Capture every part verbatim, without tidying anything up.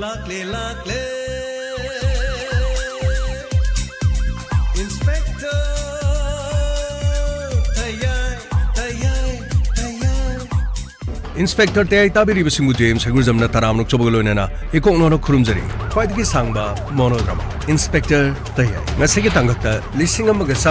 ꯂꯥꯛꯂꯦ, ꯂꯥꯛꯂꯦ, Inspector ꯇꯌꯥꯏ, ꯇꯌꯥꯏ, ꯇꯌꯥꯏ꯫ Inspector ꯇꯌꯥꯏ ꯇꯥꯕꯤꯔꯤꯕꯁꯤꯡꯕꯨ J M ꯁꯒꯨꯔꯖꯝꯅ ꯇꯔꯥꯝꯅ ꯑꯣꯛꯆꯕꯒ ꯂꯣꯏꯅꯅ ꯏꯀꯣꯛ ꯅꯣꯔꯣꯛ ꯈꯨꯔꯨꯝꯖꯔꯤ꯫ ꯈ꯭ꯋꯥꯏꯗꯒꯤ ꯁꯥꯡꯕ monodrama Inspector ꯇꯌꯥꯏ꯫ ꯉꯁꯤꯒꯤ ꯇꯥꯡꯀꯛꯇ ꯂꯤꯁꯤꯡ ꯑꯃꯒ ꯆꯥꯝꯃꯔꯤꯒ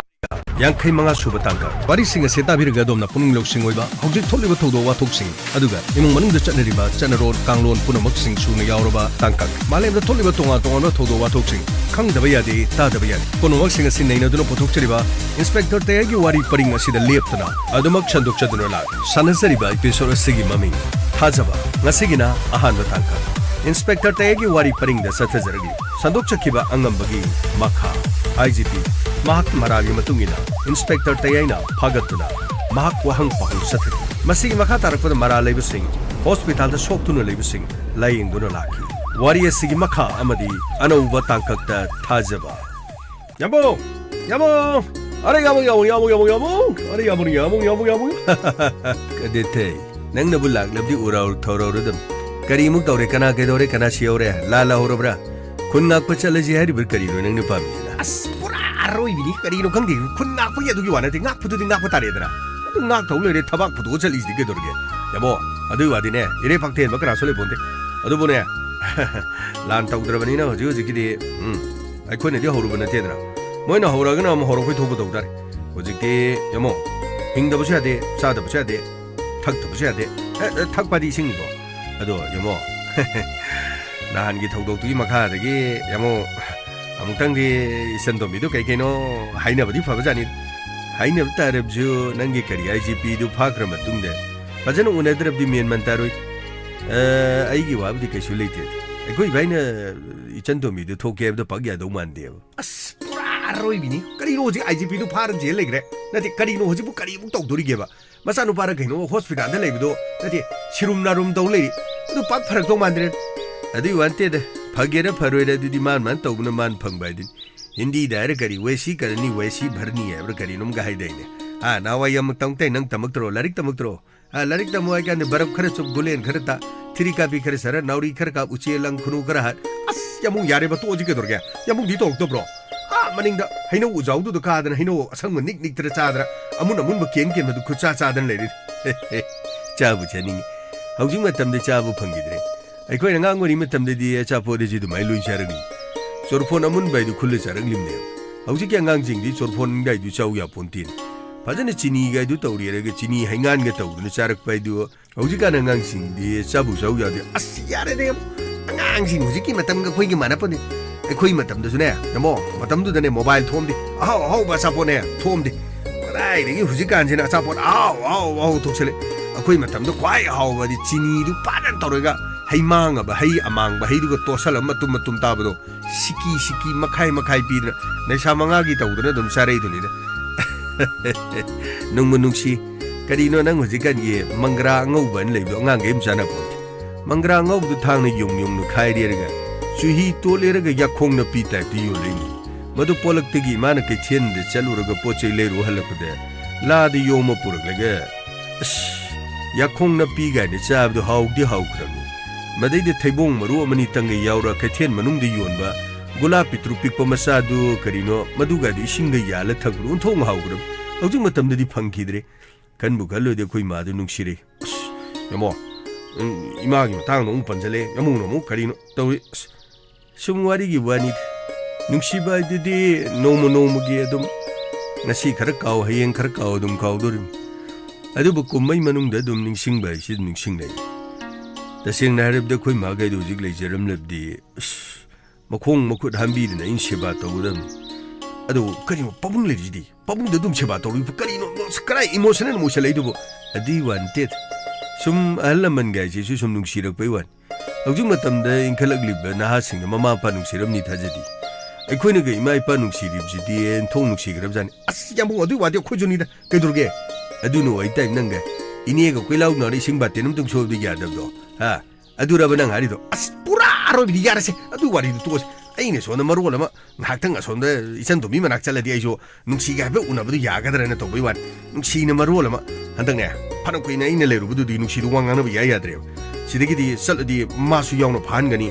ꯌꯥꯡꯈꯩ ꯃꯉꯥ ꯁꯨꯕ ꯇꯥꯡꯀꯛ꯫ ꯋꯥꯔꯤꯁꯤꯡ ꯑꯁꯤ ꯇꯥꯕꯤꯔꯒ ꯑꯗꯣꯝꯅ ꯄꯨꯛꯅꯤꯡ ꯂꯧꯁꯤꯡ ꯑꯣꯏꯕ ꯍꯧꯖꯤꯛ ꯊꯣꯛꯂꯤꯕ ꯊꯧꯗꯣꯛ ꯋꯥꯊꯣꯛꯁꯤꯡ, ꯑꯗꯨꯒ ꯏꯃꯨꯡ ꯃꯅꯨꯡꯗ ꯆꯠꯅꯔꯤꯕ ꯆꯠꯅꯔꯣꯟ ꯀꯥꯡꯂꯣꯟ ꯄꯨꯝꯅꯃꯛꯁꯤꯡ ꯁꯨꯅ ꯌꯥꯎꯔꯕ ꯇꯥꯡꯀꯛ꯫ ꯃꯥꯂꯦꯝꯗ ꯊꯣꯛꯂꯤꯕ ꯇꯣꯉꯥꯟ ꯇꯣꯉꯥꯟꯕ ꯊꯧꯗꯣꯛ ꯋꯥꯊꯣꯛꯁꯤꯡ, ꯈꯪꯗꯕ ꯌꯥꯗꯦ, ꯇꯥꯗꯕ ꯌꯥꯗꯦ, ꯄꯨꯝꯅꯃꯛꯁꯤꯡ ꯑꯁꯤ ꯅꯩꯅꯗꯨꯅ ꯄꯨꯊꯣꯛꯆꯔꯤꯕ Inspector ꯇꯌꯥꯏꯒꯤ ꯋꯥꯔꯤ ꯄꯔꯤꯡ ꯑꯁꯤꯗ ꯂꯦꯞꯇꯅ ꯑꯗꯨꯃꯛ ꯁꯟꯗꯣꯛꯆꯗꯨꯅ ꯂꯥꯛꯂꯤ꯫ ꯁꯥꯟꯅꯖꯔꯤꯕ episode ꯑꯁꯤꯒꯤ ꯃꯃꯤꯡ ꯊꯥꯖꯕ꯫ ꯉꯁꯤꯒꯤꯅ ꯑꯍꯥꯟꯕ ꯇꯥꯡꯀꯛ꯫ Inspector ꯇꯌꯥꯏꯒꯤ ꯋꯥꯔꯤ ꯄꯔꯤꯡꯗ ꯆꯠꯊꯖꯔꯛꯂꯤ꯫ ꯁꯟꯗꯣꯛꯆꯈꯤꯕ ꯑꯉꯝꯕꯒꯤ ꯃꯈꯥ꯫ ꯑꯥꯏ ꯖꯤ ꯄꯤ ꯃꯍꯥꯛꯀꯤ ꯃꯔꯥꯜꯒꯤ ꯃꯇꯨꯡ ꯏꯟꯅ Inspector ꯇꯌꯥꯏꯅ ꯐꯥꯒꯠꯇꯨꯅ ꯃꯍꯥꯛ ꯋꯥꯍꯪ ꯄꯥꯎꯍꯪ ꯆꯠꯊꯈꯤ꯫ ꯃꯁꯤꯒꯤ ꯃꯈꯥ ꯇꯥꯔꯛꯄꯗ ꯃꯔꯥꯜ ꯂꯩꯕꯁꯤꯡ, hospitalꯗ ꯁꯣꯛꯇꯨꯅ ꯂꯩꯕꯁꯤꯡ ꯂꯥꯌꯦꯡꯗꯨꯅ ꯂꯥꯛꯈꯤ꯫ ꯋꯥꯔꯤ ꯑꯁꯤꯒꯤ ꯃꯈꯥ ꯑꯃꯗꯤ ꯑꯅꯧꯕ ꯇꯥꯡꯀꯛꯇ ꯊꯥꯖꯕ꯫ ꯌꯥꯝꯕꯨꯡ! ꯌꯥꯝꯕꯨꯡ! ꯑꯔꯦ ꯌꯥꯝꯕꯨꯡ, ꯌꯥꯝꯕꯨꯡ, ꯌꯥꯝꯕꯨꯡ, ꯌꯥꯝꯕꯨꯡ! ꯑꯔꯦ ꯌꯥꯝꯕꯨꯡ, ꯌꯥꯝꯕꯨꯡ, ꯌꯥꯝꯕꯨꯡ, ꯌꯥꯝꯕꯨꯡ! ꯀꯗꯦꯊꯦ, ꯅꯪꯅꯕꯨ ꯂꯥꯛꯂꯕꯗꯤ ꯎꯔꯥꯎ ꯊꯧꯔꯥꯎꯔꯗꯝ꯫ ꯀꯔꯤꯃꯨꯛ ꯇꯧꯔꯦ? ꯀꯅꯥ ꯀꯩꯗꯧꯔꯦ? ꯀꯅꯥ ꯁꯤꯍꯧꯔꯦ? ꯂꯥꯜ ꯂꯥꯍꯧꯔꯕ꯭ꯔꯥ? ꯈꯨꯟ ꯉꯥꯛꯄ ꯆꯠꯂꯁꯤ ꯍꯥꯏꯔꯤꯕ꯭ꯔꯥ ꯀꯔꯤꯅꯣ ꯅꯪꯅ ꯄꯥꯝꯃꯤꯁꯤꯅ? ꯑꯁ, ꯄꯨꯔꯥ ꯑꯔꯣꯏꯕꯤꯅꯤ꯫ ꯀꯔꯤꯅꯣ ꯈꯪꯗꯦ꯫ ꯈꯨꯟ ꯉꯥꯛꯄꯒꯤ ꯑꯗꯨꯒꯤ ꯋꯥ ꯅꯠꯇꯦ꯫ ꯉꯥꯛꯄꯗꯨꯗꯤ ꯉꯥꯛꯄ ꯇꯥꯔꯦꯗꯅ꯫ ꯑꯗꯨ ꯉꯥꯛ ꯊꯧ ꯂꯩꯔꯦ, ꯊꯕꯥꯛ ꯄꯨꯊꯣꯛꯑ ꯆꯠꯂꯤꯁꯤꯗꯤ ꯀꯩꯗꯧꯔꯒꯦ? ꯌꯥꯃꯣ, ꯑꯗꯨꯒꯤ ꯋꯥꯗꯤꯅꯦ, ꯏꯔꯩ ꯄꯥꯛꯊꯦꯟꯕ ꯀꯅꯥꯁꯨ ꯂꯩꯄꯣꯟꯇꯦ꯫ ꯑꯗꯨꯕꯨꯅꯦ, ꯂꯥꯟ ꯇꯧꯗ꯭ꯔꯕꯅꯤꯅ ꯍꯧꯖꯤꯛ ꯍꯧꯖꯤꯛꯀꯤꯗꯤ, ꯎꯝ, ꯑꯩꯈꯣꯏꯅꯗꯤ ꯍꯧꯔꯨꯕ ꯅꯠꯇꯦꯗꯅ꯫ ꯃꯣꯏꯅ ꯍꯧꯔꯒꯅ ꯑꯃꯨꯛ ꯍꯧꯔꯛꯄꯩ ꯊꯣꯛꯄ ꯇꯧ ꯇꯥꯔꯦ꯫ ꯍꯧꯖꯤꯛꯇꯤ ꯌꯥꯃꯣ, ꯍꯤꯡꯗꯕꯁꯨ ꯌꯥꯗꯦ, ꯆꯥꯗꯕꯁꯨ ꯌꯥꯗꯦ, ꯊꯛꯇꯕꯁꯨ ꯌꯥꯗꯦ꯫ ꯑꯦ, ꯑꯦ, ꯊꯛꯄꯗꯤ ꯏꯁꯤꯡꯅꯤꯀꯣ꯫ ꯑꯗꯣ ꯌꯥꯃꯣ, ꯅꯍꯥꯟꯒꯤ ꯊꯧꯗꯣꯛꯇꯨꯒꯤ ꯃꯈꯥꯗꯒꯤ ꯌꯥꯃꯣ, ꯑꯃꯨꯛꯇꯪꯗꯤ ꯏꯆꯟ ꯇꯣꯝꯕꯤꯗꯣ ꯀꯩ ꯀꯩꯅꯣ ꯍꯥꯏꯅꯕꯗꯤ ꯐꯕꯖꯥꯠꯅꯤ꯫ ꯍꯥꯏꯅꯕ ꯇꯥꯔꯕꯁꯨ ꯅꯪꯒꯤ ꯀꯔꯤ ꯑꯥꯏ ꯖꯤ ꯄꯤꯗꯨ ꯐꯥꯈ꯭ꯔ ꯃꯇꯨꯡꯗ ꯐꯖꯅ ꯎꯅꯗ꯭ꯔꯕꯗꯤ ꯃꯦꯟ ꯃꯥꯟ ꯇꯥꯔꯣꯏ꯫ ꯑ, ꯑꯩꯒꯤ ꯋꯥꯕꯨꯗꯤ ꯀꯩꯁꯨ ꯂꯩꯇꯦ꯫ ꯑꯩꯈꯣꯏ ꯏꯕꯥꯏꯅ ꯏꯆꯟ ꯇꯣꯝꯕꯤꯗꯨ ꯊꯣꯛꯀꯦ ꯍꯥꯏꯕꯗꯣ ꯄꯥꯛ ꯌꯥꯗꯧ ꯃꯥꯟꯗꯦꯕ꯫ ꯑꯁ, ꯄꯨꯔꯥ ꯑꯔꯣꯏꯕꯤꯅꯤ꯫ ꯀꯔꯤꯅꯣ ꯍꯧꯖꯤꯛ ꯑꯥꯏ ꯖꯤ ꯄꯤꯗꯨ ꯐꯥꯔ ꯖꯦꯜ ꯂꯩꯈ꯭ꯔꯦ? ꯅꯠꯇꯦ, ꯀꯔꯤꯅꯣ ꯍꯧꯖꯤꯛꯄꯨ ꯀꯔꯤꯃꯨꯛ ꯇꯧꯗꯣꯔꯤꯒꯦꯕ? ꯃꯆꯥꯅꯨꯄꯥꯔ ꯀꯩꯅꯣ ꯍꯣꯁꯄꯤꯇꯥꯜꯗ ꯂꯩꯕꯗꯣ, ꯅꯠꯇꯦ, ꯁꯤꯔꯨꯝ ꯅꯥꯔꯨꯝ ꯇꯧ ꯂꯩꯔꯤ꯫ ꯑꯗꯨ ꯄꯥꯛ ꯐꯔꯛꯇꯧ ꯃꯥꯟꯗ꯭ꯔꯦ꯫ ꯑꯗꯨꯏ ꯋꯥ ꯅꯠꯇꯦꯗ, ꯐꯒꯦꯔꯥ ꯐꯔꯣꯏꯔꯥ ꯑꯗꯨꯗꯤ ꯃꯥꯟ ꯃꯥꯟ ꯇꯧꯕꯅ ꯃꯥꯟ ꯐꯪꯕ ꯍꯥꯏꯗꯨꯅꯤ꯫ ꯍꯤꯟꯗꯤꯗ ꯍꯥꯏꯔ ꯀꯔꯤ, "ꯋꯦꯁꯤ ꯀꯔꯅꯤ, ꯋꯦꯁꯤ ꯚꯔꯅꯤ" ꯍꯥꯏꯕ꯭ꯔꯥ ꯀꯔꯤꯅꯣꯝꯒ ꯍꯥꯏꯗꯥꯏꯅꯦ? ꯑꯥ, ꯅꯍꯥꯟꯋꯥꯏ ꯌꯥꯝ ꯇꯝꯃꯛꯇꯥꯏ, ꯅꯪ ꯇꯝꯃꯛꯇ꯭ꯔꯣ? ꯂꯥꯏꯔꯤꯛ ꯇꯝꯃꯛꯇ꯭ꯔꯣ? ꯑꯥ, ꯂꯥꯏꯔꯤꯛ ꯇꯝꯃꯨ ꯍꯥꯏ ꯀꯥꯟꯗ ꯕꯔꯞ ꯈꯔ ꯆꯨꯞ, ꯒꯨꯂꯦꯟ ꯈꯔ ꯇꯥ, ꯊꯤꯔꯤ ꯀꯥꯞꯄꯤ ꯈꯔ ꯁꯥꯔ, ꯅꯥꯎꯔꯤ ꯈꯔ ꯀꯥꯞ, ꯎꯆꯦ ꯂꯪ ꯈꯨꯅꯨ ꯈꯔ ꯍꯥꯠ꯫ ꯑꯁ, ꯌꯥꯝꯕꯨꯡ, ꯌꯥꯔꯦꯕ, ꯇꯣꯛꯑꯁꯤ ꯀꯩꯗꯧꯔꯒꯦ? ꯌꯥꯝꯕꯨꯡꯗꯤ ꯇꯧꯔꯛꯇꯕ꯭ꯔꯣ? ꯑꯥ, ꯃꯅꯤꯡꯗ ꯍꯩꯅꯧ ꯎꯖꯥꯎꯗꯨꯗ ꯀꯥꯗꯅ ꯍꯩꯅꯧ ꯑꯁꯪꯕ ꯅꯤꯛ ꯅꯤꯛꯇꯅ ꯆꯥꯗꯅ, ꯑꯃꯨꯟ ꯑꯃꯨꯟꯕ ꯀꯦꯟ ꯀꯦꯟꯕꯗꯨ ꯈꯨꯠ ꯆꯥ ꯆꯥꯗꯅ ꯂꯩꯔꯤ꯫ ꯆꯥꯕꯨ ꯆꯥꯅꯤꯡꯉꯤ꯫ ꯍꯧꯖꯤꯛ ꯃꯇꯝꯗ ꯆꯥꯕ ꯐꯪꯈꯤꯗ꯭ꯔꯦ꯫ ꯑꯩꯈꯣꯏꯅ ꯑꯉꯥꯡ ꯑꯣꯏꯔꯤ ꯃꯇꯝꯗꯗꯤ ꯑꯆꯥꯄꯣꯠ ꯑꯁꯤ ꯑꯗꯨꯃꯥꯏꯅ ꯂꯣꯏ ꯆꯥꯔꯛꯏ꯫ ꯆꯣꯔꯐꯣꯟ ꯑꯃꯨꯟꯕ ꯍꯥꯏꯗꯨ ꯈꯨꯜꯂ ꯆꯥꯔꯛꯂꯤꯕꯅꯦꯕ꯫ ꯍꯧꯖꯤꯛꯀꯤ ꯑꯉꯥꯡꯁꯤꯡꯗꯤ ꯆꯣꯔꯐꯣꯟ ꯍꯥꯏꯗꯨ ꯆꯥꯎ ꯌꯥꯄꯣꯟꯇꯦꯅꯦ꯫ ꯐꯖꯅ ꯆꯤꯅꯤꯒ ꯍꯥꯏꯗꯨ ꯇꯧꯔꯦꯔꯒ ꯆꯤꯅꯤ ꯍꯩꯉꯥꯟꯒ ꯇꯧꯗꯅ ꯆꯥꯔꯛꯄ ꯍꯥꯏꯗꯨ ꯍꯧꯖꯤꯛꯀꯥꯟ ꯑꯉꯥꯡꯁꯤꯡꯗꯤ ꯆꯥꯕꯨ ꯆꯥꯎ ꯌꯥꯗꯦ꯫ ꯑꯁ, ꯌꯥꯔꯦꯗ, ꯌꯥꯝ ꯑꯉꯥꯡꯁꯤꯡ ꯍꯧꯖꯤꯛꯀꯤ ꯃꯇꯝꯒ ꯑꯩꯈꯣꯏꯒꯤ ꯃꯥꯟꯅꯄꯣꯟꯗꯦ꯫ ꯑꯩꯈꯣꯏ ꯃꯇꯝꯗꯁꯨꯅꯦ, ꯌꯥꯝꯕꯣ, ꯃꯇꯝꯗꯨꯗꯅꯦ ꯃꯣꯕꯥꯏꯜ ꯊꯣꯛꯑꯝꯗꯦ, ꯑꯍꯥꯎ ꯑꯍꯥꯎꯕ ꯑꯆꯥꯄꯣꯠꯅꯦ ꯊꯣꯛꯑꯝꯗꯦ꯫ ꯀꯗꯥꯏꯗꯒꯤ ꯍꯧꯖꯤꯛꯀꯥꯟꯁꯤꯅ ꯑꯆꯥꯄꯣꯠ ꯑꯍꯥꯎ ꯑꯍꯥꯎ ꯑꯍꯥꯎ ꯊꯣꯛꯆꯜꯂꯦ꯫ ꯑꯩꯈꯣꯏ ꯃꯇꯝꯗ ꯈ꯭ꯋꯥꯏ ꯑꯍꯥꯎꯕꯗꯤ ꯆꯤꯅꯤꯗꯨ ꯐꯖꯅ ꯇꯧꯔꯒ ꯍꯩ ꯃꯥꯡꯉꯕ ꯍꯩ ꯑꯃꯥꯡꯕ ꯍꯩꯗꯨꯒ ꯇꯣꯠꯁꯜꯂꯒ ꯃꯇꯨꯝ ꯃꯇꯨꯝ ꯇꯥꯕꯗꯣ, ꯁꯤꯀꯤ ꯁꯤꯀꯤ ꯃꯈꯥꯏ ꯃꯈꯥꯏ ꯄꯤꯗꯅ ꯅꯤꯁꯥ ꯃꯉꯥꯒꯤ ꯇꯧꯗꯅ ꯑꯗꯨꯝ ꯆꯥꯔꯛꯏꯗꯨꯅꯤꯗ꯫ ꯅꯨꯡꯕꯨ ꯅꯨꯡꯁꯤ꯫ ꯀꯔꯤꯅꯣ ꯅꯪ ꯍꯧꯖꯤꯛꯀꯥꯟꯒꯤ ꯃꯪꯒ꯭ꯔꯥ ꯑꯉꯧꯕ ꯑꯅ ꯂꯩꯕꯗꯣ? ꯑꯉꯥꯡꯈꯩ ꯑꯃ ꯆꯥꯟꯅꯄꯣꯟꯇꯦ꯫ ꯃꯪꯒ꯭ꯔꯥ ꯑꯉꯧꯕꯗꯨ ꯊꯥꯡꯅ ꯌꯨꯡ ꯌꯨꯡꯅ ꯈꯥꯏꯔꯦꯔꯒ ꯆꯨꯍꯤ ꯇꯣꯠꯂꯦꯔꯒ ꯌꯥꯈꯣꯡ ꯅꯥꯄꯤ ꯇꯥꯏꯞꯇ ꯌꯣꯜꯂꯛꯏꯅꯤ꯫ ꯃꯗꯨ ꯄꯣꯂꯛꯇꯒꯤ ꯏꯃꯥꯅ ꯀꯩꯊꯦꯜꯗ ꯆꯠꯂꯨꯔꯒ ꯄꯣꯠ ꯆꯩ ꯂꯩꯔꯨ ꯍꯜꯂꯛꯄꯗ ꯂꯥꯗ ꯌꯣꯝꯃ ꯄꯨꯔꯛꯂꯒ, ꯑꯁ, ꯌꯥꯈꯣꯡ ꯅꯥꯄꯤ ꯀꯥꯏꯅ ꯆꯥꯕꯗꯣ ꯍꯥꯎꯗꯤ ꯍꯥꯎꯈ꯭ꯔꯕꯅꯤ꯫ ꯃꯗꯩꯗ ꯊꯩꯕꯣꯡ ꯃꯔꯨ ꯑꯃꯅꯤ ꯇꯪꯒꯩ ꯌꯥꯎꯔ ꯀꯩꯊꯦꯜ ꯃꯅꯨꯡꯗ ꯌꯣꯟꯕ ꯒꯨꯂꯥꯞ ꯄꯤꯇ꯭ꯔꯨ ꯄꯤꯛꯄ ꯃꯆꯥꯗꯨ ꯀꯔꯤꯅꯣ, ꯃꯗꯨꯒꯗꯨ ꯏꯁꯤꯡꯒ ꯌꯥꯜꯂ ꯊꯛꯄꯗꯨ ꯑꯣꯟꯊꯣꯛꯅ ꯍꯥꯎꯈ꯭ꯔꯕ꯫ ꯍꯧꯖꯤꯛ ꯃꯇꯝꯗꯗꯤ ꯐꯪꯈꯤꯗ꯭ꯔꯦ꯫ ꯈꯟꯕꯨ ꯈꯜꯂꯨꯗꯤ ꯑꯩꯈꯣꯏ ꯏꯃꯥꯗꯨ ꯅꯨꯡꯁꯤꯔꯦ꯫ ꯑꯁ, ꯌꯥꯃꯣ, ꯎꯝ, ꯏꯃꯥꯒꯤ ꯃꯇꯥꯡꯗ ꯑꯃꯨꯛ ꯄꯟꯁꯤꯜꯂꯛꯑꯦ꯫ ꯌꯥꯃꯣꯅ ꯑꯃꯨꯛ ꯀꯔꯤꯅꯣ ꯇꯧꯔꯤ꯫ ꯑꯁ, ꯁꯨꯝ ꯋꯥꯔꯤꯒꯤ ꯋꯥꯅꯤ꯫ ꯅꯨꯡꯁꯤꯕ ꯍꯥꯏꯗꯨꯗꯤ ꯅꯣꯡꯃ ꯅꯣꯡꯃꯒꯤ ꯑꯗꯨꯝ, ꯉꯁꯤ ꯈꯔ ꯀꯥꯎ, ꯍꯌꯦꯡ ꯈꯔ ꯀꯥꯎ ꯑꯗꯨꯝ ꯀꯥꯎꯗꯣꯔꯤꯕꯅꯤ꯫ ꯑꯗꯨꯕꯨ ꯀꯨꯝꯍꯩ ꯃꯅꯨꯡꯗ ꯑꯗꯨꯝ ꯅꯤꯡꯁꯤꯡꯕ ꯍꯥꯏꯁꯤ ꯑꯗꯨꯝ ꯅꯤꯡꯁꯤꯡꯅꯩ꯫ ꯇꯁꯦꯡꯅ ꯍꯥꯏꯔꯕꯗ ꯑꯩꯈꯣꯏ ꯃꯥꯈꯩꯗꯣ ꯍꯧꯖꯤꯛ ꯂꯩꯖꯔꯝꯂꯕꯗꯤ, ꯑꯁ, ꯃꯈꯣꯡ ꯃꯈꯨꯠ ꯍꯥꯝꯕꯤꯗꯅ ꯑꯩꯅ ꯁꯦꯕꯥ ꯇꯧꯒꯗꯕꯅꯤ꯫ ꯑꯗꯨ ꯀꯔꯤꯅꯣ ꯄꯥꯕꯨꯡ ꯂꯩꯔꯤꯁꯤꯗꯤ? ꯄꯥꯕꯨꯡꯗ ꯑꯗꯨꯝ ꯁꯦꯕꯥ ꯇꯧꯔꯤꯕ ꯀꯔꯤꯅꯣ? ꯀꯗꯥꯏ ꯏꯃꯣꯁꯅꯦꯜ ꯑꯃ ꯑꯣꯏꯁꯜꯂꯛꯏꯗꯨꯕꯨ? ꯑꯗꯨꯏ ꯋꯥ ꯅꯠꯇꯦꯗ꯫ ꯁꯨꯝ ꯑꯍꯜ ꯂꯃꯟꯒ ꯍꯥꯏꯁꯤꯁꯨ ꯁꯨꯝ ꯅꯨꯡꯁꯤꯔꯛꯄꯩ ꯋꯥꯅꯤ꯫ ꯍꯧꯖꯤꯛ ꯃꯇꯝꯗ ꯏꯟꯈꯠꯂꯛꯂꯤꯕ ꯅꯍꯥꯁꯤꯡꯅ ꯃꯃꯥ ꯃꯄꯥ ꯅꯨꯡꯁꯤꯔꯝꯅꯤ ꯊꯥꯖꯗꯦ꯫ ꯑꯩꯈꯣꯏꯅꯒ ꯏꯃꯥ ꯏꯄꯥ ꯅꯨꯡꯁꯤꯔꯤꯕꯁꯤꯗꯤ ꯑꯣꯟꯊꯣꯛ ꯅꯨꯡꯁꯤꯈ꯭ꯔꯕꯖꯥꯠꯅꯤ꯫ ꯑꯁ, ꯌꯥꯝꯕꯨꯡ, ꯑꯗꯨꯏ ꯋꯥꯗꯤ ꯑꯩꯈꯣꯏꯁꯨꯅꯤꯗ꯫ ꯀꯩꯗꯧꯔꯒꯦ? ꯑꯗꯨꯅ ꯑꯣꯏꯇꯥꯏ ꯅꯪꯒ ꯏꯅꯦꯒ ꯀꯣꯏꯂꯥꯎ ꯅꯥꯔ ꯏꯁꯤꯡ ꯕꯥꯇꯤꯟ ꯑꯃꯇꯪ ꯁꯣꯏꯕꯗꯤ ꯌꯥꯗꯕꯗꯣ, ꯍꯥ? ꯑꯗꯨꯔꯕ ꯅꯪ ꯍꯥꯏꯔꯤꯗꯣ? ꯑꯁ, ꯄꯨꯔꯥ ꯑꯔꯣꯏꯕꯗꯤ ꯌꯥꯔꯁꯦ꯫ ꯑꯗꯨ ꯋꯥꯔꯤꯗꯨ ꯇꯣꯛꯑꯁꯦ꯫ ꯑꯩꯅ ꯁꯣꯝꯗ ꯃꯔꯣꯜ ꯑꯃ ꯉꯥꯏꯍꯥꯛꯇꯪ ꯑꯁꯣꯝꯗ ꯏꯆꯟ ꯇꯣꯝꯕꯤ ꯃꯅꯥꯛ ꯆꯠꯂꯗꯤ ꯑꯩꯁꯨ ꯅꯨꯡꯁꯤꯒ ꯍꯥꯏꯐꯦꯠ ꯎꯅꯕꯗꯨ ꯌꯥꯒꯗ꯭ꯔꯅ ꯇꯧꯕꯩ ꯋꯥꯅꯤ꯫ ꯅꯨꯡꯁꯤꯅ ꯃꯔꯣꯜ ꯑꯃ꯫ ꯍꯟꯗꯛꯅꯦ, ꯐꯅ ꯀꯨꯏꯅ ꯑꯩꯅ ꯂꯩꯔꯨꯕꯗꯨꯗꯤ ꯅꯨꯡꯁꯤꯗꯨ ꯋꯥ ꯉꯥꯡꯅꯕ ꯏꯌꯥ ꯌꯥꯗ꯭ꯔꯦꯕ꯫ ꯁꯤꯗꯒꯤꯗꯤ ꯆꯠꯂꯗꯤ ꯃꯥꯁꯨ ꯌꯥꯎꯅ ꯐꯥꯍꯟꯒꯅꯤ꯫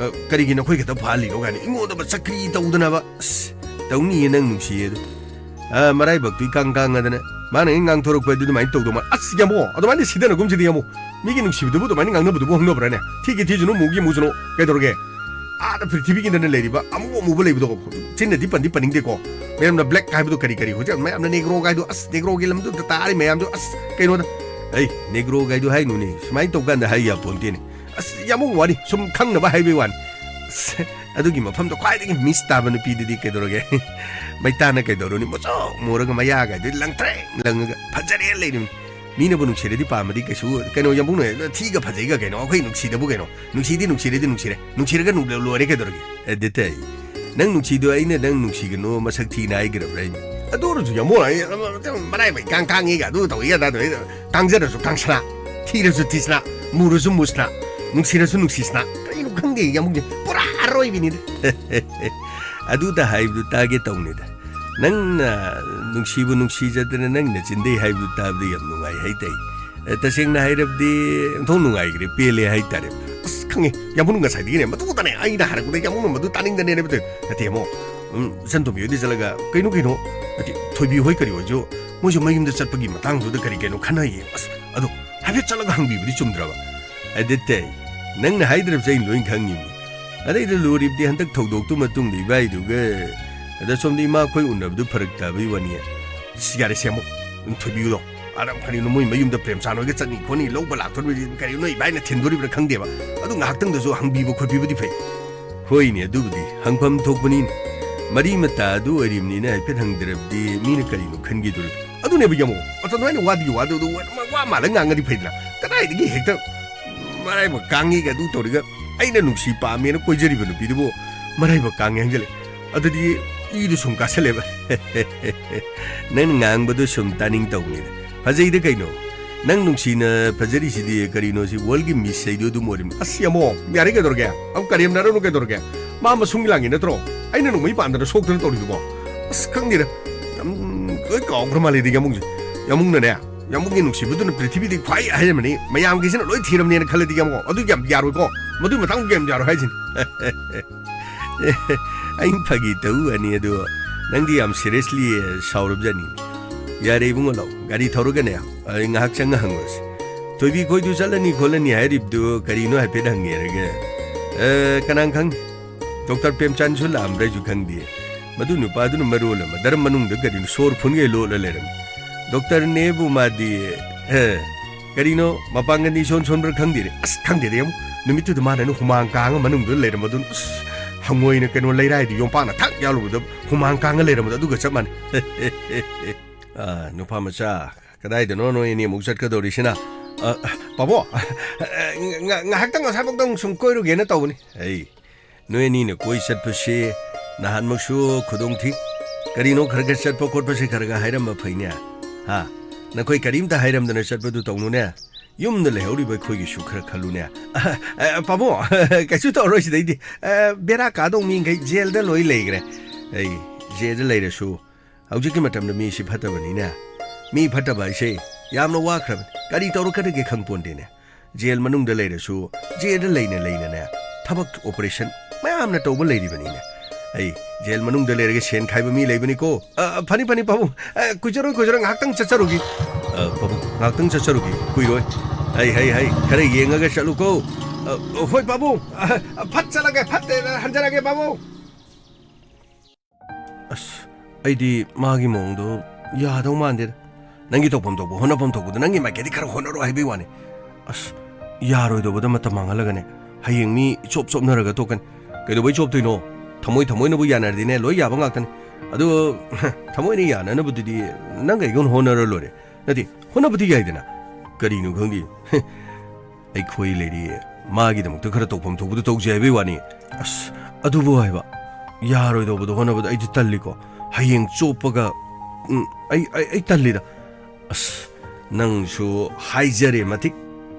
ꯑ, ꯀꯔꯤꯒꯤ ꯅꯈꯣꯏ ꯈꯛꯇ ꯐꯥꯍꯜꯂꯤꯅꯣ?" ꯀꯥꯏꯅ ꯑꯩꯉꯣꯟꯗ ꯃꯆꯛ ꯀꯔꯤ ꯇꯧꯗꯅꯕ? ꯑꯁ, ꯇꯧꯅꯤꯌꯦ ꯅꯪ ꯅꯨꯡꯁꯤꯌꯦ ꯑꯗꯨ꯫ ꯑ, ꯃꯔꯥꯏꯕꯛꯇꯨ ꯏꯀꯥꯡ ꯀꯥꯡꯉꯗꯅ ꯃꯥꯅ ꯍꯦꯛ ꯉꯥꯡꯊꯣꯔꯛꯄ ꯑꯗꯨ ꯑꯗꯨꯃꯥꯏꯅ ꯇꯧꯗꯧ ꯃꯥꯜꯂꯦ꯫ ꯑꯁ, ꯌꯥꯝꯕꯣ, ꯑꯗꯨꯃꯥꯏꯅ ꯁꯤꯗꯅꯒꯨꯝꯁꯤꯗꯤ ꯌꯥꯝꯕꯣ꯫ ꯃꯤꯒꯤ ꯅꯨꯡꯁꯤꯕꯗꯨꯕꯨ ꯑꯗꯨꯃꯥꯏꯅ ꯉꯥꯡꯅꯕꯗꯨꯕꯨ ꯍꯧꯅꯕ꯭ꯔꯥꯅꯦ? ꯊꯤꯒꯤ ꯊꯤꯁꯅꯨ, ꯃꯨꯒꯤ ꯃꯨꯁꯅꯨ, ꯀꯩꯗꯧꯔꯒꯦ? ꯑꯥꯗ ꯄ꯭ꯔꯤꯊꯤꯕꯤꯒꯤꯗꯅ ꯂꯩꯔꯤꯕ ꯑꯃꯨ ꯑꯃꯨꯕ ꯂꯩꯕꯗꯣ, ꯆꯤꯟꯅꯗꯤ ꯄꯟꯗꯤ ꯄꯟꯅꯤꯡꯗꯦꯀꯣ꯫ ꯃꯌꯥꯝꯅ ꯕ꯭ꯂꯦꯛ ꯍꯥꯏꯕꯗꯣ ꯀꯔꯤ ꯀꯔꯤ? ꯍꯧꯖꯤꯛ ꯃꯌꯥꯝꯅ ꯅꯦꯒ꯭ꯔꯣ ꯍꯥꯏꯗꯣ, ꯑꯁ, ꯅꯦꯒ꯭ꯔꯣꯒꯤ ꯂꯝꯗꯨꯗ ꯇꯥꯔꯤ ꯃꯌꯥꯝꯗꯣ, ꯑꯁ, ꯀꯩꯅꯣꯗ, ꯑꯩ ꯅꯦꯒ꯭ꯔꯣ ꯍꯥꯏꯗꯣ ꯍꯥꯏꯅꯨꯅꯦ, ꯁꯨꯃꯥꯏꯅ ꯇꯧꯀꯥꯟꯗ ꯍꯥꯏ ꯌꯥꯄꯣꯟꯇꯦꯅꯦ꯫ ꯑꯁ, ꯌꯥꯝ ꯋꯥꯔꯤ, ꯁꯨꯝ ꯈꯪꯅꯕ ꯍꯥꯏꯕꯩ ꯋꯥꯅꯤ꯫ ꯑꯁ, ꯑꯗꯨꯒꯤ ꯃꯐꯝꯗꯣ ꯈ꯭ꯋꯥꯏꯗꯒꯤ ꯃꯤꯁ ꯇꯥꯕ ꯅꯨꯄꯤꯗꯨꯗꯤ ꯀꯩꯗꯧꯔꯒꯦ? ꯃꯩꯇꯥꯅ ꯀꯩꯗꯧꯔꯨꯅꯤ? ꯃꯨꯁꯨꯛ ꯃꯨꯔꯒ ꯃꯌꯥꯒꯥꯏꯗꯨ ꯂꯪꯇ꯭ꯔꯦꯛ ꯂꯪꯉꯒ ꯐꯖꯔꯦ ꯂꯩꯔꯤꯕꯅꯤ꯫ ꯃꯤꯅꯕꯨ ꯅꯨꯡꯁꯤꯔꯗꯤ ꯄꯥꯝꯃꯗꯤ ꯀꯩꯁꯨ, ꯀꯩꯅꯣ, ꯌꯥꯝꯕꯨꯡꯅ ꯊꯤꯒ ꯐꯖꯩꯒ ꯀꯩꯅꯣ, ꯑꯩꯈꯣꯏ ꯅꯨꯡꯁꯤꯗꯕꯨ ꯀꯩꯅꯣ? ꯅꯨꯡꯁꯤꯗꯤ ꯅꯨꯡꯁꯤꯔꯗꯤ ꯅꯨꯡꯁꯤꯔꯦ, ꯅꯨꯡꯁꯤꯔꯒ ꯅꯨꯡ-, ꯂꯣꯏꯔꯦ ꯀꯩꯗꯧꯔꯒꯦ? ꯑꯦ, ꯗꯦꯇꯩ, ꯅꯪ ꯅꯨꯡꯁꯤꯗꯣ ꯑꯩꯅ ꯅꯪ ꯅꯨꯡꯁꯤꯒꯅꯨ ꯃꯁꯛ ꯊꯤꯅ ꯍꯥꯏꯈ꯭ꯔꯕ꯭ꯔꯥ ꯑꯩ? ꯑꯗꯨ ꯑꯣꯏꯔꯁꯨ ꯌꯥꯝꯕꯨꯡ, ꯑꯩ, ꯑꯃ, ꯑꯃ, ꯃꯔꯥꯏꯕꯛ ꯏꯀꯥꯡ ꯀꯥꯡꯉꯤꯒ ꯑꯗꯨ ꯇꯧꯏꯒ ꯑꯗꯥ ꯇꯧꯏꯒ, ꯀꯥꯡꯖꯔꯁꯨ ꯀꯥꯡꯁꯅꯥ, ꯊꯤꯔꯁꯨ ꯊꯤꯁꯅꯥ, ꯃꯨꯔꯁꯨ ꯃꯨꯁꯅꯥ, ꯅꯨꯡꯁꯤꯔꯁꯨ ꯅꯨꯡꯁꯤꯁꯅꯥ, ꯀꯔꯤꯅꯣ ꯈꯪꯗꯦ ꯌꯥꯝꯕꯨꯡꯁꯦ ꯄꯨꯔꯥ ꯑꯔꯣꯏꯕꯤꯅꯤꯗ꯫ ꯑꯗꯨꯗ ꯍꯥꯏꯕꯗꯨ ꯇꯥꯒꯦ ꯇꯧꯅꯤꯗ꯫ ꯅꯪꯅ ꯅꯨꯡꯁꯤꯕꯨ ꯅꯨꯡꯁꯤꯖꯗꯅ ꯅꯪ ꯅꯆꯤꯟꯗꯩ ꯍꯥꯏꯕꯗꯨ ꯇꯥꯕꯗ ꯌꯥꯝ ꯅꯨꯡꯉꯥꯏ ꯍꯥꯏꯇꯥꯏ꯫ ꯑꯦ, ꯇꯁꯦꯡꯅ ꯍꯥꯏꯔꯕꯗꯤ ꯑꯣꯟꯊꯣꯛ ꯅꯨꯡꯉꯥꯏꯈ꯭ꯔꯦ, ꯄꯦꯜꯂꯦ ꯍꯥꯏꯇꯥꯔꯦ꯫ ꯑꯁ, ꯈꯪꯉꯦ, ꯌꯥꯝꯕꯨꯡ ꯉꯁꯥꯏꯗꯒꯤꯅꯦ, ꯃꯗꯨꯗꯅꯦ ꯑꯩꯅ ꯍꯥꯏꯔꯛꯄꯗ ꯌꯥꯝꯕꯨꯡꯅ ꯃꯗꯨ ꯇꯥꯅꯤꯡꯗꯅꯦꯅ ꯇꯧꯔꯤꯗꯣ꯫ ꯅꯠꯇꯦ, ꯑꯃꯨꯛ, ꯎꯝ, ꯏꯆꯟ ꯇꯣꯝꯕꯤ ꯍꯣꯏꯗꯤ ꯆꯠꯂꯒ, ꯀꯩꯅꯣ, ꯀꯩꯅꯣ, ꯅꯠꯇꯦ, ꯊꯣꯏꯕꯤ ꯍꯣꯏ ꯀꯔꯤ ꯍꯣꯏꯁꯨ ꯃꯣꯏꯁꯨ ꯃꯌꯨꯝꯗ ꯆꯠꯄꯒꯤ ꯃꯇꯥꯡꯗꯨꯗ ꯀꯔꯤ ꯀꯩꯅꯣ ꯈꯟꯅꯩꯌꯦ꯫ ꯑꯁ, ꯑꯗꯣ ꯍꯥꯏꯐꯦꯠ ꯆꯠꯂꯒ ꯍꯪꯕꯤꯕꯗꯤ ꯆꯨꯝꯗ꯭ꯔꯕ? ꯑꯗꯨꯗꯤ ꯅꯪꯅ ꯍꯥꯏꯗ꯭ꯔꯕꯁꯦ ꯑꯩꯅ ꯂꯣꯏ ꯈꯪꯉꯤꯅꯤ꯫ ꯑꯗꯩꯗ ꯂꯨꯔꯤꯕꯗꯤ ꯍꯟꯗꯛ ꯊꯧꯗꯣꯛꯇꯨ ꯃꯇꯨꯡꯗ ꯏꯕꯥꯏꯗꯨꯒ ꯑꯗ ꯁꯣꯝꯗ ꯏꯃꯥ ꯑꯩꯈꯣꯏ ꯎꯅꯕꯗꯨ ꯐꯔꯛ ꯇꯥꯕꯩ ꯋꯥꯅꯤ꯫ ꯑꯁ, ꯌꯥꯔꯦ ꯁꯦꯝꯃꯣ, ꯊꯣꯏꯕꯤꯗꯣ꯫ ꯑꯗ ꯀꯔꯤꯅꯣ ꯃꯣꯏ ꯃꯌꯨꯝꯗ ꯄ꯭ꯔꯦꯝꯆꯥꯟ ꯍꯣꯏꯒ ꯆꯠꯅꯤ ꯈꯣꯠꯅꯤ ꯂꯧꯕ ꯂꯥꯛꯇꯣꯔꯤꯕꯗꯤ ꯀꯔꯤꯅꯣ ꯅꯣꯏ ꯏꯕꯥꯏꯅ ꯊꯤꯟꯗꯣꯔꯤꯕ꯭ꯔꯥ ꯈꯪꯗꯦꯕ꯫ ꯑꯗꯨ ꯉꯥꯏꯍꯥꯛꯇꯪꯗꯁꯨ ꯍꯪꯕꯤꯕ ꯈꯣꯠꯄꯤꯕꯗꯤ ꯐꯩ꯫ ꯍꯣꯏꯅꯦ, ꯑꯗꯨꯕꯨꯗꯤ ꯍꯪꯐꯝ ꯊꯣꯛꯄꯅꯤꯅꯦ꯫ ꯃꯔꯤ ꯃꯇꯥ ꯑꯗꯨ ꯑꯣꯏꯔꯤꯕꯅꯤꯅ ꯍꯥꯏꯐꯦꯠ ꯍꯪꯗ꯭ꯔꯕꯗꯤ ꯃꯤꯅ ꯀꯔꯤꯅꯣ ꯈꯟꯈꯤꯗꯣꯔꯤꯕ? ꯑꯗꯨꯅꯦꯕ ꯌꯦꯡꯉꯣ, ꯃꯇꯝ ꯑꯗꯨꯃꯥꯏꯅ ꯋꯥꯗꯤ ꯋꯥꯗꯨ ꯑꯗꯨ ꯋꯥ ꯃꯥꯜꯂ ꯉꯥꯡꯉꯗꯤ ꯐꯩꯗꯅ꯫ ꯀꯗꯥꯏꯗꯒꯤ ꯍꯦꯛꯇ ꯃꯔꯥꯏꯕꯛ ꯀꯥꯡꯉꯤꯒ ꯑꯗꯨ ꯇꯧꯔꯤꯒ, ꯑꯩꯅ ꯅꯨꯡꯁꯤ ꯄꯥꯝꯃꯦꯅ ꯀꯣꯏꯖꯔꯤꯕ ꯅꯨꯄꯤꯗꯨꯕꯨ ꯃꯔꯥꯏꯕꯛ ꯀꯥꯡꯉꯤ ꯍꯥꯏꯖꯜꯂꯦ꯫ ꯑꯗꯨꯗꯤ ꯏꯗꯨ ꯁꯨꯝ ꯀꯥꯁꯜꯂꯦꯕ꯫ ꯅꯪꯅ ꯉꯥꯡꯕꯗꯨ ꯁꯨꯝ ꯇꯥꯅꯤꯡ ꯇꯧꯕꯅꯤꯗ꯫ ꯐꯖꯩꯗ ꯀꯩꯅꯣ꯫ ꯅꯪ ꯅꯨꯡꯁꯤꯅ ꯐꯖꯔꯤꯁꯤꯗꯤ ꯀꯔꯤꯅꯣ, ꯁꯤ ꯋꯥꯔꯜꯒꯤ ꯃꯤꯁ ꯍꯥꯏꯗꯣ ꯑꯗꯨꯝ ꯑꯣꯏꯔꯤꯕꯅꯤ꯫ ꯑꯁ, ꯌꯥꯝꯕꯣ, ꯌꯥꯔꯦ ꯀꯩꯗꯧꯔꯒꯦ? ꯑꯃꯨꯛ ꯀꯔꯦꯝꯅꯔꯅꯨ ꯀꯩꯗꯧꯔꯒꯦ? ꯃꯥ ꯃꯁꯨꯡꯒꯤ ꯂꯥꯡꯒꯤ ꯅꯠꯇ꯭ꯔꯣ? ꯑꯩꯅ ꯅꯣꯡꯃꯩ ꯄꯥꯟꯗꯅ ꯁꯣꯛꯇꯅ ꯇꯧꯔꯤꯗꯨꯕꯣ? ꯑꯁ, ꯈꯪꯗꯦꯗ꯫ ꯌꯥꯝ ꯂꯣꯏ ꯀꯥꯎꯈ꯭ꯔ ꯃꯥꯜꯂꯦꯗ ꯌꯥꯝꯕꯨꯡꯁꯦ꯫ ꯌꯥꯝꯕꯨꯡꯅꯅꯦ, ꯌꯥꯝꯕꯨꯡꯒꯤ ꯅꯨꯡꯁꯤꯕꯗꯨꯅ ꯄ꯭ꯔꯤꯊꯤꯕꯤꯗꯒꯤ ꯈ꯭ꯋꯥꯏ ꯑꯍꯦꯟꯕꯅꯤ, ꯃꯌꯥꯝꯒꯤꯁꯤꯅ ꯂꯣꯏ ꯊꯤꯔꯝꯅꯦꯅ ꯈꯜꯂꯗꯤ ꯌꯥꯝꯕꯨꯡ, ꯑꯗꯨ ꯌꯥꯝ ꯌꯥꯔꯣꯏꯀꯣ, ꯃꯗꯨꯒꯤ ꯃꯇꯥꯡꯗ ꯌꯥꯝ ꯌꯥꯔꯣꯏ ꯍꯥꯏꯁꯤꯅꯤ꯫ ꯑꯩ ꯐꯥꯒꯤ ꯇꯧ ꯋꯥꯅꯤ, ꯑꯗꯣ ꯅꯪꯗꯤ ꯌꯥꯝ seriously ꯁꯥꯎꯔꯕꯖꯥꯠꯅꯤ꯫ ꯌꯥꯔꯦ ꯏꯕꯨꯡꯉꯣ, ꯂꯥꯛꯑꯣ, ꯒꯥꯔꯤ ꯊꯧꯔꯒꯅꯦ, ꯑꯩ ꯉꯥꯏꯍꯥꯛ ꯆꯪꯉ ꯍꯪꯉꯨꯔꯁꯤ꯫ ꯊꯣꯏꯕꯤ ꯈꯣꯏꯗꯨ ꯆꯠꯂꯅꯤ ꯈꯣꯠꯂꯅꯤ ꯍꯥꯏꯔꯤꯕꯗꯨ ꯀꯔꯤꯅꯣ ꯍꯥꯏꯐꯦꯠ ꯍꯪꯉꯦꯔꯒ, ꯑ, ꯀꯅꯥ ꯈꯪꯅꯤ? ꯗꯣꯛꯇꯔ ꯄ꯭ꯔꯦꯝꯆꯥꯟꯁꯨ ꯂꯥꯛꯑꯝꯕ꯭ꯔꯥꯁꯨ ꯈꯪꯗꯦ꯫ ꯃꯗꯨ ꯅꯨꯄꯥꯗꯨꯅ ꯃꯔꯣꯜ ꯑꯃ ꯗꯔꯝ ꯃꯅꯨꯡꯗ ꯀꯔꯤꯅꯣ ꯁꯣꯔ ꯐꯨꯟꯒꯩ ꯂꯣꯠꯂ ꯂꯩꯔꯝꯃꯤ꯫ ꯗꯣꯛꯇꯔꯅꯦꯕꯨ ꯃꯥꯗꯤ, ꯑ, ꯀꯔꯤꯅꯣ ꯃꯄꯥꯡꯒꯜꯗꯤ ꯏꯁꯣꯟ ꯁꯣꯟꯕ꯭ꯔꯥ ꯈꯪꯗꯦꯅꯦ꯫ ꯑꯁ, ꯈꯪꯗꯦꯗ ꯌꯦꯡꯉꯨ꯫ ꯅꯨꯃꯤꯠꯇꯨꯗ ꯃꯥꯅ ꯑꯩꯅ ꯍꯨꯃꯥꯡ ꯀꯥꯡꯉ ꯃꯅꯨꯡꯗ ꯂꯩꯔꯝꯕꯗꯨꯅ, ꯑꯁ, ꯍꯪꯉꯣꯏꯅ ꯀꯩꯅꯣ ꯂꯩꯔꯥꯏꯗ ꯌꯣꯝꯄꯥꯛꯅ ꯊꯛ ꯌꯥꯜꯂꯨꯕꯗ ꯍꯨꯃꯥꯡ ꯀꯥꯡꯉ ꯂꯩꯔꯝꯕꯗꯣ ꯑꯗꯨꯒ ꯆꯞ ꯃꯥꯟꯅꯩ꯫ ꯑ, ꯅꯨꯄꯥ ꯃꯆꯥ, ꯀꯗꯥꯏꯗꯅꯣ ꯅꯣꯏ ꯑꯅꯤ ꯑꯃꯨꯛ ꯆꯠꯀꯗꯧꯔꯤꯁꯤꯅ? ꯑ, ꯄꯥꯕꯣ, ꯉ-, ꯉ-, ꯉꯥꯏꯍꯥꯛꯇꯪ ꯑꯁ꯭ꯋꯥꯏꯐꯥꯎꯗꯪ ꯁꯨꯝ ꯀꯣꯏꯔꯨꯒꯦꯅ ꯇꯧꯕꯅꯤ꯫ ꯑꯩ, ꯅꯣꯏ ꯑꯅꯤꯅ ꯀꯣꯏ ꯆꯠꯄꯁꯤ ꯅꯍꯥꯟꯃꯨꯛꯁꯨ ꯈꯨꯗꯣꯡ ꯊꯤ꯫ ꯀꯔꯤꯅꯣ ꯈꯔ ꯈꯔ ꯆꯠꯄ ꯈꯣꯠꯄꯁꯤ ꯈꯔ ꯈꯔ ꯍꯥꯏꯔꯝꯕ ꯐꯩꯅꯦ꯫ ꯍꯥ? ꯅꯈꯣꯏ ꯀꯔꯤꯝꯇ ꯍꯥꯏꯔꯝꯗꯅ ꯆꯠꯄꯗꯨ ꯇꯧꯅꯨꯅꯦ꯫ ꯌꯨꯝꯗ ꯂꯩꯍꯧꯔꯤꯕ ꯑꯩꯈꯣꯏꯒꯤꯁꯨ ꯈꯔ ꯈꯜꯂꯨꯅꯦ꯫ ꯑ, ꯑ, ꯄꯥꯕꯨꯡ, ꯀꯩꯁꯨ ꯇꯧꯔꯣꯏ ꯁꯤꯗꯩꯗꯤ꯫ ꯑ, ꯕꯦꯔꯥ ꯀꯥꯗꯧ ꯃꯤꯈꯩ ꯖꯦꯜꯗ ꯂꯣꯏ ꯂꯩꯈ꯭ꯔꯦ꯫ ꯑꯩ, ꯖꯦꯜꯗ ꯂꯩꯔꯁꯨ ꯍꯧꯖꯤꯛꯀꯤ ꯃꯇꯝꯗ ꯃꯤꯁꯤ ꯐꯠꯇꯕꯅꯤꯅꯦ꯫ ꯃꯤ ꯐꯠꯇꯕ ꯍꯥꯏꯁꯦ ꯌꯥꯝꯅ ꯋꯥꯈ꯭ꯔꯕꯅꯤ꯫ ꯀꯔꯤ ꯇꯧꯔꯛꯀꯗꯒꯦ ꯈꯪꯄꯣꯟꯇꯦꯅꯦ꯫ ꯖꯦꯜ ꯃꯅꯨꯡꯗ ꯂꯩꯔꯁꯨ, ꯖꯦꯜꯗ ꯂꯩꯅ ꯂꯩꯅꯅꯦ, ꯊꯕꯛ operation ꯃꯌꯥꯝꯅ ꯇꯧꯕ ꯂꯩꯔꯤꯕꯅꯤꯅꯦ꯫ ꯑꯩ, ꯖꯦꯜ ꯃꯅꯨꯡꯗ ꯂꯩꯔꯒ ꯁꯦꯟ ꯈꯥꯏꯕ ꯃꯤ ꯂꯩꯕꯅꯤꯀꯣ꯫ ꯑ, ꯐꯅꯤ, ꯐꯅꯤ, ꯄꯥꯕꯨꯡ꯫ ꯑ, ꯀꯨꯏꯖꯔꯣꯏ, ꯀꯨꯏꯖꯔꯣꯏ, ꯉꯥꯏꯍꯥꯛꯇꯪ ꯆꯠꯆꯔꯨꯈꯤ꯫ ꯑ, ꯄꯥꯕꯨꯡ, ꯉꯥꯏꯍꯥꯛꯇꯪ ꯆꯠꯆꯔꯨꯈꯤ, ꯀꯨꯏꯔꯣꯏ꯫ ꯍꯩ, ꯍꯩ, ꯍꯩ, ꯈꯔ ꯌꯦꯡꯉꯒ ꯆꯠꯂꯨꯀꯣ꯫ ꯑ, ꯍꯣꯏ, ꯄꯥꯕꯨꯡ꯫ ꯑ, ꯐꯠ ꯆꯠꯂꯒꯦ, ꯐꯠ ꯍꯟꯖꯔꯒꯦ, ꯄꯥꯕꯨꯡ꯫ ꯑꯁ, ꯑꯩꯗꯤ ꯃꯥꯒꯤ ꯃꯑꯣꯡꯗꯣ ꯌꯥꯗꯧ ꯃꯥꯟꯗꯦꯗ꯫ ꯅꯪꯒꯤ ꯇꯧꯐꯝ ꯊꯣꯛꯄ, ꯍꯣꯠꯅꯐꯝ ꯊꯣꯛꯄꯗꯣ ꯅꯪꯒꯤ ꯃꯥꯏꯀꯩꯗꯤ ꯈꯔ ꯍꯣꯠꯅꯔꯣ ꯍꯥꯏꯕꯩ ꯋꯥꯅꯤ꯫ ꯑꯁ, ꯌꯥꯔꯣꯏꯗꯧꯕꯗ ꯃꯇꯝ ꯃꯥꯡꯍꯜꯂꯒꯅꯦ, ꯍꯌꯦꯡ ꯃꯤ ꯆꯣꯞ ꯆꯣꯞꯅꯔꯒ ꯇꯣꯛꯀꯅꯤ꯫ ꯀꯩꯗꯧꯕꯩ ꯆꯣꯞꯇꯣꯏꯅꯣ? ꯊꯃꯣꯏ ꯊꯃꯣꯏꯅꯕꯨ ꯌꯥꯅꯔꯗꯤꯅꯦ, ꯂꯣꯏ ꯌꯥꯕ ꯉꯥꯛꯇꯅꯤ꯫ ꯑꯗꯣ, ꯊꯃꯣꯏꯅ ꯌꯥꯅꯅꯕꯗꯨꯗꯤ ꯅꯪ ꯀꯩꯒꯨꯝ ꯍꯣꯠꯅꯔ ꯂꯣꯏꯔꯦ꯫ ꯅꯠꯇꯦ, ꯍꯣꯠꯅꯕꯗꯤ ꯌꯥꯏꯗꯅ꯫ ꯀꯔꯤꯅꯣ ꯈꯪꯗꯦ꯫ ꯑꯩꯈꯣꯏ ꯂꯩꯔꯤ, ꯃꯥꯒꯤꯗꯃꯛꯇ ꯈꯔ ꯇꯧꯐꯝ ꯊꯣꯛꯄꯗꯨ ꯇꯧꯖꯩ ꯍꯥꯏꯕꯩ ꯋꯥꯅꯤ꯫ ꯑꯁ, ꯑꯗꯨꯕꯨ ꯍꯥꯏꯕ, ꯌꯥꯔꯣꯏꯗꯧꯕꯗꯣ ꯍꯣꯠꯅꯕꯗ ꯑꯩꯗꯤ ꯇꯜꯂꯤꯀꯣ꯫ ꯍꯌꯦꯡ ꯆꯣꯞꯄꯒ, ꯎꯝ, ꯑꯩ, ꯑꯩ, ꯑꯩ ꯇꯜꯂꯤꯗ꯫ ꯑꯁ, ꯅꯪꯁꯨ ꯍꯥꯏꯖꯔꯦ ꯃꯇꯤꯛ꯫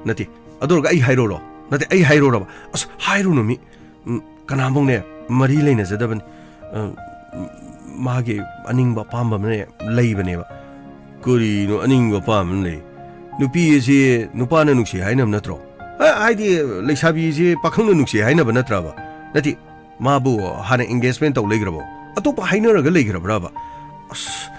ꯅꯠꯇꯦ, ꯑꯗꯨ ꯑꯣꯏꯔꯒ ꯑꯩ ꯍꯥꯏꯔꯣꯔꯣ? ꯅꯠꯇꯦ, ꯑꯩ ꯍꯥꯏꯔꯣꯔꯕ? ꯑꯁ, ꯍꯥꯏꯔꯨꯅꯨ ꯃꯤ꯫ ꯎꯝ, ꯀꯅꯥꯐꯧꯅꯦ ꯃꯔꯤ ꯂꯩꯅꯖꯗꯕꯅꯤ꯫ ꯑ, ꯎꯝ, ꯃꯥꯒꯤ ꯑꯅꯤꯡꯕ ꯑꯄꯥꯝꯕ ꯑꯃꯅꯦ ꯂꯩꯕꯅꯦꯕ꯫ ꯀꯔꯤꯅꯣ ꯑꯅꯤꯡꯕ ꯄꯥꯝꯕ ꯑꯃ ꯂꯩ? ꯅꯨꯄꯤ ꯑꯁꯤ ꯅꯨꯄꯥꯅ ꯅꯨꯡꯁꯤ ꯍꯥꯏꯅꯕ ꯅꯠꯇ꯭ꯔꯣ? ꯑ, ꯍꯥꯏꯗꯤ, ꯂꯩꯁꯥꯕꯤ ꯑꯁꯤ ꯄꯥꯈꯪꯅ ꯅꯨꯡꯁꯤ ꯍꯥꯏꯅꯕ ꯅꯠꯇ꯭ꯔꯕ? ꯅꯠꯇꯦ, ꯃꯥꯕꯨ ꯍꯥꯟꯅ engagement ꯇꯧ ꯂꯩꯈ꯭ꯔꯕꯣ? ꯑꯇꯣꯞꯄ ꯍꯥꯏꯅꯔꯒ ꯂꯩꯈ꯭ꯔꯕ꯭ꯔꯕ? ꯑꯁ,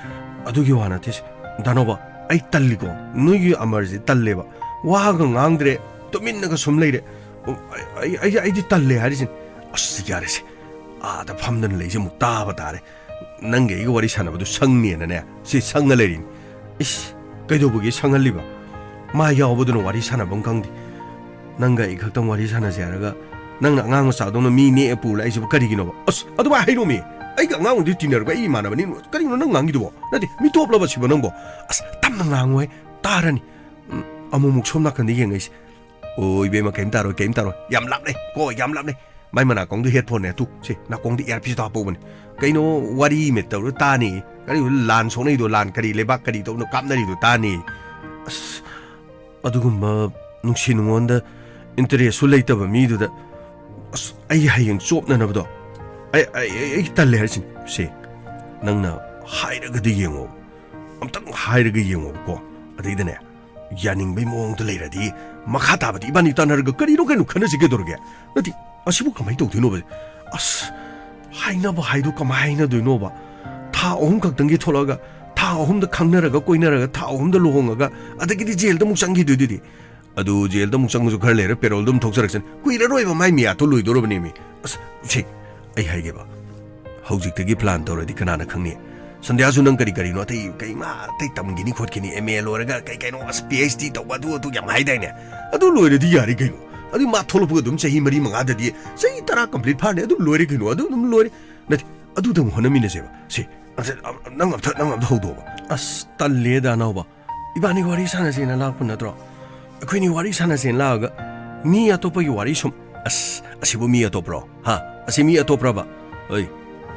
ꯑꯗꯨꯒꯤ ꯋꯥ ꯅꯠꯇꯦ ꯁꯦ꯫ ꯗꯥꯅꯣꯕ, ꯑꯩ ꯇꯜꯂꯤꯀꯣ, ꯅꯣꯏꯒꯤ ꯑꯃꯔꯁꯦ ꯇꯜꯂꯦꯕ꯫ ꯋꯥꯒ ꯉꯥꯡꯗ꯭ꯔꯦ, ꯇꯨꯃꯤꯟꯅꯒ ꯁꯨꯝ ꯂꯩꯔꯦ꯫ ꯑꯣ, ꯑꯩ, ꯑꯩ, ꯑꯩ, ꯑꯩꯗꯤ ꯇꯜꯂꯦ ꯍꯥꯏꯔꯤꯁꯤꯅꯤ꯫ ꯑꯁ, ꯌꯥꯔꯦꯁꯦ, ꯑꯥꯗ ꯐꯝꯗꯅ ꯂꯩꯁꯦ ꯑꯃꯨꯛ ꯇꯥꯕ ꯇꯥꯔꯦ꯫ ꯅꯪꯒꯤ ꯑꯩꯒ ꯋꯥꯔꯤ ꯁꯥꯟꯅꯕꯗꯨ ꯁꯪꯅꯦꯅꯅꯦ ꯁꯤ ꯁꯪꯉ ꯂꯩꯔꯤꯅꯤ꯫ ꯏꯁ, ꯀꯩꯗꯧꯕꯒꯤ ꯁꯪꯍꯜꯂꯤꯕ? ꯃꯥ ꯌꯥꯎꯕꯗꯨꯅ ꯋꯥꯔꯤ ꯁꯥꯟꯅꯕꯝ ꯈꯪꯗꯦ꯫ ꯅꯪꯒ ꯑꯩ ꯈꯛꯇꯪ ꯋꯥꯔꯤ ꯁꯥꯟꯅꯁꯦ ꯍꯥꯏꯔꯒ ꯅꯪꯅ ꯑꯉꯥꯡ ꯃꯆꯥꯗꯧꯅ ꯃꯤ ꯅꯦꯛꯑ ꯄꯨ ꯂꯥꯛꯏꯁꯤꯕꯨ ꯀꯔꯤꯒꯤꯅꯣꯕ? ꯑꯁ, ꯑꯗꯨꯃꯥꯏꯅ ꯍꯩꯅꯣꯃꯤ꯫ ꯑꯩꯒ ꯑꯉꯥꯡꯗꯨꯗꯤ ꯇꯤꯟꯅꯔꯒ ꯑꯩ ꯏꯃꯥꯟꯅꯕꯅꯤ꯫ ꯀꯔꯤꯅꯣ ꯅꯪ ꯉꯥꯡꯉꯤꯗꯨꯕꯣ? ꯅꯠꯇꯦ, ꯃꯤ ꯇꯣꯞꯂꯕ ꯁꯤꯕꯣ ꯅꯪꯕꯣ? ꯑꯁ, ꯇꯞꯅ ꯉꯥꯡꯉꯣꯍꯦ, ꯇꯥꯔꯅꯤ꯫ ꯎꯝ, ꯑꯃꯨꯛꯃꯨꯛ ꯁꯣꯝ ꯅꯥꯀꯟꯗ ꯌꯦꯡꯉꯛꯏꯁꯦ꯫ ꯑꯣ, ꯏꯕꯦꯝꯃ, ꯀꯩꯝ ꯇꯥꯔꯣꯏ, ꯀꯩꯝ ꯇꯥꯔꯣꯏ꯫ ꯌꯥꯝ ꯂꯥꯞꯅꯩ ꯀꯣ, ꯌꯥꯝ ꯂꯥꯞꯅꯩ꯫ ꯃꯥꯏ ꯃꯅꯥꯀꯣꯡꯗ headphone ꯅꯦ ꯇꯨ꯫ ꯁꯤ ꯅꯥꯀꯣꯡꯗ earpiece ꯇꯣ ꯍꯥꯞꯄꯧꯕꯅꯤ꯫ ꯀꯩꯅꯣ, ꯋꯥꯔꯤ ꯃꯦꯠ ꯇꯧꯔ ꯇꯥꯅꯤ꯫ ꯀꯔꯤ ꯂꯥꯟ ꯁꯣꯛꯅꯩꯗꯣ, ꯂꯥꯟ ꯀꯔꯤ, ꯂꯩꯕꯥꯛ ꯀꯔꯤ ꯇꯧꯅꯣ ꯀꯥꯞꯅꯔꯤꯗꯣ ꯇꯥꯅꯤ꯫ ꯑꯁ, ꯑꯗꯨꯒꯨꯝꯕ ꯅꯨꯡꯁꯤ ꯅꯨꯡꯉꯣꯟꯗ interest ꯁꯨ ꯂꯩꯇꯕ ꯃꯤꯗꯨꯗ, ꯑꯁ, ꯑꯩ ꯍꯌꯦꯡ ꯆꯣꯞꯅꯅꯕꯗꯣ꯫ ꯑꯩ, ꯑꯩ, ꯑꯩ, ꯑꯩ ꯇꯜꯂꯦ ꯍꯥꯏꯁꯤꯅꯤ꯫ ꯁꯤ ꯅꯪꯅ ꯍꯥꯏꯔꯒꯗꯤ ꯌꯦꯡꯉꯣ꯫ ꯑꯝꯇꯪ ꯍꯥꯏꯔꯒ ꯌꯦꯡꯉꯣꯕꯀꯣ꯫ ꯑꯗꯩꯗꯅꯦ, ꯌꯥꯅꯤꯡꯕꯩ ꯃꯑꯣꯡꯗ ꯂꯩꯔꯗꯤ ꯃꯈꯥ ꯇꯥꯕꯗꯤ ꯏꯕꯥꯅꯤ ꯇꯥꯟꯅꯔꯒ ꯀꯔꯤꯅꯣ ꯀꯩꯅꯣ ꯈꯟꯅꯁꯤ ꯀꯩꯗꯧꯔꯒꯦ? ꯅꯠꯇꯦ, ꯑꯁꯤꯕꯨ ꯀꯃꯥꯏꯅ ꯇꯧꯗꯣꯏꯅꯣꯕ? ꯑꯁ, ꯍꯥꯏꯅꯕ ꯍꯥꯏꯗꯣ ꯀꯃꯥꯏꯅ ꯍꯥꯏꯅꯗꯣꯏꯅꯣꯕ? ꯊꯥ ꯑꯍꯨꯝ ꯈꯛꯇꯪꯒꯤ ꯊꯣꯛꯂꯛꯑꯒ ꯊꯥ ꯑꯍꯨꯝꯗ ꯈꯪꯅꯔꯒ ꯀꯣꯏꯅꯔꯒ ꯊꯥ ꯑꯍꯨꯝꯗ ꯂꯨꯍꯣꯡꯉꯒ ꯑꯗꯒꯤꯗꯤ ꯖꯦꯜꯗ ꯑꯃꯨꯛ ꯆꯪꯈꯤꯗꯣꯏꯗꯨꯗꯤ꯫ ꯑꯗꯨ ꯖꯦꯜꯗ ꯑꯃꯨꯛ ꯆꯪꯉꯁꯨ ꯈꯔ ꯂꯩꯔ parole ꯗ ꯑꯃꯨꯛ ꯊꯣꯛꯆꯔꯛꯁꯅꯤ꯫ ꯀꯨꯏꯔꯔꯣꯏꯕ ꯃꯥꯏ ꯃꯤꯌꯥꯠꯇꯣ ꯂꯣꯏꯗꯣꯔꯕꯅꯦꯃꯤ꯫ ꯑꯁ, ꯁꯦ, ꯑꯩ ꯍꯥꯏꯒꯦꯕ꯫ ꯍꯧꯖꯤꯛꯇꯒꯤ plan ꯇꯧꯔꯗꯤ ꯀꯅꯥꯅ ꯈꯪꯅꯤ? ꯁꯟꯙ꯭ꯌꯥꯁꯨ ꯅꯪ ꯀꯔꯤ ꯀꯔꯤꯅꯣ ꯑꯇꯩ ꯀꯩ ꯃꯥ ꯑꯇꯩ ꯇꯝꯈꯤꯅꯤ ꯈꯣꯠꯈꯤꯅꯤ, M A ꯂꯣꯏꯔꯒ ꯀꯩ ꯀꯩꯅꯣ ꯑꯁ P H D ꯇꯧꯕ ꯑꯗꯨ ꯑꯗꯨ ꯌꯥꯝ ꯍꯥꯏꯗꯥꯏꯅꯦ? ꯑꯗꯨ ꯂꯣꯏꯔꯗꯤ ꯌꯥꯔꯦ ꯀꯩꯅꯣ꯫ ꯑꯗꯨ ꯃꯥ ꯊꯣꯛꯂꯛꯄꯒ ꯑꯗꯨꯝ ꯆꯍꯤ ꯃꯔꯤ ꯃꯉꯥꯗꯗꯤ ꯆꯍꯤ ꯇꯔꯥ complete ꯐꯥꯔꯅꯤ꯫ ꯑꯗꯨ ꯂꯣꯏꯔꯦ ꯀꯩꯅꯣ꯫ ꯑꯗꯨ ꯑꯗꯨꯝ ꯂꯣꯏꯔꯦ꯫ ꯅꯠꯇꯦ, ꯑꯗꯨꯗ ꯑꯃꯨꯛ ꯍꯣꯠꯅꯃꯤꯟꯅꯁꯦꯕ꯫ ꯁꯦ, ꯑꯁ, ꯅꯪ ꯑꯝꯇ, ꯅꯪ ꯑꯝꯇ ꯍꯧꯗꯣꯛꯑꯣꯕ꯫ ꯑꯁ, ꯇꯜꯂꯦꯗ, ꯑꯅꯥꯎꯕ꯫ ꯏꯕꯥꯅꯤ ꯋꯥꯔꯤ ꯁꯥꯟꯅꯁꯦꯅ ꯂꯥꯛꯄ ꯅꯠꯇ꯭ꯔꯣ? ꯑꯩꯈꯣꯏꯅꯤ ꯋꯥꯔꯤ ꯁꯥꯟꯅꯁꯦꯅ ꯂꯥꯛꯑꯒ ꯃꯤ ꯑꯇꯣꯞꯄꯒꯤ ꯋꯥꯔꯤ ꯁꯨꯝ, ꯑꯁ, ꯑꯁꯤꯕꯨ ꯃꯤ ꯑꯇꯣꯞꯄꯔꯣ? ꯍꯥ? ꯑꯁꯤ ꯃꯤ ꯑꯇꯣꯞꯄ꯭ꯔꯕ? ꯑꯩ,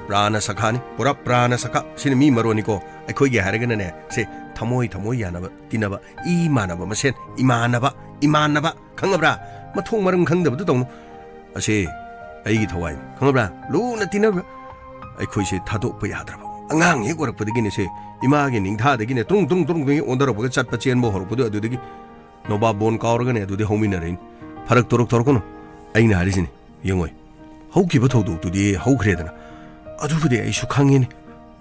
ꯄ꯭ꯔꯥꯅ ꯁꯈꯥꯅꯤ, ꯄꯨꯔꯥ ꯄ꯭ꯔꯥꯅ ꯁꯈꯥ꯫ ꯁꯤꯅ ꯃꯤ ꯃꯔꯣꯟꯅꯤꯀꯣ꯫ ꯑꯩꯈꯣꯏꯒꯤ ꯍꯥꯏꯔꯒꯅꯅꯦ, ꯁꯦ, ꯊꯃꯣꯏ ꯊꯃꯣꯏ ꯌꯥꯅꯕ, ꯇꯤꯟꯅꯕ, ꯏ ꯃꯥꯟꯅꯕ ꯃꯁꯦꯟ, ꯏꯃꯥꯟꯅꯕ, ꯏꯃꯥꯟꯅꯕ, ꯈꯪꯉꯕ꯭ꯔꯥ? ꯃꯊꯣꯡ ꯃꯔꯝ ꯈꯪꯗꯕꯗꯨ ꯇꯧꯅꯨ꯫ ꯑꯁꯤ ꯑꯩꯒꯤ ꯊꯋꯥꯏꯅꯤ, ꯈꯪꯉꯕ꯭ꯔꯥ? ꯂꯨꯅ ꯇꯤꯟꯅꯕ꯫ ꯑꯩꯈꯣꯏꯁꯦ ꯊꯥꯗꯣꯛꯄ ꯌꯥꯗ꯭ꯔꯕ꯫ ꯑꯉꯥꯡ ꯍꯦꯛ ꯑꯣꯏꯔꯛꯄꯗꯒꯤꯅꯦ ꯁꯦ, ꯏꯃꯥꯒꯤ ꯅꯤꯡꯊꯥꯗꯒꯤꯅꯦ ꯇ꯭ꯔꯨꯡ ꯇ꯭ꯔꯨꯡ ꯇ꯭ꯔꯨꯡ ꯇ꯭ꯔꯨꯡ ꯑꯣꯟꯊꯔꯛꯄꯒ ꯆꯠꯄ ꯆꯦꯟꯕ ꯍꯧꯔꯛꯄꯗꯣ, ꯑꯗꯨꯗꯒꯤ ꯅꯣꯕꯥꯞ ꯕꯣꯟ ꯀꯥꯎꯔꯒꯅꯦ ꯑꯗꯨꯗꯤ ꯍꯧꯃꯤꯟꯅꯔꯛꯏꯅꯤ꯫ ꯐꯔꯛ ꯇꯧꯔꯛ ꯇꯧꯔꯛꯀꯅꯨ, ꯑꯩꯅ ꯍꯥꯏꯔꯤꯁꯤꯅꯤ꯫ ꯌꯦꯡꯉꯣꯏ, ꯍꯧꯈꯤꯕ ꯊꯧꯗꯣꯛꯇꯨꯗꯤ ꯍꯧꯈ꯭ꯔꯦꯗꯅ꯫ ꯑꯗꯨꯕꯨꯗꯤ ꯑꯩꯁꯨ ꯈꯪꯉꯤꯅꯦ,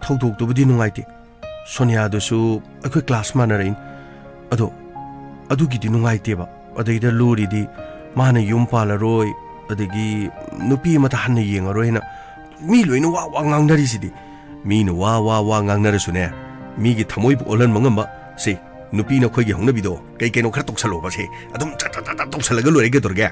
ꯊꯧꯗꯣꯛꯇꯨꯕꯨꯗꯤ ꯅꯨꯡꯉꯥꯏꯇꯦ꯫ ꯁꯣꯅꯤꯌꯥꯗꯨꯁꯨ ꯑꯩꯈꯣꯏ ꯀ꯭ꯂꯥꯁ ꯃꯥꯟꯅꯔꯛꯏꯅꯤ꯫ ꯑꯗꯣ ꯑꯗꯨꯒꯤꯗꯤ ꯅꯨꯡꯉꯥꯏꯇꯦꯕ꯫ ꯑꯗꯩꯗ ꯂꯨꯔꯤꯗꯤ ꯃꯥꯅ ꯌꯨꯝ ꯄꯥꯜꯂꯔꯣꯏ, ꯑꯗꯒꯤ ꯅꯨꯄꯤ ꯑꯃꯗ ꯍꯟꯅ ꯌꯦꯡꯉꯔꯣꯏꯅ ꯃꯤ ꯂꯣꯏꯅ ꯋꯥ ꯋꯥ ꯉꯥꯡꯅꯔꯤꯁꯤꯗꯤ꯫ ꯃꯤꯅ ꯋꯥ ꯋꯥ ꯋꯥ ꯉꯥꯡꯅꯔꯁꯨꯅꯦ, ꯃꯤꯒꯤ ꯊꯃꯣꯏꯕꯨ ꯑꯣꯜꯍꯟꯕ ꯉꯝꯕ ꯁꯤ ꯅꯨꯄꯤꯅ ꯑꯩꯈꯣꯏꯒꯤ ꯍꯧꯅꯕꯤꯗꯣ, ꯀꯩ ꯀꯩꯅꯣ ꯈꯔ ꯇꯧꯁꯜꯂꯣꯕ ꯁꯦ, ꯑꯗꯨꯝ ꯆꯠ ꯆꯠ ꯆꯠ ꯆꯠ ꯇꯧꯁꯜꯂꯒ ꯂꯣꯏꯔꯦ, ꯀꯩꯗꯧꯔꯒꯦ?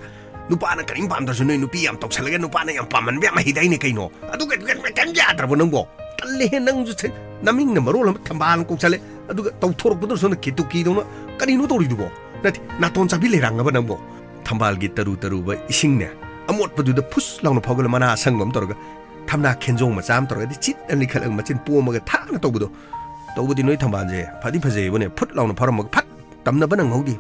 ꯅꯨꯄꯥꯅ ꯀꯔꯤꯝ ꯄꯥꯝꯗ꯭ꯔꯁꯨ ꯅꯣꯏ ꯅꯨꯄꯤ ꯌꯥꯝ ꯇꯧꯁꯜꯂꯒ ꯅꯨꯄꯥꯅ ꯌꯥꯝ ꯄꯥꯝꯍꯟꯕ ꯌꯥꯝ ꯍꯩꯗꯥꯏꯅꯦ ꯀꯩꯅꯣ? ꯑꯗꯨꯒ ꯀꯩꯝ ꯌꯥꯗ꯭ꯔꯕꯣ ꯅꯪꯕꯣ? ꯇꯜꯂꯦꯍꯦ ꯅꯪꯁꯨ ꯁꯦ, ꯅꯃꯤꯡꯅ ꯃꯔꯣꯜ ꯑꯃ ꯊꯝꯕꯥꯜ ꯀꯧꯁꯜꯂꯦ, ꯑꯗꯨꯒ ꯇꯧꯊꯣꯔꯛꯄꯗꯨꯅ ꯁꯣꯝꯗ ꯀꯦꯇꯨꯀꯤꯗꯧꯅ ꯀꯔꯤꯅꯣ ꯇꯧꯔꯤꯗꯨꯕꯣ? ꯅꯠꯇꯦ, ꯅꯥꯇꯣꯟ ꯆꯥꯕꯤ ꯂꯩꯔꯥꯡꯉꯕ ꯅꯪꯕꯣ? ꯊꯝꯕꯥꯜꯒꯤ ꯇꯔꯨ ꯇꯔꯨꯕ ꯏꯁꯤꯡꯅꯦ, ꯑꯃꯣꯠꯄꯗꯨꯗ ꯐꯨꯁ ꯂꯥꯎꯅ ꯐꯥꯎꯒꯠꯂ ꯃꯅꯥ ꯑꯁꯪꯕ ꯑꯃ ꯇꯧꯔꯒ ꯊꯝꯅꯥ ꯈꯦꯟꯖꯣꯡ ꯃꯆꯥ ꯑꯃ ꯇꯧꯔꯒꯗꯤ ꯆꯤꯠ ꯑꯅ ꯂꯤꯈꯠꯂꯒ ꯃꯆꯤꯟ ꯄꯣꯝꯃꯒ ꯊꯥꯅ ꯇꯧꯕꯗꯣ꯫ ꯇꯧꯕꯗꯤ ꯅꯣꯏ ꯊꯝꯕꯥꯜꯁꯦ ꯐꯗꯤ ꯐꯖꯩꯌꯦꯕꯨꯅꯦ, ꯐꯨꯠ ꯂꯥꯎꯅ ꯐꯥꯔꯝꯃꯒ ꯐꯠ ꯇꯝꯅꯕ ꯅꯪꯍꯧꯗꯦ꯫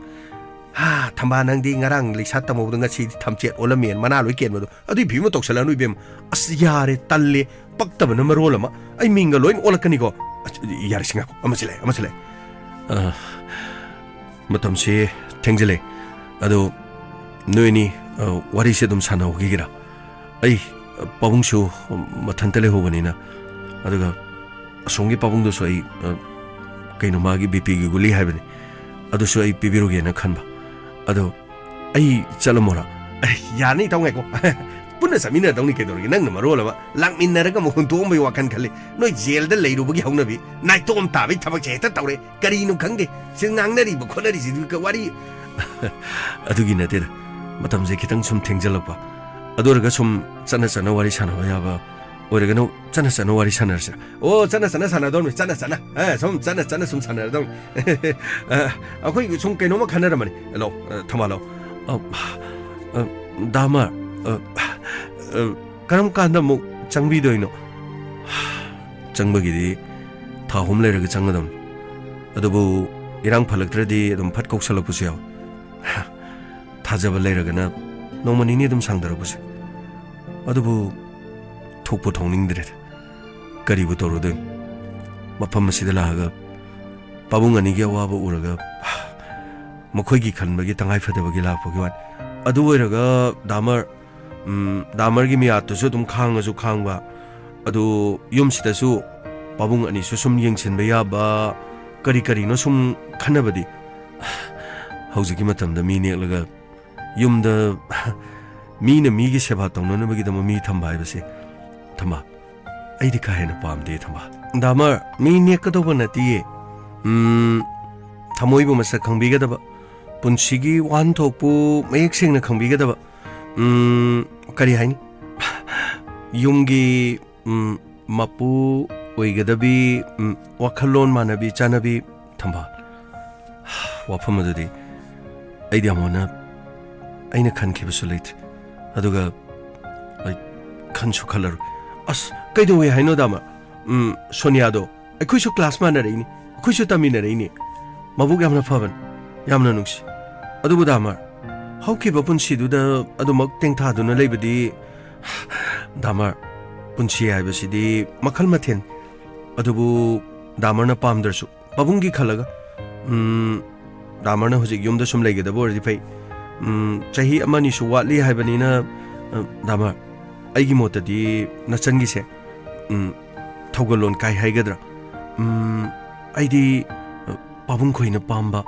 ꯍꯥ, ꯊꯝꯕꯥꯜ ꯅꯪꯗꯤ ꯉꯔꯥꯡ ꯂꯩꯁꯥ ꯇꯝꯍꯧꯗ ꯉꯁꯤꯗꯤ ꯊꯝꯆꯦꯠ ꯑꯣꯜꯂꯝꯃꯦꯅ ꯃꯅꯥ ꯂꯣꯏ ꯀꯦꯟꯕꯗꯣ, ꯑꯗꯨꯏ ꯐꯤꯕꯝ ꯇꯧꯁꯜꯂꯛꯑꯅꯨ ꯏꯕꯦꯝ꯫ ꯑꯁ ꯌꯥꯔꯦ, ꯇꯜꯂꯦ, ꯄꯛꯇꯕꯅ ꯃꯔꯣꯜ ꯑꯃ꯫ ꯑꯩ ꯃꯤꯡꯒ ꯂꯣꯏ ꯑꯣꯜꯂꯛꯀꯅꯤꯀꯣ꯫ ꯑꯁ, ꯌꯥꯔꯦ, ꯁꯤ ꯉꯥꯏꯈꯣ, ꯑꯃꯁꯤ ꯂꯩ, ꯑꯃꯁꯤ ꯂꯩ꯫ ꯑ, ꯃꯇꯝꯁꯤ ꯊꯦꯡꯖꯤꯜꯂꯦ꯫ ꯑꯗꯣ ꯅꯣꯏ ꯑꯅꯤ, ꯑ, ꯋꯥꯔꯤꯁꯦ ꯑꯗꯨꯝ ꯁꯥꯟꯅꯍꯧꯈꯤꯒꯦꯔꯥ? ꯑꯩ, ꯑ, ꯄꯥꯕꯨꯡꯁꯨ ꯃꯊꯟꯇ ꯂꯩꯍꯧꯕꯅꯤꯅ, ꯑꯗꯨꯒ ꯑꯁꯣꯝꯒꯤ ꯄꯥꯕꯨꯡꯗꯨꯁꯨ ꯑꯩ, ꯑ, ꯀꯩꯅꯣ, ꯃꯥꯒꯤ ꯕꯤ ꯄꯤꯒꯤ ꯒꯨꯂꯤ ꯍꯥꯏꯕꯅꯤ, ꯑꯗꯨꯁꯨ ꯑꯩ ꯄꯤꯕꯤꯔꯨꯒꯦꯅ ꯈꯟꯕ꯫ ꯑꯗꯣ ꯑꯩ ꯆꯠꯂꯝꯃꯣꯔꯥ? ꯑꯦ, ꯌꯥꯅꯤ ꯏꯇꯥꯎ, ꯉꯥꯏꯈꯣ꯫ ꯄꯨꯟꯅ ꯆꯠꯃꯤꯟꯅꯗꯧꯅꯤ ꯀꯩꯗꯧꯔꯒꯦ? ꯅꯪꯅ ꯃꯔꯣꯜ ꯑꯃ ꯂꯥꯛꯃꯤꯟꯅꯔꯒ ꯑꯃꯨꯛ ꯍꯨꯟꯗꯣꯛꯑꯝꯕꯒꯤ ꯋꯥꯈꯜ ꯈꯜꯂꯤ꯫ ꯅꯣꯏ ꯖꯦꯜꯗ ꯂꯩꯔꯨꯕꯒꯤ ꯍꯧꯅꯕꯤ, ꯅꯥꯏꯇꯣꯝ ꯇꯥꯕꯒꯤ ꯊꯕꯛꯁꯦ ꯍꯦꯛꯇ ꯇꯧꯔꯦ꯫ ꯀꯔꯤꯅꯣ ꯈꯪꯗꯦ꯫ ꯁꯤ ꯉꯥꯡꯅꯔꯤꯕ ꯈꯣꯠꯅꯔꯤꯁꯤꯗꯤ ꯋꯥꯔꯤ꯫ ꯑꯗꯨꯒꯤ ꯅꯠꯇꯦꯗ꯫ ꯃꯇꯝꯁꯦ ꯈꯤꯇꯪ ꯁꯨꯝ ꯊꯦꯡꯖꯤꯜꯂꯛꯄ꯫ ꯑꯗꯨ ꯑꯣꯏꯔꯒ ꯁꯨꯝ ꯆꯠꯅ ꯆꯠꯅ ꯋꯥꯔꯤ ꯁꯥꯟꯅꯕ ꯌꯥꯕ ꯑꯣꯏꯔꯒꯅ ꯆꯠꯅ ꯆꯠꯅ ꯋꯥꯔꯤ ꯁꯥꯟꯅꯔꯁꯦ꯫ ꯑꯣ, ꯆꯠꯅ ꯆꯠꯅ ꯁꯥꯟꯅꯗꯧꯅꯤ, ꯆꯠꯅ ꯆꯠꯅ꯫ ꯑ, ꯁꯨꯝ ꯆꯠꯅ ꯆꯠꯅ ꯁꯨꯝ ꯁꯥꯟꯅꯔꯗꯧꯅꯤ꯫ ꯑ, ꯑꯩꯈꯣꯏꯒꯤ ꯁꯨꯝ ꯀꯩꯅꯣꯝꯃ ꯈꯟꯅꯔꯝꯕꯅꯤ꯫ ꯂꯧ, ꯑ, ꯊꯝꯕꯥꯜ ꯂꯧ꯫ ꯑ, ꯑ, ꯗꯥ ꯑꯃꯔ, ꯑ, ꯑ, ꯀꯔꯝ ꯀꯥꯟꯗ ꯑꯃꯨꯛ ꯆꯪꯕꯤꯗꯣꯏꯅꯣ? ꯆꯪꯕꯒꯤꯗꯤ ꯊꯥ ꯑꯍꯨꯝ ꯂꯩꯔꯒ ꯆꯪꯒꯗꯕꯅꯤ꯫ ꯑꯗꯨꯕꯨ ꯏꯔꯥꯡ ꯐꯠꯂꯛꯇ꯭ꯔꯗꯤ ꯑꯗꯨꯝ ꯐꯠ ꯀꯧꯁꯜꯂꯛꯄꯁꯨ ꯌꯥꯎꯏ꯫ ꯊꯥꯖꯕ ꯂꯩꯔꯒꯅ ꯅꯣꯡꯃ ꯅꯤꯅꯤ ꯑꯗꯨꯝ ꯁꯥꯡꯊꯔꯛꯄꯁꯦ꯫ ꯑꯗꯨꯕꯨ ꯊꯣꯛꯄꯨ ꯊꯣꯛꯅꯤꯡꯗ꯭ꯔꯦꯗ꯫ ꯀꯔꯤꯕꯨ ꯇꯧꯔꯨꯗꯣꯏꯅꯣ? ꯃꯐꯝ ꯑꯁꯤꯗ ꯂꯥꯛꯑꯒ ꯄꯥꯕꯨꯡ ꯑꯅꯤꯒꯤ ꯑꯋꯥꯕ ꯎꯔꯒ ꯃꯈꯣꯏꯒꯤ ꯈꯟꯕꯒꯤ ꯇꯉꯥꯏ ꯐꯗꯕꯒꯤ ꯂꯥꯛꯄꯒꯤ ꯋꯥꯅꯤ꯫ ꯑꯗꯨ ꯑꯣꯏꯔꯒ ꯗꯥꯃꯔ, ꯎꯝ, ꯗꯥꯃꯔꯒꯤ ꯃꯤꯌꯥꯠꯇꯨꯁꯨ ꯑꯗꯨꯝ ꯈꯥꯡꯉꯁꯨ ꯈꯥꯡꯕ, ꯑꯗꯨ ꯌꯨꯝꯁꯤꯗꯁꯨ ꯄꯥꯕꯨꯡ ꯑꯅꯤꯁꯨ ꯁꯨꯝ ꯌꯦꯡꯁꯤꯟꯕ ꯌꯥꯕ ꯀꯔꯤ ꯀꯔꯤꯅꯣ ꯁꯨꯝ ꯈꯟꯅꯕꯗꯤ꯫ ꯍꯧꯖꯤꯛꯀꯤ ꯃꯇꯝꯗ ꯃꯤ ꯅꯦꯛꯂꯒ ꯌꯨꯝꯗ ꯃꯤꯅ ꯃꯤꯒꯤ ꯁꯦꯕꯥ ꯇꯧꯅꯅꯕꯒꯤꯗꯃꯛ ꯃꯤ ꯊꯝꯕ ꯍꯥꯏꯕꯁꯦ, ꯊꯝꯕ, ꯑꯩꯗꯤ ꯀꯥ ꯍꯦꯟꯅ ꯄꯥꯝꯗꯦ, ꯊꯝꯕ꯫ ꯗꯥꯃꯔ, ꯃꯤ ꯅꯦꯛꯀꯗꯧꯕ ꯅꯠꯇꯤꯌꯦ꯫ ꯎꯝ, ꯊꯃꯣꯏꯕꯨ ꯃꯁꯛ ꯈꯪꯕꯤꯒꯗꯕ, ꯄꯨꯟꯁꯤꯒꯤ ꯋꯥꯍꯟꯊꯣꯛꯄꯨ ꯃꯌꯦꯛ ꯁꯦꯡꯅ ꯈꯪꯕꯤꯒꯗꯕ, ꯎꯝ, ꯀꯔꯤ ꯍꯥꯏꯅꯤ? ꯌꯨꯝꯒꯤ, ꯎꯝ, ꯃꯄꯨ ꯑꯣꯏꯒꯗꯕꯤ, ꯎꯝ, ꯋꯥꯈꯜꯂꯣꯟ ꯃꯥꯟꯅꯕꯤ, ꯆꯥꯟꯅꯕꯤ, ꯊꯝꯕꯥꯜ꯫ ꯋꯥꯐꯝ ꯑꯗꯨꯗꯤ ꯑꯩꯗꯤ ꯑꯃꯨꯛ ꯍꯟꯅ ꯑꯩꯅ ꯈꯟꯈꯤꯕꯁꯨ ꯂꯩꯇ꯭ꯔꯦ꯫ ꯑꯗꯨꯒ ꯑꯩ ꯈꯟꯁꯨ ꯈꯜꯂꯔꯣꯏ꯫ ꯑꯁ, ꯀꯩꯗꯧꯋꯦ ꯍꯥꯏꯅꯣ, ꯗꯥꯃꯔ? ꯎꯝ, ꯁꯣꯅꯤꯌꯥꯗꯣ ꯑꯩꯈꯣꯏꯁꯨ ꯀ꯭ꯂꯥꯁ ꯃꯥꯟꯅꯔꯛꯏꯅꯤ, ꯑꯩꯈꯣꯏꯁꯨ ꯇꯝꯃꯤꯟꯅꯔꯛꯏꯅꯤ꯫ ꯃꯕꯨꯛ ꯌꯥꯝꯅ ꯐꯕꯅꯤ, ꯌꯥꯝꯅ ꯅꯨꯡꯁꯤ꯫ ꯑꯗꯨꯕꯨ ꯗꯥꯃꯔ, ꯍꯧꯈꯤꯕ ꯄꯨꯟꯁꯤꯗꯨꯗ ꯑꯗꯨꯃꯛ ꯇꯦꯡꯊꯥꯗꯨꯅ ꯂꯩꯕꯗꯤ, ꯗꯥꯃꯔ, ꯄꯨꯟꯁꯤ ꯍꯥꯏꯕꯁꯤꯗꯤ ꯃꯈꯜ ꯃꯊꯦꯜ꯫ ꯑꯗꯨꯕꯨ ꯗꯥꯃꯔꯅ ꯄꯥꯝꯗ꯭ꯔꯁꯨ, ꯄꯥꯕꯨꯡꯒꯤ ꯈꯜꯂꯒ, ꯎꯝ, ꯗꯥꯃꯔꯅ ꯍꯧꯖꯤꯛ ꯌꯨꯝꯗ ꯁꯨꯝ ꯂꯩꯒꯗꯕ ꯑꯣꯏꯔꯗꯤ ꯐꯩ꯫ ꯎꯝ, ꯆꯍꯤ ꯑꯃ ꯑꯅꯤꯁꯨ ꯋꯥꯠꯂꯤ ꯍꯥꯏꯕꯅꯤꯅ, ꯑ, ꯗꯥꯃꯔ, ꯑꯩꯒꯤ ꯃꯣꯠꯇꯗꯤ ꯅꯆꯟꯒꯤꯁꯦ, ꯎꯝ, ꯊꯧꯒꯜꯂꯣꯟ ꯀꯥꯏ ꯍꯥꯏꯒꯗ꯭ꯔꯥ? ꯎꯝ, ꯑꯩꯗꯤ, ꯑ, ꯄꯥꯕꯨꯡ ꯈꯣꯏꯅ ꯄꯥꯝꯕ,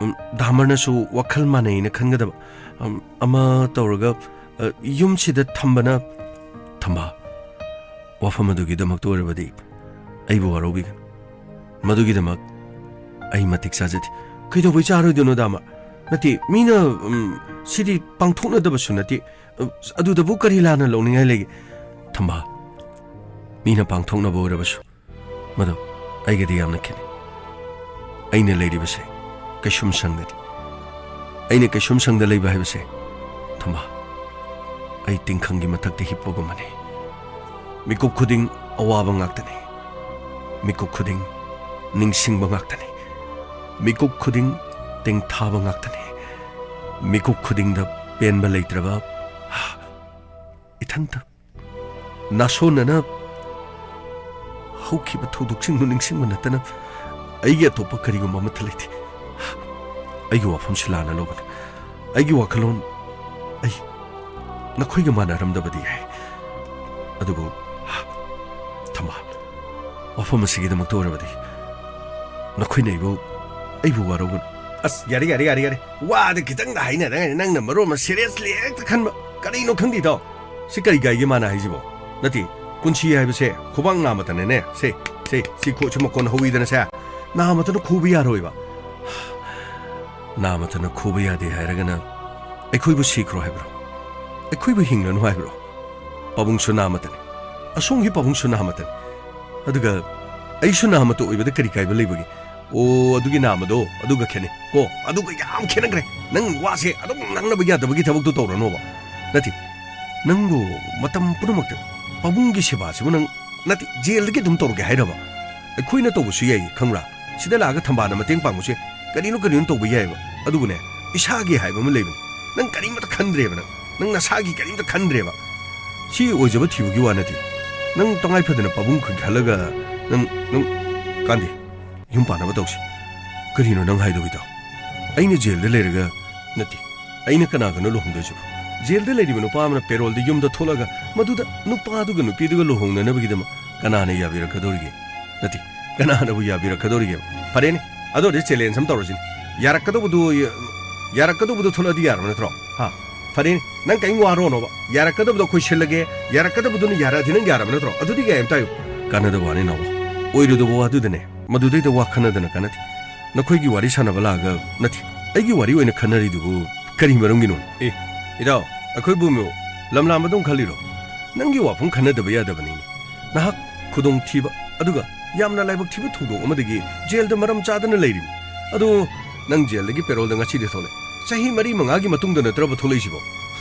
ꯎꯝ, ꯗꯥꯃꯔꯅꯁꯨ ꯋꯥꯈꯜ ꯃꯥꯟꯅꯩꯅ ꯈꯟꯒꯗꯕ, ꯎꯝ, ꯑꯃ ꯇꯧꯔꯒ, ꯑ, ꯌꯨꯝꯁꯤꯗ ꯊꯝꯕꯅ, ꯊꯝꯕꯥꯜ, ꯋꯥꯐꯝ ꯑꯗꯨꯒꯤꯗꯃꯛꯇ ꯑꯣꯏꯔꯕꯗꯤ ꯑꯩꯕꯨ ꯋꯥꯔꯧꯕꯤꯒꯅꯨ꯫ ꯃꯗꯨꯒꯤꯗꯃꯛ ꯑꯩ ꯃꯇꯤꯛ ꯆꯥꯖꯗꯦ꯫ ꯀꯩꯗꯧꯕꯩ ꯆꯥꯔꯣꯏꯗꯣꯏꯅꯣ, ꯗꯥꯃꯔ? ꯅꯠꯇꯦ, ꯃꯤꯅ, ꯎꯝ, ꯁꯤꯗꯤ ꯄꯥꯡꯊꯣꯛꯅꯗꯕꯁꯨ ꯅꯠꯇꯦ꯫ ꯑ, ꯑꯗꯨꯗꯕꯨ ꯀꯔꯤ ꯂꯥꯟꯅ ꯂꯧꯅꯤꯡꯉꯥꯏ ꯂꯩꯒꯦ? ꯊꯝꯕꯥꯜ, ꯃꯤꯅ ꯄꯥꯡꯊꯣꯛꯅꯕ ꯑꯣꯏꯔꯕꯁꯨ, ꯃꯗꯨ ꯑꯩꯒꯗꯤ ꯌꯥꯝꯅ ꯈꯦꯠꯅꯩ꯫ ꯑꯩꯅ ꯂꯩꯔꯤꯕꯁꯦ ꯀꯩꯁꯨꯝ ꯁꯪꯗꯅꯤ꯫ ꯑꯩꯅ ꯀꯩꯁꯨꯝ ꯁꯪꯗ ꯂꯩꯕ ꯍꯥꯏꯕꯁꯦ, ꯊꯝꯕꯥꯜ, ꯑꯩ ꯇꯤꯡꯈꯪꯒꯤ ꯃꯊꯛꯇ ꯍꯤꯞꯄꯒꯨꯝꯕꯅꯤ꯫ ꯃꯤꯀꯨꯞ ꯈꯨꯗꯤꯡ ꯑꯋꯥꯕ ꯉꯥꯛꯇꯅꯤ꯫ ꯃꯤꯀꯨꯞ ꯈꯨꯗꯤꯡ ꯅꯤꯡꯁꯤꯡꯕ ꯉꯥꯛꯇꯅꯤ꯫ ꯃꯤꯀꯨꯞ ꯈꯨꯗꯤꯡ ꯇꯦꯡꯊꯥꯕ ꯉꯥꯛꯇꯅꯤ꯫ ꯃꯤꯀꯨꯞ ꯈꯨꯗꯤꯡꯗ ꯄꯦꯟꯕ ꯂꯩꯇ꯭ꯔꯕ ꯏꯊꯟꯇ꯫ ꯅꯥꯁꯣꯟꯅꯅ ꯍꯧꯈꯤꯕ ꯊꯧꯗꯣꯛꯁꯤꯡꯗꯨ ꯅꯤꯡꯁꯤꯡꯕ ꯅꯠꯇꯅ ꯑꯩꯒꯤ ꯑꯇꯣꯞꯄ ꯀꯔꯤꯒꯨꯝꯕ ꯑꯃꯠꯇ ꯂꯩꯇꯦ꯫ ꯑꯩꯒꯤ ꯋꯥꯐꯝꯁꯤ ꯂꯥꯟꯅ ꯂꯧꯒꯅꯨ꯫ ꯑꯩꯒꯤ ꯋꯥꯈꯜꯂꯣꯟ ꯑꯩ ꯅꯈꯣꯏꯒ ꯃꯥꯟꯅꯔꯝꯗꯕꯗꯤ ꯌꯥꯏ, ꯑꯗꯨꯕꯨ ꯊꯝꯕꯥꯜ, ꯋꯥꯐꯝ ꯑꯁꯤꯒꯤꯗꯃꯛꯇ ꯑꯣꯏꯔꯕꯗꯤ ꯅꯈꯣꯏꯅ ꯑꯩꯕꯨ, ꯑꯩꯕꯨ ꯋꯥꯔꯧꯒꯅꯨ꯫ ꯑꯁ, ꯌꯥꯔꯦ, ꯌꯥꯔꯦ, ꯌꯥꯔꯦ, ꯌꯥꯔꯦ꯫ ꯋꯥꯗ ꯈꯤꯇꯪꯗ ꯍꯥꯏꯅꯗꯉꯥꯏꯅꯤ, ꯅꯪꯅ ꯃꯔꯣꯟ ꯑꯃ seriously ꯍꯦꯛꯇ ꯈꯟꯕ꯫ ꯀꯔꯤꯅꯣ ꯈꯪꯗꯦ, ꯏꯇꯥꯎ꯫ ꯁꯤ ꯀꯔꯤ ꯀꯥꯏꯒꯦ ꯃꯥꯅ ꯍꯥꯏꯁꯤꯕꯣ? ꯅꯠꯇꯦ, ꯄꯨꯟꯁꯤ ꯍꯥꯏꯕꯁꯦ ꯈꯨꯕꯥꯛ ꯅꯥꯃꯇꯅꯅꯦ꯫ ꯁꯦ, ꯁꯦ, ꯁꯤ ꯈꯨꯠꯁꯤ ꯃꯀꯣꯟ ꯍꯧꯋꯤꯗꯅ ꯁꯦ꯫ ꯅꯥꯃꯇꯅ ꯈꯨꯕ ꯌꯥꯔꯣꯏꯕ꯫ ꯅꯥꯃꯇꯅ ꯈꯨꯕ ꯌꯥꯗꯦ ꯍꯥꯏꯔꯒꯅ ꯑꯩꯈꯣꯏꯕꯨ ꯁꯤꯈ꯭ꯔꯣ ꯍꯥꯏꯕ꯭ꯔꯣ? ꯑꯩꯈꯣꯏꯕꯨ ꯍꯤꯡꯂꯅꯨ ꯍꯥꯏꯕ꯭ꯔꯣ? ꯄꯥꯕꯨꯡꯁꯨ ꯅꯥꯃꯇꯅꯤ꯫ ꯑꯁꯣꯝꯒꯤ ꯄꯥꯕꯨꯡꯁꯨ ꯅꯥꯃꯇꯅꯤ꯫ ꯑꯗꯨꯒ ꯑꯩꯁꯨ ꯅꯥꯃꯇ ꯑꯣꯏꯕꯗ ꯀꯔꯤ ꯀꯥꯏꯕ ꯂꯩꯕꯒꯦ? ꯑꯣ, ꯑꯗꯨꯒꯤ ꯅꯥꯃꯗꯣ, ꯑꯗꯨꯒ ꯈꯦꯠꯅꯩ꯫ ꯀꯣ, ꯑꯗꯨꯒ ꯌꯥꯝ ꯈꯦꯠꯅꯈ꯭ꯔꯦ꯫ ꯅꯪ ꯋꯥꯁꯦ ꯑꯗꯨꯝ ꯉꯥꯡꯅꯕ ꯌꯥꯗꯕꯒꯤ ꯊꯕꯛꯇꯣ ꯇꯧꯔꯅꯣꯕ꯫ ꯅꯠꯇꯦ, ꯅꯪꯕꯨ ꯃꯇꯝ ꯄꯨꯝꯅꯃꯛꯇ ꯄꯥꯕꯨꯡꯒꯤ ꯁꯦꯕꯥꯁꯤꯕꯨ ꯅꯪ, ꯅꯠꯇꯦ, ꯖꯦꯜꯗꯒꯤ ꯑꯗꯨꯝ ꯇꯧꯔꯒꯦ ꯍꯥꯏꯔꯕ? ꯑꯩꯈꯣꯏꯅ ꯇꯧꯕꯁꯨ ꯌꯥꯏ, ꯈꯪꯕ꯭ꯔꯥ? ꯁꯤꯗ ꯂꯥꯛꯑꯒ ꯊꯝꯕꯥꯜꯅ ꯃꯇꯦꯡ ꯄꯥꯡꯕꯁꯦ ꯀꯔꯤꯅꯣ ꯀꯔꯤꯅꯣ ꯇꯧꯕ ꯌꯥꯏꯑꯕ꯫ ꯑꯗꯨꯕꯨꯅꯦ, ꯏꯁꯥꯒꯤ ꯍꯥꯏꯕ ꯑꯃ ꯂꯩꯕꯅꯦ꯫ ꯅꯪ ꯀꯔꯤꯃꯇ ꯈꯟꯗ꯭ꯔꯦꯕ ꯅꯪ꯫ ꯅꯪ ꯅꯁꯥꯒꯤ ꯀꯔꯤꯝꯇ ꯈꯟꯗ꯭ꯔꯦꯕ꯫ ꯁꯤ ꯑꯣꯏꯖꯕ ꯊꯤꯕꯒꯤ ꯋꯥ ꯅꯠꯇꯦ꯫ ꯅꯪ ꯇꯉꯥꯏ ꯐꯗꯅ ꯄꯥꯕꯨꯡ ꯈꯛ ꯈꯜꯂꯒ ꯅꯪ, ꯅꯪ ꯀꯥꯟꯗꯦ꯫ ꯌꯨꯝ ꯄꯥꯟꯅꯕ ꯇꯧꯁꯤ꯫ ꯀꯔꯤꯅꯣ ꯅꯪ ꯍꯥꯏꯗꯣ, ꯏꯇꯥꯎ? ꯑꯩꯅ ꯖꯦꯜꯗ ꯂꯩꯔꯒ, ꯅꯠꯇꯦ, ꯑꯩꯅ ꯀꯅꯥꯒꯅꯣ ꯂꯨꯍꯣꯡꯗꯣꯏꯁꯤꯕꯣ? ꯖꯦꯜꯗ ꯂꯩꯔꯤꯕ ꯅꯨꯄꯥ ꯑꯃꯅ ꯄꯦꯔꯣꯜꯗ ꯌꯨꯝꯗ ꯊꯣꯛꯂꯒ ꯃꯗꯨꯗ ꯅꯨꯄꯥꯗꯨꯒ ꯅꯨꯄꯤꯗꯨꯒ ꯂꯨꯍꯣꯡꯅꯅꯕꯒꯤꯗꯃꯛ ꯀꯅꯥꯅ ꯌꯥꯕꯤꯔꯛꯀꯗꯧꯔꯤꯒꯦ? ꯅꯠꯇꯦ, ꯀꯅꯥꯅꯕꯨ ꯌꯥꯕꯤꯔꯛꯀꯗꯧꯔꯤꯒꯦ? ꯐꯔꯦꯅꯦ, ꯑꯗꯨ ꯑꯣꯏꯔꯗꯤ challenge ꯑꯃ ꯇꯧꯔꯁꯤꯅꯦ꯫ ꯌꯥꯔꯛꯀꯗꯧꯕꯗꯨ, ꯌꯥꯔꯛꯀꯗꯧꯕꯗꯨ ꯊꯣꯛꯂꯛꯑꯗꯤ ꯌꯥꯔꯕ ꯅꯠꯇ꯭ꯔꯣ? ꯍꯥ? ꯐꯔꯦꯅꯦ, ꯅꯪ ꯀꯔꯤꯝ ꯋꯥꯔꯣꯅꯣꯕ꯫ ꯌꯥꯔꯛꯀꯗꯕꯗꯣ ꯑꯩꯈꯣꯏ ꯁꯤꯜꯂꯒꯦ, ꯌꯥꯔꯛꯀꯗꯕꯗꯨꯅ ꯌꯥꯔꯛꯑꯗꯤ ꯅꯪ ꯌꯥꯔꯕ ꯅꯠꯇ꯭ꯔꯣ? ꯑꯗꯨꯗꯤ ꯀꯩꯝꯇ ꯍꯥꯏꯌꯨ꯫ ꯀꯥꯟꯅꯗꯕ ꯋꯥꯅꯤ, ꯅꯥꯎꯕ꯫ ꯑꯣꯏꯔꯣꯏꯗꯕ ꯋꯥꯗꯨꯗꯅꯦ, ꯃꯗꯨꯗꯩꯗ ꯋꯥ ꯈꯟꯅꯗꯅ ꯀꯥꯟꯅꯗꯦ꯫ ꯅꯈꯣꯏꯒꯤ ꯋꯥꯔꯤ ꯁꯥꯟꯅꯕ ꯂꯥꯛꯑꯒ, ꯅꯠꯇꯦ, ꯑꯩꯒꯤ ꯋꯥꯔꯤ ꯑꯣꯏꯅ ꯈꯟꯅꯔꯤꯗꯨꯕꯨ ꯀꯔꯤ ꯃꯔꯝꯒꯤꯅꯣ? ꯑꯦ, ꯏꯇꯥꯎ, ꯑꯩꯈꯣꯏꯕꯨ ꯂꯝꯂꯥꯝꯕꯗꯧ ꯈꯜꯂꯤꯔꯣ? ꯅꯪꯒꯤ ꯋꯥꯐꯝ ꯈꯟꯅꯗꯕ ꯌꯥꯗꯕꯅꯤꯅꯦ꯫ ꯅꯍꯥꯛ ꯈꯨꯗꯣꯡꯊꯤꯕ, ꯑꯗꯨꯒ ꯌꯥꯝꯅ ꯂꯥꯏꯕꯛ ꯊꯤꯕ ꯊꯧꯗꯣꯛ ꯑꯃꯗꯒꯤ ꯖꯦꯜꯗ ꯃꯔꯝ ꯆꯥꯗꯅ ꯂꯩꯔꯤꯕꯅꯤ꯫ ꯑꯗꯣ ꯅꯪ ꯖꯦꯜꯗꯒꯤ ꯄꯦꯔꯣꯜꯗ ꯉꯁꯤꯗꯤ ꯊꯣꯛꯂꯛꯑꯦ꯫ ꯆꯍꯤ ꯃꯔꯤ ꯃꯉꯥꯒꯤ ꯃꯇꯨꯡꯗ ꯅꯠꯇ꯭ꯔꯕ ꯊꯣꯛꯂꯛꯏꯁꯤꯕꯣ?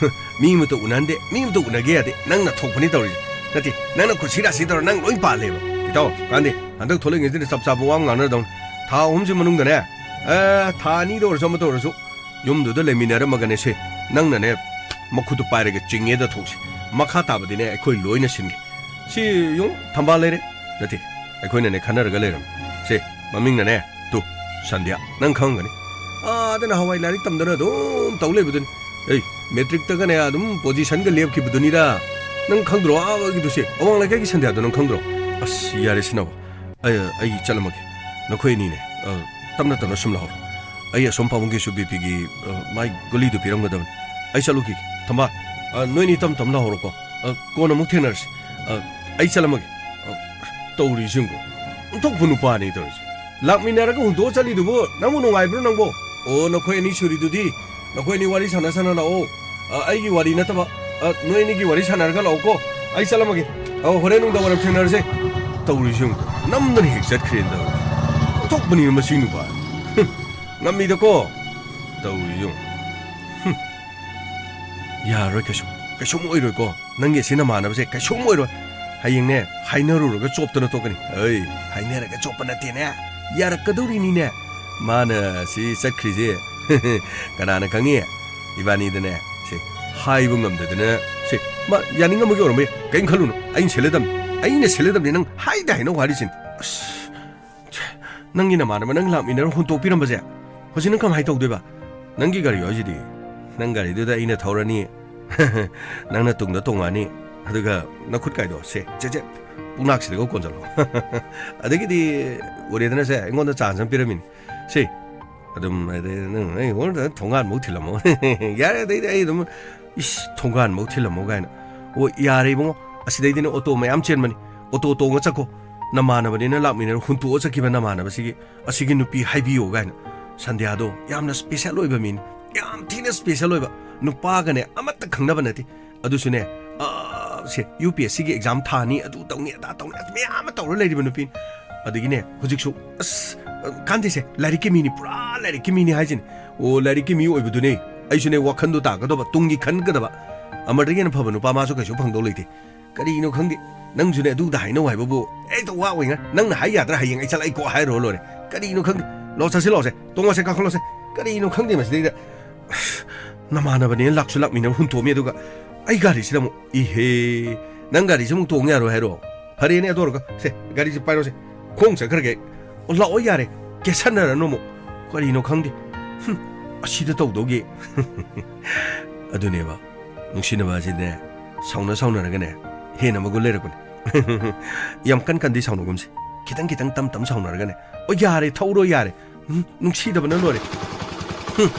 ꯃꯤ ꯑꯃꯇ ꯎꯅꯍꯟꯗꯦ, ꯃꯤ ꯑꯃꯇ ꯎꯅꯒꯦ ꯌꯥꯗꯦ, ꯅꯪꯅ ꯊꯣꯛꯄꯅꯤ ꯇꯧꯔꯤꯁꯦ꯫ ꯅꯠꯇꯦ, ꯅꯪꯅ ꯈꯨꯠꯁꯤ ꯔꯥꯁꯤ ꯇꯧꯔ ꯅꯪ ꯂꯣꯏ ꯄꯥꯜꯂꯦꯕ꯫ ꯏꯇꯥꯎ, ꯀꯥꯟꯗꯦ, ꯍꯟꯗꯛ ꯊꯣꯛꯂꯛꯏꯉꯩꯁꯤꯗ ꯆꯞ ꯆꯥꯕ ꯋꯥ ꯑꯃ ꯉꯥꯡꯅꯗꯧꯅꯤ꯫ ꯊꯥ ꯑꯍꯨꯝꯁꯤ ꯃꯅꯨꯡꯗꯅꯦ, ꯑꯦ, ꯊꯥ ꯑꯅꯤꯗ ꯑꯣꯏꯔꯁꯨ ꯑꯃꯇ ꯑꯣꯏꯔꯁꯨ ꯌꯨꯝꯗꯨꯗ ꯂꯩꯃꯤꯟꯅꯔꯝꯃꯒꯅꯦ ꯁꯦ, ꯅꯪꯅꯅꯦ ꯃꯈꯨꯠꯇꯨ ꯄꯥꯏꯔꯒ ꯆꯤꯡꯉꯦꯗ ꯊꯣꯛꯁꯤ꯫ ꯃꯈꯥ ꯇꯥꯕꯗꯤꯅꯦ ꯑꯩꯈꯣꯏ ꯂꯣꯏꯅ ꯁꯤꯟꯒꯦ꯫ ꯁꯤ ꯌꯨꯝ ꯊꯝꯕꯥꯜ ꯂꯩꯔꯦ꯫ ꯅꯠꯇꯦ, ꯑꯩꯈꯣꯏꯅꯅꯦ ꯈꯟꯅꯔꯒ ꯂꯩꯔꯝꯃꯤ꯫ ꯁꯦ, ꯃꯃꯤꯡꯅꯅꯦ, ꯇꯨ, ꯁꯟꯙ꯭ꯌꯥ, ꯅꯪ ꯈꯪꯉꯝꯒꯅꯤ꯫ ꯑꯥꯗ ꯅꯍꯥꯟꯋꯥꯏ ꯂꯥꯏꯔꯤꯛ ꯇꯝꯗꯅ ꯑꯗꯨꯝ ꯇꯧ ꯂꯩꯕꯗꯨꯅꯤ꯫ ꯑꯩ, ꯃꯦꯇ꯭ꯔꯤꯛꯇꯒꯅꯦ ꯑꯗꯨꯝ ꯄꯣꯖꯤꯁꯟꯒ ꯂꯦꯞꯈꯤꯕꯗꯨꯅꯤꯗ꯫ ꯅꯪ ꯈꯪꯗ꯭ꯔꯣ? ꯑꯥꯒꯤꯗꯨꯁꯦ, ꯑꯋꯥꯡ ꯂꯩꯀꯥꯏꯒꯤ ꯁꯟꯙ꯭ꯌꯥꯗꯣ ꯅꯪ ꯈꯪꯗ꯭ꯔꯣ? ꯑꯁ, ꯌꯥꯔꯦ ꯁꯤꯅꯕ꯫ ꯑꯩ, ꯑꯩ ꯆꯠꯂꯝꯃꯒꯦ꯫ ꯅꯈꯣꯏ ꯑꯅꯤꯅꯦ, ꯑ, ꯇꯞꯅ ꯇꯞꯅ ꯁꯨꯝ ꯂꯥꯛꯍꯧꯔꯣ꯫ ꯑꯩ ꯑꯁꯣꯝ ꯄꯥꯕꯨꯡꯒꯤꯁꯨ ꯕꯤ ꯄꯤꯒꯤ, ꯑ, ꯃꯥꯏ ꯒꯨꯂꯤꯗꯨ ꯄꯤꯔꯝꯒꯗꯕꯅꯤ꯫ ꯑꯩ ꯆꯠꯂꯨꯈꯤꯒꯦ꯫ ꯊꯝꯕꯥꯜ, ꯑ, ꯅꯣꯏꯅꯤ ꯇꯞ ꯇꯞꯅ ꯂꯥꯛꯍꯧꯔꯣꯀꯣ꯫ ꯑ, ꯀꯣꯟꯅ ꯑꯃꯨꯛ ꯊꯦꯡꯅꯔꯁꯤ꯫ ꯑ, ꯑꯩ ꯆꯠꯂꯝꯃꯒꯦ꯫ ꯑ, ꯇꯧꯔꯤꯁꯤ ꯌꯦꯡꯉꯨ꯫ ꯑꯣꯟꯊꯣꯛꯄ ꯅꯨꯄꯥꯅꯤ ꯇꯧꯔꯤꯁꯦ꯫ ꯂꯥꯛꯃꯤꯟꯅꯔꯒ ꯍꯨꯟꯗꯣꯛꯑ ꯆꯠꯂꯤꯗꯨꯕꯨ ꯅꯪꯕꯨ ꯅꯨꯡꯉꯥꯏꯕ꯭ꯔꯣ ꯅꯪꯕꯣ? ꯑꯣ, ꯅꯈꯣꯏ ꯑꯅꯤ ꯁꯨꯔꯤꯗꯨꯗꯤ ꯅꯈꯣꯏ ꯑꯅꯤ ꯋꯥꯔꯤ ꯁꯥꯟꯅ ꯁꯥꯟꯅ ꯂꯥꯛꯑꯣ꯫ ꯑ, ꯑꯩꯒꯤ ꯋꯥꯔꯤ ꯅꯠꯇꯕ, ꯑ, ꯅꯣꯏ ꯑꯅꯤꯒꯤ ꯋꯥꯔꯤ ꯁꯥꯟꯅꯔꯒ ꯂꯥꯛꯑꯣꯀꯣ꯫ ꯑꯩ ꯆꯠꯂꯝꯃꯒꯦ꯫ ꯑ, ꯍꯣꯔꯦꯟ ꯅꯨꯡꯗꯥꯡ ꯋꯥꯏꯔꯝ ꯊꯦꯡꯅꯔꯁꯦ꯫ ꯇꯧꯔꯤꯁꯤ ꯌꯦꯡꯉꯨ꯫ ꯅꯝꯗꯅ ꯍꯦꯛ ꯆꯠꯈ꯭ꯔꯦꯅ ꯇꯧꯔꯤꯁꯦ꯫ ꯑꯣꯟꯊꯣꯛꯄꯅꯤ ꯃꯁꯤ ꯅꯨꯄꯥ꯫ ꯍꯨꯝ, ꯉꯝꯃꯤꯗꯀꯣ꯫ ꯇꯧꯔꯤꯁꯤ ꯌꯦꯡꯉꯨ꯫ ꯍꯨꯝ꯫ ꯌꯥꯔꯔꯣꯏ ꯀꯩꯁꯨ꯫ ꯀꯩꯁꯨꯝ ꯑꯣꯏꯔꯣꯏꯀꯣ꯫ ꯅꯪꯒꯤ ꯑꯁꯤ ꯅꯃꯥꯟꯅꯕꯁꯦ ꯀꯩꯁꯨꯝ ꯑꯣꯏꯔꯣꯏ꯫ ꯍꯌꯦꯡꯅꯦ, ꯍꯥꯏꯅꯔꯨꯔꯒ ꯆꯣꯞꯇꯅ ꯇꯣꯛꯀꯅꯤ꯫ ꯑꯩ, ꯍꯥꯏꯅꯔꯒ ꯆꯣꯞꯄ ꯅꯠꯇꯦꯅꯦ꯫ ꯌꯥꯔꯛꯀꯗꯧꯔꯤꯅꯤꯅꯦ꯫ ꯃꯥꯅ ꯁꯤ ꯆꯠꯈ꯭ꯔꯤꯁꯦ ꯀꯅꯥꯅ ꯈꯪꯉꯤ? ꯏꯕꯥꯅꯤꯗꯅꯦ, ꯁꯤ ꯍꯥꯏꯕ ꯉꯝꯗꯗꯅ, ꯁꯤ ꯃꯥ ꯌꯥꯅꯤꯡꯉꯝꯕꯒꯤ ꯑꯣꯏꯔꯝꯕ ꯌꯥꯏ꯫ ꯀꯩꯝ ꯈꯜꯂꯨꯅꯨ꯫ ꯑꯩꯅ ꯁꯤꯜꯂꯗꯕꯅꯤ꯫ ꯑꯩꯅ ꯁꯤꯜꯂꯗꯕꯅꯤ꯫ ꯅꯪ ꯍꯥꯏꯗ ꯍꯥꯏꯅꯧ ꯍꯥꯏꯔꯤꯁꯤꯅꯤ꯫ ꯑꯁ, ꯅꯪꯒꯤ ꯅꯃꯥꯟꯅꯕ ꯅꯪ ꯂꯥꯛꯃꯤꯟꯅꯔ ꯍꯨꯟꯇꯣꯛꯄꯤꯔꯝꯕꯁꯦ ꯍꯧꯖꯤꯛ ꯅꯪ ꯀꯃꯥꯏꯅ ꯇꯧꯗꯣꯏꯕ? ꯅꯪꯒꯤ ꯒꯥꯔꯤ ꯍꯥꯏꯁꯤꯗꯤ, ꯅꯪ ꯒꯥꯔꯤꯗꯨꯗ ꯑꯩꯅ ꯊꯧꯔꯅꯤ, ꯅꯪꯅ ꯇꯨꯡꯗ ꯇꯣꯡꯉꯛꯑꯅꯤ, ꯑꯗꯨꯒ ꯅꯈꯨꯠ ꯀꯥꯏꯗꯣ ꯁꯦ, ꯆꯦ, ꯆꯦ, ꯄꯨꯛꯅꯥꯛꯁꯤꯗꯒ ꯀꯣꯟꯁꯤꯜꯂꯣ꯫ ꯑꯗꯒꯤꯗꯤ ꯎꯔꯦꯗꯅ ꯁꯦ, ꯑꯩꯉꯣꯟꯗ ꯆꯥꯟꯁ ꯑꯃ ꯄꯤꯔꯝꯃꯤꯅꯤ꯫ ꯁꯦ, ꯑꯗꯨꯝ ꯑꯗꯩ ꯅꯪ ꯑꯩꯉꯣꯟꯗ ꯊꯣꯡꯒꯥꯟꯐꯧ ꯊꯤꯜꯂꯝꯃꯣ꯫ ꯌꯥꯔꯦ, ꯑꯗꯩꯗꯤ ꯑꯩ ꯑꯗꯨꯝ, ꯏꯁ, ꯊꯣꯡꯒꯥꯟꯐꯧ ꯊꯤꯜꯂꯝꯃꯣ ꯀꯥꯏꯅ꯫ ꯑꯣ, ꯌꯥꯔꯦ ꯏꯕꯨꯡꯉꯣ, ꯑꯁꯤꯗꯩꯗꯤꯅꯦ ꯑꯣꯇꯣ ꯃꯌꯥꯝ ꯆꯦꯟꯕꯅꯤ, ꯑꯣꯇꯣ ꯇꯣꯡꯉ ꯆꯠꯈꯣ꯫ ꯅꯃꯥꯟꯅꯕꯅꯤꯅ ꯂꯥꯛꯃꯤꯟꯅꯔ ꯍꯨꯟꯇꯣꯛꯑ ꯆꯠꯈꯤꯕ ꯅꯃꯥꯟꯅꯕꯁꯤꯒꯤ, ꯑꯁꯤꯒꯤ ꯅꯨꯄꯤ ꯍꯥꯏꯕꯤꯌꯣ ꯀꯥꯏꯅ꯫ ꯁꯟꯙ꯭ꯌꯥꯗꯣ ꯌꯥꯝꯅ ꯁ꯭ꯄꯦꯁꯦꯜ ꯑꯣꯏꯕ ꯃꯤꯅꯤ, ꯌꯥꯝ ꯊꯤꯅ ꯁ꯭ꯄꯦꯁꯦꯜ ꯑꯣꯏꯕ꯫ ꯅꯨꯄꯥꯒꯅꯦ ꯑꯃꯠꯇ ꯈꯪꯅꯕ ꯅꯠꯇꯦ꯫ ꯑꯗꯨꯁꯨꯅꯦ, ꯑ, ꯁꯦ, ꯌꯨ ꯄꯤ ꯑꯦꯁ ꯁꯤꯒꯤ ꯑꯦꯛꯖꯥꯝ ꯊꯥꯅꯤ, ꯑꯗꯨ ꯇꯧꯅꯤ, ꯑꯗꯥ ꯇꯧꯅꯤ, ꯑꯁ, ꯃꯌꯥꯝ ꯑꯃ ꯇꯧꯔ ꯂꯩꯔꯤꯕ ꯅꯨꯄꯤꯅꯤ꯫ ꯑꯗꯒꯤꯅꯦ, ꯍꯧꯖꯤꯛꯁꯨ, ꯑꯁ, ꯀꯥꯟꯗꯦꯁꯦ, ꯂꯥꯏꯔꯤꯛꯀꯤ ꯃꯤꯅꯤ, ꯄꯨꯔꯥ ꯂꯥꯏꯔꯤꯛꯀꯤ ꯃꯤꯅꯤ ꯍꯥꯏꯁꯤꯅꯤ꯫ ꯑꯣ, ꯂꯥꯏꯔꯤꯛꯀꯤ ꯃꯤ ꯑꯣꯏꯕꯗꯨꯅꯦ ꯑꯩꯁꯨꯅꯦ ꯋꯥꯈꯟꯗꯣ ꯇꯥꯒꯗꯕ, ꯇꯨꯡꯒꯤ ꯈꯟꯒꯗꯕ꯫ ꯑꯃꯔꯗꯒꯤ ꯍꯦꯟꯅ ꯐꯕ ꯅꯨꯄꯥ ꯃꯥꯁꯨ ꯀꯩꯁꯨ ꯐꯪꯗꯧ ꯂꯩꯇꯦ꯫ ꯀꯔꯤꯅꯣ ꯈꯪꯗꯦ, ꯅꯪꯁꯨꯅꯦ ꯑꯗꯨꯗ ꯍꯥꯏꯅꯧ ꯍꯥꯏꯕꯕꯨ ꯍꯦꯛꯇ ꯋꯥ ꯑꯣꯏꯉꯥꯏ꯫ ꯅꯪꯅ ꯍꯥꯏ ꯌꯥꯗ꯭ꯔꯥ, ꯍꯌꯦꯡ ꯑꯩ ꯆꯠꯂꯛꯏꯀꯣ ꯍꯥꯏꯔꯨꯔ ꯂꯣꯏꯔꯦ꯫ ꯀꯔꯤꯅꯣ ꯈꯪꯗꯦ꯫ ꯂꯣ, ꯆꯠꯁꯤ ꯂꯣꯁꯦ, ꯇꯣꯡꯉꯁꯦ, ꯀꯥꯈꯠꯂꯣꯁꯦ꯫ ꯀꯔꯤꯅꯣ ꯈꯪꯗꯦ ꯃꯁꯤꯗꯩꯗ꯫ ꯑꯁ, ꯅꯃꯥꯟꯅꯕꯅꯦꯅ ꯂꯥꯛꯁꯨ ꯂꯥꯛꯃꯤꯟꯅꯕ ꯍꯨꯟꯇꯣꯛꯑꯝꯃꯤ, ꯑꯗꯨꯒ ꯑꯩ ꯒꯥꯔꯤꯁꯤꯗ ꯑꯃꯨꯛ, ꯏꯍꯦ, ꯅꯪ ꯒꯥꯔꯤꯁꯤ ꯑꯃꯨꯛ ꯇꯣꯡ ꯌꯥꯔꯣꯏ ꯍꯥꯏꯔꯣ? ꯐꯔꯦꯅꯦ, ꯑꯗꯨ ꯑꯣꯏꯔꯒ ꯁꯦ, ꯒꯥꯔꯤꯁꯦ ꯄꯥꯏꯔꯣꯁꯦ, ꯈꯣꯡ ꯆꯠꯈ꯭ꯔꯒꯦ꯫ ꯑꯣ, ꯂꯥꯛꯑꯣ ꯌꯥꯔꯦ, ꯀꯦꯁꯟꯅꯔꯅꯨ ꯑꯃꯨꯛ꯫ ꯀꯔꯤꯅꯣ ꯈꯪꯗꯦ꯫ ꯍꯨꯝ, ꯑꯁꯤꯗ ꯇꯧꯗꯧꯒꯤ꯫ ꯑꯗꯨꯅꯦꯕ, ꯅꯨꯡꯁꯤꯅꯕ ꯑꯁꯤꯅꯦ, ꯁꯥꯎꯅ ꯁꯥꯎꯅꯔꯒꯅꯦ, ꯍꯦꯟꯅ ꯃꯒꯨꯟ ꯂꯩꯔꯛꯄꯅꯦ꯫ ꯌꯥꯝ ꯀꯟ ꯀꯟꯗꯤ ꯁꯥꯎꯅꯒꯨꯝꯁꯦ꯫ ꯈꯤꯇꯪ ꯈꯤꯇꯪ ꯇꯝ ꯇꯝ ꯁꯥꯎꯅꯔꯒꯅꯦ, "ꯑꯣ, ꯌꯥꯔꯦ, ꯊꯧꯔꯣ, ꯌꯥꯔꯦ꯫ ꯎꯝ, ꯅꯨꯡꯁꯤꯗꯕꯅ ꯂꯣꯏꯔꯦ꯫ ꯍꯨꯝ,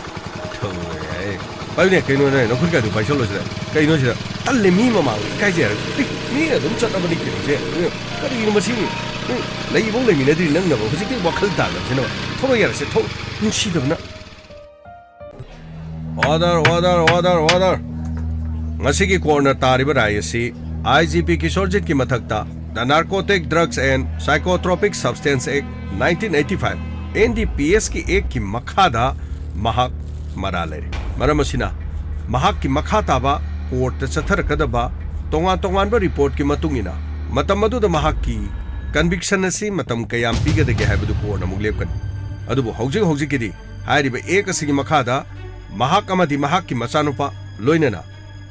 ꯊꯧꯔꯣ, ꯌꯥꯔꯦ꯫ ꯄꯥꯏꯌꯨꯅꯦ, ꯀꯩꯅꯣꯅꯦ, ꯅꯈꯨꯠ ꯀꯥꯏꯗꯣ ꯄꯥꯏꯁꯜꯂꯣ ꯁꯤꯗ꯫ ꯀꯩꯅꯣ ꯁꯤꯗ? ꯇꯜꯂꯦ, ꯃꯤ ꯃꯃꯥꯡꯗ ꯏꯀꯥꯏꯖꯩ ꯍꯥꯏꯔꯒ꯫ ꯑꯦ, ꯃꯤ ꯑꯗꯨꯝ ꯆꯠꯅꯕꯅꯤ ꯀꯩꯅꯣꯁꯦ꯫ ꯀꯔꯤꯅꯣ ꯃꯁꯤ? ꯎꯝ, ꯂꯩꯐꯧ ꯂꯩꯃꯤꯟꯅꯗ꯭ꯔꯤ ꯅꯪꯅꯕ꯫ ꯍꯧꯖꯤꯛꯇꯤ ꯋꯥꯈꯜ ꯇꯥꯗꯕꯁꯤꯅ꯫ ꯊꯧꯔꯣ, ꯌꯥꯔꯦꯁꯦ, ꯊꯧ-, ꯅꯨꯡꯁꯤꯗꯕꯅ꯫ Order, order, order, order. ꯉꯁꯤꯒꯤ ꯀꯣꯔꯠꯅ ꯇꯥꯔꯤꯕ ꯔꯥꯏ ꯑꯁꯤ ꯑꯥꯏ ꯖꯤ ꯄꯤ ꯀꯤꯁꯣꯔꯖꯤꯠꯀꯤ ꯃꯊꯛꯇ The Narcotic Drugs and Psychotropic Substance Act nineteen eighty-five, N D P S ꯀꯤ ꯑꯦꯛꯀꯤ ꯃꯈꯥꯗ ꯃꯍꯥꯛ ꯃꯔꯥꯜ ꯂꯩꯔꯦ꯫ ꯃꯔꯝ ꯑꯁꯤꯅ, ꯃꯍꯥꯛꯀꯤ ꯃꯈꯥ ꯇꯥꯕ ꯀꯣꯔꯠꯇ ꯆꯠꯊꯔꯛꯀꯗꯕ ꯇꯣꯉꯥꯟ ꯇꯣꯉꯥꯟꯕ ꯔꯤꯄꯣꯔꯠꯀꯤ ꯃꯇꯨꯡ ꯏꯟꯅ, ꯃꯇꯝ ꯑꯗꯨꯗ ꯃꯍꯥꯛꯀꯤ ꯀꯟꯚꯤꯛꯁꯟ ꯑꯁꯤ ꯃꯇꯝ ꯀꯌꯥꯝ ꯄꯤꯒꯗꯒꯦ ꯍꯥꯏꯕꯗꯨ ꯀꯣꯔꯠꯅ ꯑꯃꯨꯛ ꯂꯦꯞꯀꯅꯤ꯫ ꯑꯗꯨꯕꯨ ꯍꯧꯖꯤꯛ ꯍꯧꯖꯤꯛꯀꯤꯗꯤ ꯍꯥꯏꯔꯤꯕ ꯑꯦꯛ ꯑꯁꯤꯒꯤ ꯃꯈꯥꯗ ꯃꯍꯥꯛ ꯑꯃꯗꯤ ꯃꯍꯥꯛꯀꯤ ꯃꯆꯥꯅꯨꯄꯥ, ꯂꯣꯏꯅꯅ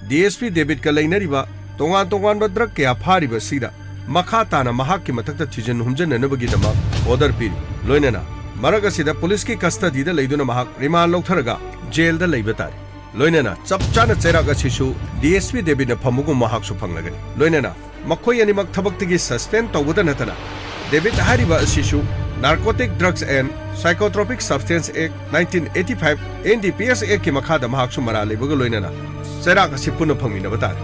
ꯗꯤ ꯑꯦꯁ ꯄꯤ ꯗꯦꯕꯤꯠꯀ ꯂꯩꯅꯔꯤꯕ ꯇꯣꯉꯥꯟ ꯇꯣꯉꯥꯟꯕ ꯗ꯭ꯔꯒ ꯀꯌꯥ ꯐꯥꯔꯤꯕ ꯑꯁꯤꯗ ꯃꯈꯥ ꯇꯥꯅ ꯃꯍꯥꯛꯀꯤ ꯃꯊꯛꯇ ꯊꯤꯖꯤꯟ ꯍꯨꯝꯖꯤꯟꯅꯅꯕꯒꯤꯗꯃꯛ ꯑꯣꯔꯗꯔ ꯄꯤꯔꯤ꯫ ꯂꯣꯏꯅꯅ ꯃꯔꯛ ꯑꯁꯤꯗ ꯄꯨꯂꯤꯁꯀꯤ ꯀꯁꯇꯗꯤꯗ ꯂꯩꯗꯨꯅ ꯃꯍꯥꯛ ꯔꯤꯃꯥꯟ ꯂꯧꯊꯔꯒ ꯖꯦꯜꯗ ꯂꯩꯕ ꯇꯥꯔꯦ꯫ ꯂꯣꯏꯅꯅ ꯆꯞ ꯆꯥꯅ ꯆꯩꯔꯥꯛ ꯑꯁꯤꯁꯨ ꯗꯤ ꯑꯦꯁ ꯄꯤ ꯗꯦꯕꯤꯠꯅ ꯐꯪꯕꯒꯨꯝ ꯃꯍꯥꯛꯁꯨ ꯐꯪꯂꯒꯅꯤ꯫ ꯂꯣꯏꯅꯅ ꯃꯈꯣꯏ ꯑꯅꯤꯃꯛ ꯊꯕꯛꯇꯒꯤ ꯁꯁꯄꯦꯟ ꯇꯧꯕꯗ ꯅꯠꯇꯅ, ꯗꯦꯕꯤꯠ ꯍꯥꯏꯔꯤꯕ ꯑꯁꯤꯁꯨ Narcotic Drugs and Psychotropic Substance Act nineteen eighty-five, N D P S ꯑꯦꯛꯀꯤ ꯃꯈꯥꯗ ꯃꯍꯥꯛꯁꯨ ꯃꯔꯥꯜ ꯂꯩꯕꯒ ꯂꯣꯏꯅꯅ ꯆꯩꯔꯥꯛ ꯑꯁꯤ ꯄꯨꯟꯅ ꯐꯪꯃꯤꯟꯅꯕ ꯇꯥꯔꯦ꯫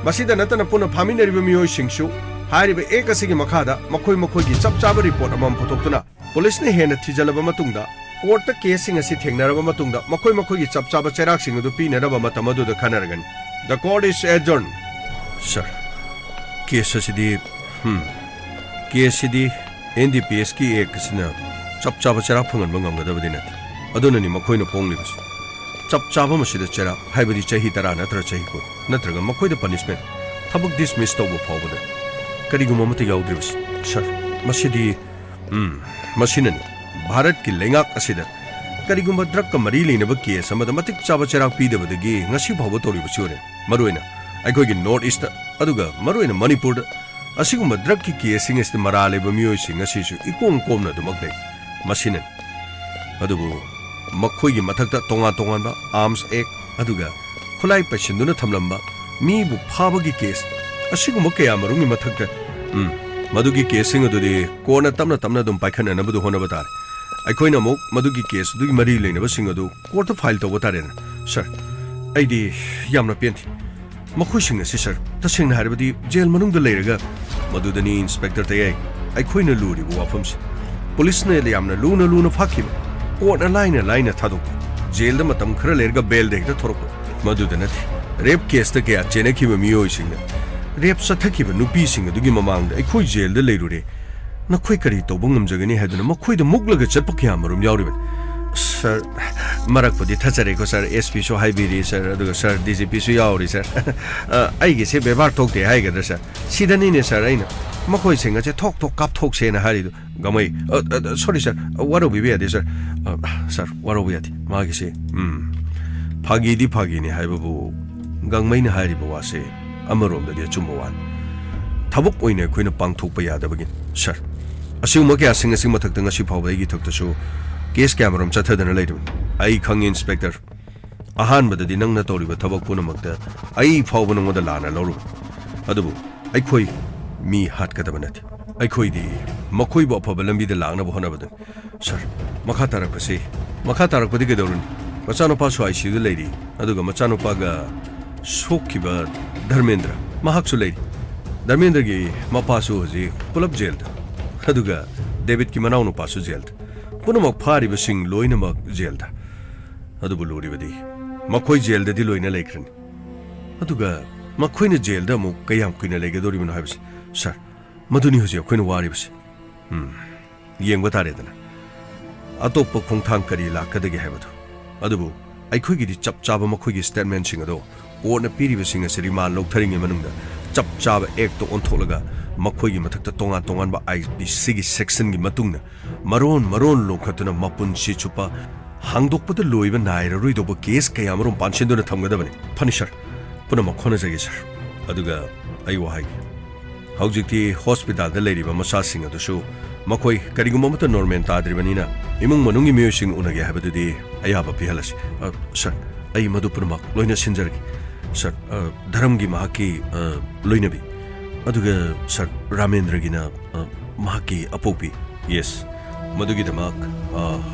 ꯃꯁꯤꯗ ꯅꯠꯇꯅ ꯄꯨꯟꯅ ꯐꯥꯃꯤꯟꯅꯔꯤꯕ ꯃꯤꯑꯣꯏꯁꯤꯡꯁꯨ ꯍꯥꯏꯔꯤꯕ ꯑꯦꯛ ꯑꯁꯤꯒꯤ ꯃꯈꯥꯗ ꯃꯈꯣꯏ ꯃꯈꯣꯏꯒꯤ ꯆꯞ ꯆꯥꯕ ꯔꯤꯄꯣꯔꯠ ꯑꯃꯃꯝ ꯄꯨꯊꯣꯛꯇꯨꯅ ꯄꯨꯂꯤꯁꯅ ꯍꯦꯟꯅ ꯊꯤꯖꯤꯜꯂꯕ ꯃꯇꯨꯡꯗ, ꯀꯣꯔꯠꯇ ꯀꯦꯁꯁꯤꯡ ꯑꯁꯤ ꯊꯦꯡꯅꯔꯕ ꯃꯇꯨꯡꯗ, ꯃꯈꯣꯏ ꯃꯈꯣꯏꯒꯤ ꯆꯞ ꯆꯥꯕ ꯆꯩꯔꯥꯛꯁꯤꯡ ꯑꯗꯨ ꯄꯤꯅꯅꯕ ꯃꯇꯝ ꯑꯗꯨꯗ ꯈꯟꯅꯔꯒꯅꯤ꯫ The court is adjourned. Sir, case ꯑꯁꯤꯗꯤ, ꯍꯝ, ꯀꯦꯁ ꯑꯁꯤꯗꯤ ꯑꯦꯟ ꯗꯤ ꯄꯤ ꯑꯦꯁꯀꯤ ꯑꯦꯛ ꯑꯁꯤꯅ ꯆꯞ ꯆꯥꯕ ꯆꯩꯔꯥꯛ ꯐꯪꯍꯟꯕ ꯉꯝꯒꯗꯕꯗꯤ ꯅꯠꯇꯦ꯫ ꯑꯗꯨꯅꯅꯤ ꯃꯈꯣꯏꯅ ꯐꯣꯡꯂꯤꯕꯁꯤ꯫ ꯆꯞ ꯆꯥꯕ ꯃꯁꯤꯗ ꯆꯩꯔꯥꯛ, ꯍꯥꯏꯕꯗꯤ ꯆꯍꯤ ꯇꯔꯥ ꯅꯠꯇ꯭ꯔ ꯆꯍꯤ ꯀꯨꯟ, ꯅꯠꯇ꯭ꯔꯒ ꯃꯈꯣꯏꯗ ꯄꯅꯤꯁꯃꯦꯟ, ꯊꯕꯛ ꯗꯤꯁꯃꯤꯁ ꯇꯧꯕ ꯐꯥꯎꯕꯗ ꯀꯔꯤꯒꯨꯝꯕ ꯑꯃꯠꯇ ꯌꯥꯎꯗ꯭ꯔꯤꯕꯁꯤ꯫ ꯁꯔ, ꯃꯁꯤꯗꯤ ꯎꯝ, ꯃꯁꯤꯅꯅꯤ꯫ ꯚꯥꯔꯠꯀꯤ ꯂꯩꯉꯥꯛ ꯑꯁꯤꯗ ꯀꯔꯤꯒꯨꯝꯕ ꯗ꯭ꯔꯒꯀ ꯃꯔꯤ ꯂꯩꯅꯕ ꯀꯦꯁ ꯑꯃꯗ ꯃꯇꯤꯛ ꯆꯥꯕ ꯆꯩꯔꯥꯛ ꯄꯤꯗꯕꯗꯒꯤ ꯉꯁꯤ ꯐꯥꯎꯕ ꯇꯧꯔꯤꯕꯁꯤ ꯑꯣꯏꯔꯦ꯫ ꯃꯔꯨꯑꯣꯏꯅ ꯑꯩꯈꯣꯏꯒꯤ ꯅꯣꯔꯠ ꯏꯁꯇ, ꯑꯗꯨꯒ ꯃꯔꯨꯑꯣꯏꯅ ꯃꯅꯤꯄꯨꯔꯗ ꯑꯁꯤꯒꯨꯝꯕ ꯗ꯭ꯔꯒꯀꯤ ꯀꯦꯁꯁꯤꯡ ꯑꯁꯤꯗ ꯃꯔꯥꯜ ꯂꯩꯕ ꯃꯤꯑꯣꯏꯁꯤꯡ ꯑꯁꯤꯁꯨ ꯏꯀꯣꯝ ꯀꯣꯝꯅ ꯑꯗꯨꯃꯛ ꯂꯩ꯫ ꯃꯁꯤꯅꯅꯤ꯫ ꯑꯗꯨꯕꯨ ꯃꯈꯣꯏꯒꯤ ꯃꯊꯛꯇ ꯇꯣꯉꯥꯟ ꯇꯣꯉꯥꯟꯕ ꯑꯥꯔꯝꯁ ꯑꯦꯛ, ꯑꯗꯨꯒ ꯈꯨꯠꯂꯥꯏ ꯄꯩꯁꯤꯟꯗꯨꯅ ꯊꯝꯂꯝꯕ, ꯃꯤꯕꯨ ꯐꯥꯕꯒꯤ ꯀꯦꯁ, ꯑꯁꯤꯒꯨꯝꯕ ꯀꯌꯥ ꯃꯔꯨꯝꯒꯤ ꯃꯊꯛꯇ, ꯎꯝ, ꯃꯗꯨꯒꯤ ꯀꯦꯁꯁꯤꯡ ꯑꯗꯨꯗꯤ ꯀꯣꯟꯅ ꯇꯞꯅ ꯇꯞꯅ ꯑꯗꯨꯝ ꯄꯥꯏꯈꯠꯅꯅꯕꯗꯨ ꯍꯣꯠꯅꯕ ꯇꯥꯔꯦ꯫ ꯑꯩꯈꯣꯏꯅ ꯑꯃꯨꯛ ꯃꯗꯨꯒꯤ ꯀꯦꯁ ꯑꯗꯨꯒꯤ ꯃꯔꯤ ꯂꯩꯅꯕꯁꯤꯡ ꯑꯗꯨ ꯀꯣꯔꯠꯇ ꯐꯥꯏꯜ ꯇꯧꯕ ꯇꯥꯔꯦꯗꯅ꯫ ꯁꯥꯔ, ꯑꯩꯗꯤ ꯌꯥꯝꯅ ꯄꯦꯟꯗꯦ꯫ ꯃꯈꯣꯏꯁꯤꯡ ꯑꯁꯤ, ꯁꯥꯔ, ꯇꯁꯦꯡꯅ ꯍꯥꯏꯔꯕꯗꯤ ꯖꯦꯜ ꯃꯅꯨꯡꯗ ꯂꯩꯔꯒ, ꯃꯗꯨꯗꯅꯤ ꯏꯟꯁꯄꯦꯛꯇꯔ ꯇꯌꯥꯏ, ꯑꯩꯈꯣꯏꯅ ꯂꯨꯔꯤꯕ ꯋꯥꯐꯝꯁꯤ꯫ ꯄꯨꯂꯤꯁꯅ ꯌꯥꯝꯅ ꯂꯨꯅ ꯂꯨꯅ ꯐꯥꯈꯤꯕ, ꯀꯣꯔꯠꯅ ꯂꯥꯏꯅ ꯂꯥꯏꯅ ꯊꯥꯗꯣꯛꯄ, ꯖꯦꯜꯗ ꯃꯇꯝ ꯈꯔ ꯂꯩꯔꯒ ꯕꯦꯜꯗ ꯍꯦꯛꯇ ꯊꯣꯔꯛꯄ꯫ ꯃꯗꯨꯗ ꯅꯠꯇꯦ, ꯔꯦꯞ ꯀꯦꯁꯇ ꯀꯌꯥ ꯆꯦꯟꯅꯈꯤꯕ ꯃꯤꯑꯣꯏꯁꯤꯡꯅ, ꯔꯦꯞ ꯆꯠꯊꯈꯤꯕ ꯅꯨꯄꯤꯁꯤꯡ ꯑꯗꯨꯒꯤ ꯃꯃꯥꯡꯗ ꯑꯩꯈꯣꯏ ꯖꯦꯜꯗ ꯂꯩꯔꯨꯔꯦ, ꯅꯈꯣꯏ ꯀꯔꯤ ꯇꯧꯕ ꯉꯝꯖꯒꯅꯤ ꯍꯥꯏꯗꯨꯅ ꯃꯈꯣꯏꯗ ꯃꯨꯛꯂꯒ ꯆꯠꯄ ꯀꯌꯥ ꯃꯔꯨꯝ ꯌꯥꯎꯔꯤꯕꯅꯤ꯫ ꯁꯥꯔ, ꯃꯔꯛꯄꯨꯗꯤ ꯊꯠꯆꯔꯦꯀꯣ ꯁꯥꯔ, ꯑꯦꯁ ꯄꯤꯁꯨ ꯍꯥꯏꯕꯤꯔꯤ ꯁꯥꯔ, ꯑꯗꯨꯒ ꯁꯥꯔ, ꯗꯤ ꯖꯤ ꯄꯤꯁꯨ ꯌꯥꯎꯔꯤ ꯁꯥꯔ꯫ ꯑ, ꯑꯩꯒꯤꯁꯦ ꯕꯦꯕꯥꯔ ꯊꯣꯛꯇꯦ ꯍꯥꯏꯒꯗ꯭ꯔꯥ ꯁꯥꯔ? ꯁꯤꯗꯅꯤꯅꯦ ꯁꯥꯔ, ꯑꯩꯅ ꯃꯈꯣꯏꯁꯤꯡ ꯑꯁꯦ ꯊꯣꯛ ꯊꯣꯛ ꯀꯥꯞꯊꯣꯛꯁꯦꯅ ꯍꯥꯏꯔꯤꯗꯣ꯫ ꯒꯥꯡꯃꯩ, ꯑ, ꯑ, ꯁꯣꯔꯤ ꯁꯥꯔ, ꯋꯥꯔꯧꯕꯤꯕ ꯌꯥꯗꯦ ꯁꯥꯔ꯫ ꯑ, ꯁꯥꯔ, ꯋꯥꯔꯧꯕ ꯌꯥꯗꯦ꯫ ꯃꯥꯒꯤꯁꯦ, ꯎꯝ, ꯐꯥꯒꯤꯗꯤ ꯐꯥꯒꯤꯅꯤ ꯍꯥꯏꯕꯕꯨ, ꯒꯥꯡꯃꯩꯅ ꯍꯥꯏꯔꯤꯕ ꯋꯥꯁꯦ ꯑꯃꯔꯣꯝꯗꯗꯤ ꯑꯆꯨꯝꯕ ꯋꯥꯅꯤ꯫ ꯊꯕꯛ ꯑꯣꯏꯅ ꯑꯩꯈꯣꯏꯅ ꯄꯥꯡꯊꯣꯛꯄ ꯌꯥꯗꯕꯒꯤꯅꯤ ꯁꯥꯔ꯫ ꯑꯁꯤꯒꯨꯝꯕ ꯀꯌꯥꯁꯤꯡ ꯑꯁꯤ ꯃꯊꯛꯇ ꯉꯁꯤ ꯐꯥꯎꯕ ꯑꯩꯒꯤ ꯏꯊꯛꯇꯁꯨ ꯀꯦꯁ ꯀꯌꯥꯃꯔꯨꯝ ꯆꯠꯊꯗꯅ ꯂꯩꯔꯤꯕꯅꯤ꯫ ꯑꯩ ꯈꯪꯉꯤ ꯏꯟꯁꯄꯦꯛꯇꯔ, ꯑꯍꯥꯟꯕꯗꯗꯤ ꯅꯪꯅ ꯇꯧꯔꯤꯕ ꯊꯕꯛ ꯄꯨꯝꯅꯃꯛꯇ ꯑꯩ ꯐꯥꯎꯕ ꯅꯉꯣꯟꯗ ꯂꯥꯟꯅ ꯂꯧꯔꯨꯕꯅꯤ꯫ ꯑꯗꯨꯕꯨ ꯑꯩꯈꯣꯏ ꯃꯤ ꯍꯥꯠꯀꯗꯕ ꯅꯠꯇꯦ꯫ ꯑꯩꯈꯣꯏꯗꯤ ꯃꯈꯣꯏꯕꯨ ꯑꯐꯕ ꯂꯝꯕꯤꯗ ꯂꯥꯛꯅꯕ ꯍꯣꯠꯅꯕꯗꯅꯤ꯫ ꯁꯥꯔ, ꯃꯈꯥ ꯇꯥꯔꯛꯄꯁꯤ, ꯃꯈꯥ ꯇꯥꯔꯛꯄꯗꯤ ꯀꯩꯗꯧꯔꯨꯅꯤ? ꯃꯆꯥꯅꯨꯄꯥꯁꯨ ꯑꯥꯏ ꯁꯤ ꯌꯨꯗ ꯂꯩꯔꯤ, ꯑꯗꯨꯒ ꯃꯆꯥꯅꯨꯄꯥꯒ ꯁꯣꯛꯈꯤꯕ ꯙꯔꯃꯦꯟꯗ꯭ꯔ, ꯃꯍꯥꯛꯁꯨ ꯂꯩꯔꯤ꯫ ꯙꯔꯃꯦꯟꯗ꯭ꯔꯒꯤ ꯃꯄꯥꯁꯨ ꯍꯧꯖꯤꯛ ꯄꯨꯂꯞ ꯖꯦꯜꯗ, ꯑꯗꯨꯒ ꯗꯦꯕꯤꯠꯀꯤ ꯃꯅꯥꯎꯅꯨꯄꯥꯁꯨ ꯖꯦꯜꯗ꯫ ꯄꯨꯝꯅꯃꯛ ꯐꯥꯔꯤꯕꯁꯤꯡ ꯂꯣꯏꯅꯃꯛ ꯖꯦꯜꯗ꯫ ꯑꯗꯨꯕꯨ ꯂꯨꯔꯤꯕꯗꯤ, ꯃꯈꯣꯏ ꯖꯦꯜꯗꯗꯤ ꯂꯣꯏꯅ ꯂꯩꯈ꯭ꯔꯅꯤ꯫ ꯑꯗꯨꯒ ꯃꯈꯣꯏꯅ ꯖꯦꯜꯗ ꯑꯃꯨꯛ ꯀꯌꯥꯝ ꯀꯨꯏꯅ ꯂꯩꯒꯗꯧꯔꯤꯕꯅꯣ ꯍꯥꯏꯕꯁꯤ, ꯁꯥꯔ, ꯃꯗꯨꯅꯤ ꯍꯧꯖꯤꯛ ꯑꯩꯈꯣꯏꯅ ꯋꯥꯔꯤꯕꯁꯤ꯫ ꯎꯝ, ꯌꯦꯡꯕ ꯇꯥꯔꯦꯗꯅ, ꯑꯇꯣꯞꯄ ꯈꯣꯡꯊꯥꯡ ꯀꯔꯤ ꯂꯥꯛꯀꯗꯒꯦ ꯍꯥꯏꯕꯗꯨ꯫ ꯑꯗꯨꯕꯨ ꯑꯩꯈꯣꯏꯒꯤꯗꯤ ꯆꯞ ꯆꯥꯕ ꯃꯈꯣꯏꯒꯤ ꯁ꯭ꯇꯦꯠꯃꯦꯟꯁꯤꯡ ꯑꯗꯣ, ꯀꯣꯔꯠꯅ ꯄꯤꯔꯤꯕꯁꯤꯡ ꯑꯁꯤ ꯔꯤꯃꯥꯟ ꯂꯧꯊꯔꯤꯉꯩ ꯃꯅꯨꯡꯗ ꯆꯞ ꯆꯥꯕ ꯑꯦꯛꯇ ꯑꯣꯟꯊꯣꯛꯂꯒ ꯃꯈꯣꯏꯒꯤ ꯃꯊꯛꯇ ꯇꯣꯉꯥꯟ ꯇꯣꯉꯥꯟꯕ ꯑꯥꯏ ꯄꯤ ꯁꯤꯒꯤ ꯁꯦꯛꯁꯟꯒꯤ ꯃꯇꯨꯡ ꯏꯟꯅ ꯃꯔꯣꯟ ꯃꯔꯣꯟ ꯂꯣꯟꯈꯠꯇꯨꯅ ꯃꯄꯨꯟꯁꯤ ꯆꯨꯞꯄ ꯍꯥꯡꯗꯣꯛꯄꯗ ꯂꯣꯏꯕ ꯅꯥꯏꯔꯔꯣꯏꯗꯧꯕ ꯀꯦꯁ ꯀꯌꯥ ꯑꯃꯔꯣꯝ ꯄꯥꯟꯁꯤꯟꯗꯨꯅ ꯊꯝꯒꯗꯕꯅꯤ꯫ ꯐꯅꯤ ꯁꯥꯔ, ꯄꯨꯝꯅꯃꯛ ꯍꯣꯠꯅꯖꯒꯦ ꯁꯥꯔ꯫ ꯑꯗꯨꯒ ꯑꯩ ꯋꯥ ꯍꯥꯏꯒꯦ, ꯍꯧꯖꯤꯛꯇꯤ ꯍꯣꯁꯄꯤꯇꯥꯜꯗ ꯂꯩꯔꯤꯕ ꯃꯆꯥꯁꯤꯡ ꯑꯗꯨꯁꯨ ꯃꯈꯣꯏ ꯀꯔꯤꯒꯨꯝꯕ ꯑꯃꯠꯇ ꯅꯣꯔꯃꯦꯜ ꯇꯥꯗ꯭ꯔꯤꯕꯅꯤꯅ ꯏꯃꯨꯡ ꯃꯅꯨꯡꯒꯤ ꯃꯤꯑꯣꯏꯁꯤꯡ ꯎꯅꯒꯦ ꯍꯥꯏꯕꯗꯨꯗꯤ ꯑꯌꯥꯕ ꯄꯤꯍꯜꯂꯁꯤ꯫ ꯑ, ꯁꯔ, ꯑꯩ ꯃꯗꯨ ꯄꯨꯝꯅꯃꯛ ꯂꯣꯏꯅ ꯁꯤꯟꯖꯔꯒꯦ꯫ ꯁꯔ, ꯑ, ꯙꯔꯝꯒꯤ ꯃꯍꯥꯛꯀꯤ, ꯑ, ꯂꯣꯏꯅꯕꯤ, ꯑꯗꯨꯒ ꯁꯔ ꯔꯥꯃꯦꯟꯗ꯭ꯔꯒꯤꯅ, ꯑ, ꯃꯍꯥꯛꯀꯤ ꯑꯄꯣꯛꯄꯤ꯫ ꯌꯦꯁ, ꯃꯗꯨꯒꯤꯗꯃꯛ, ꯑ,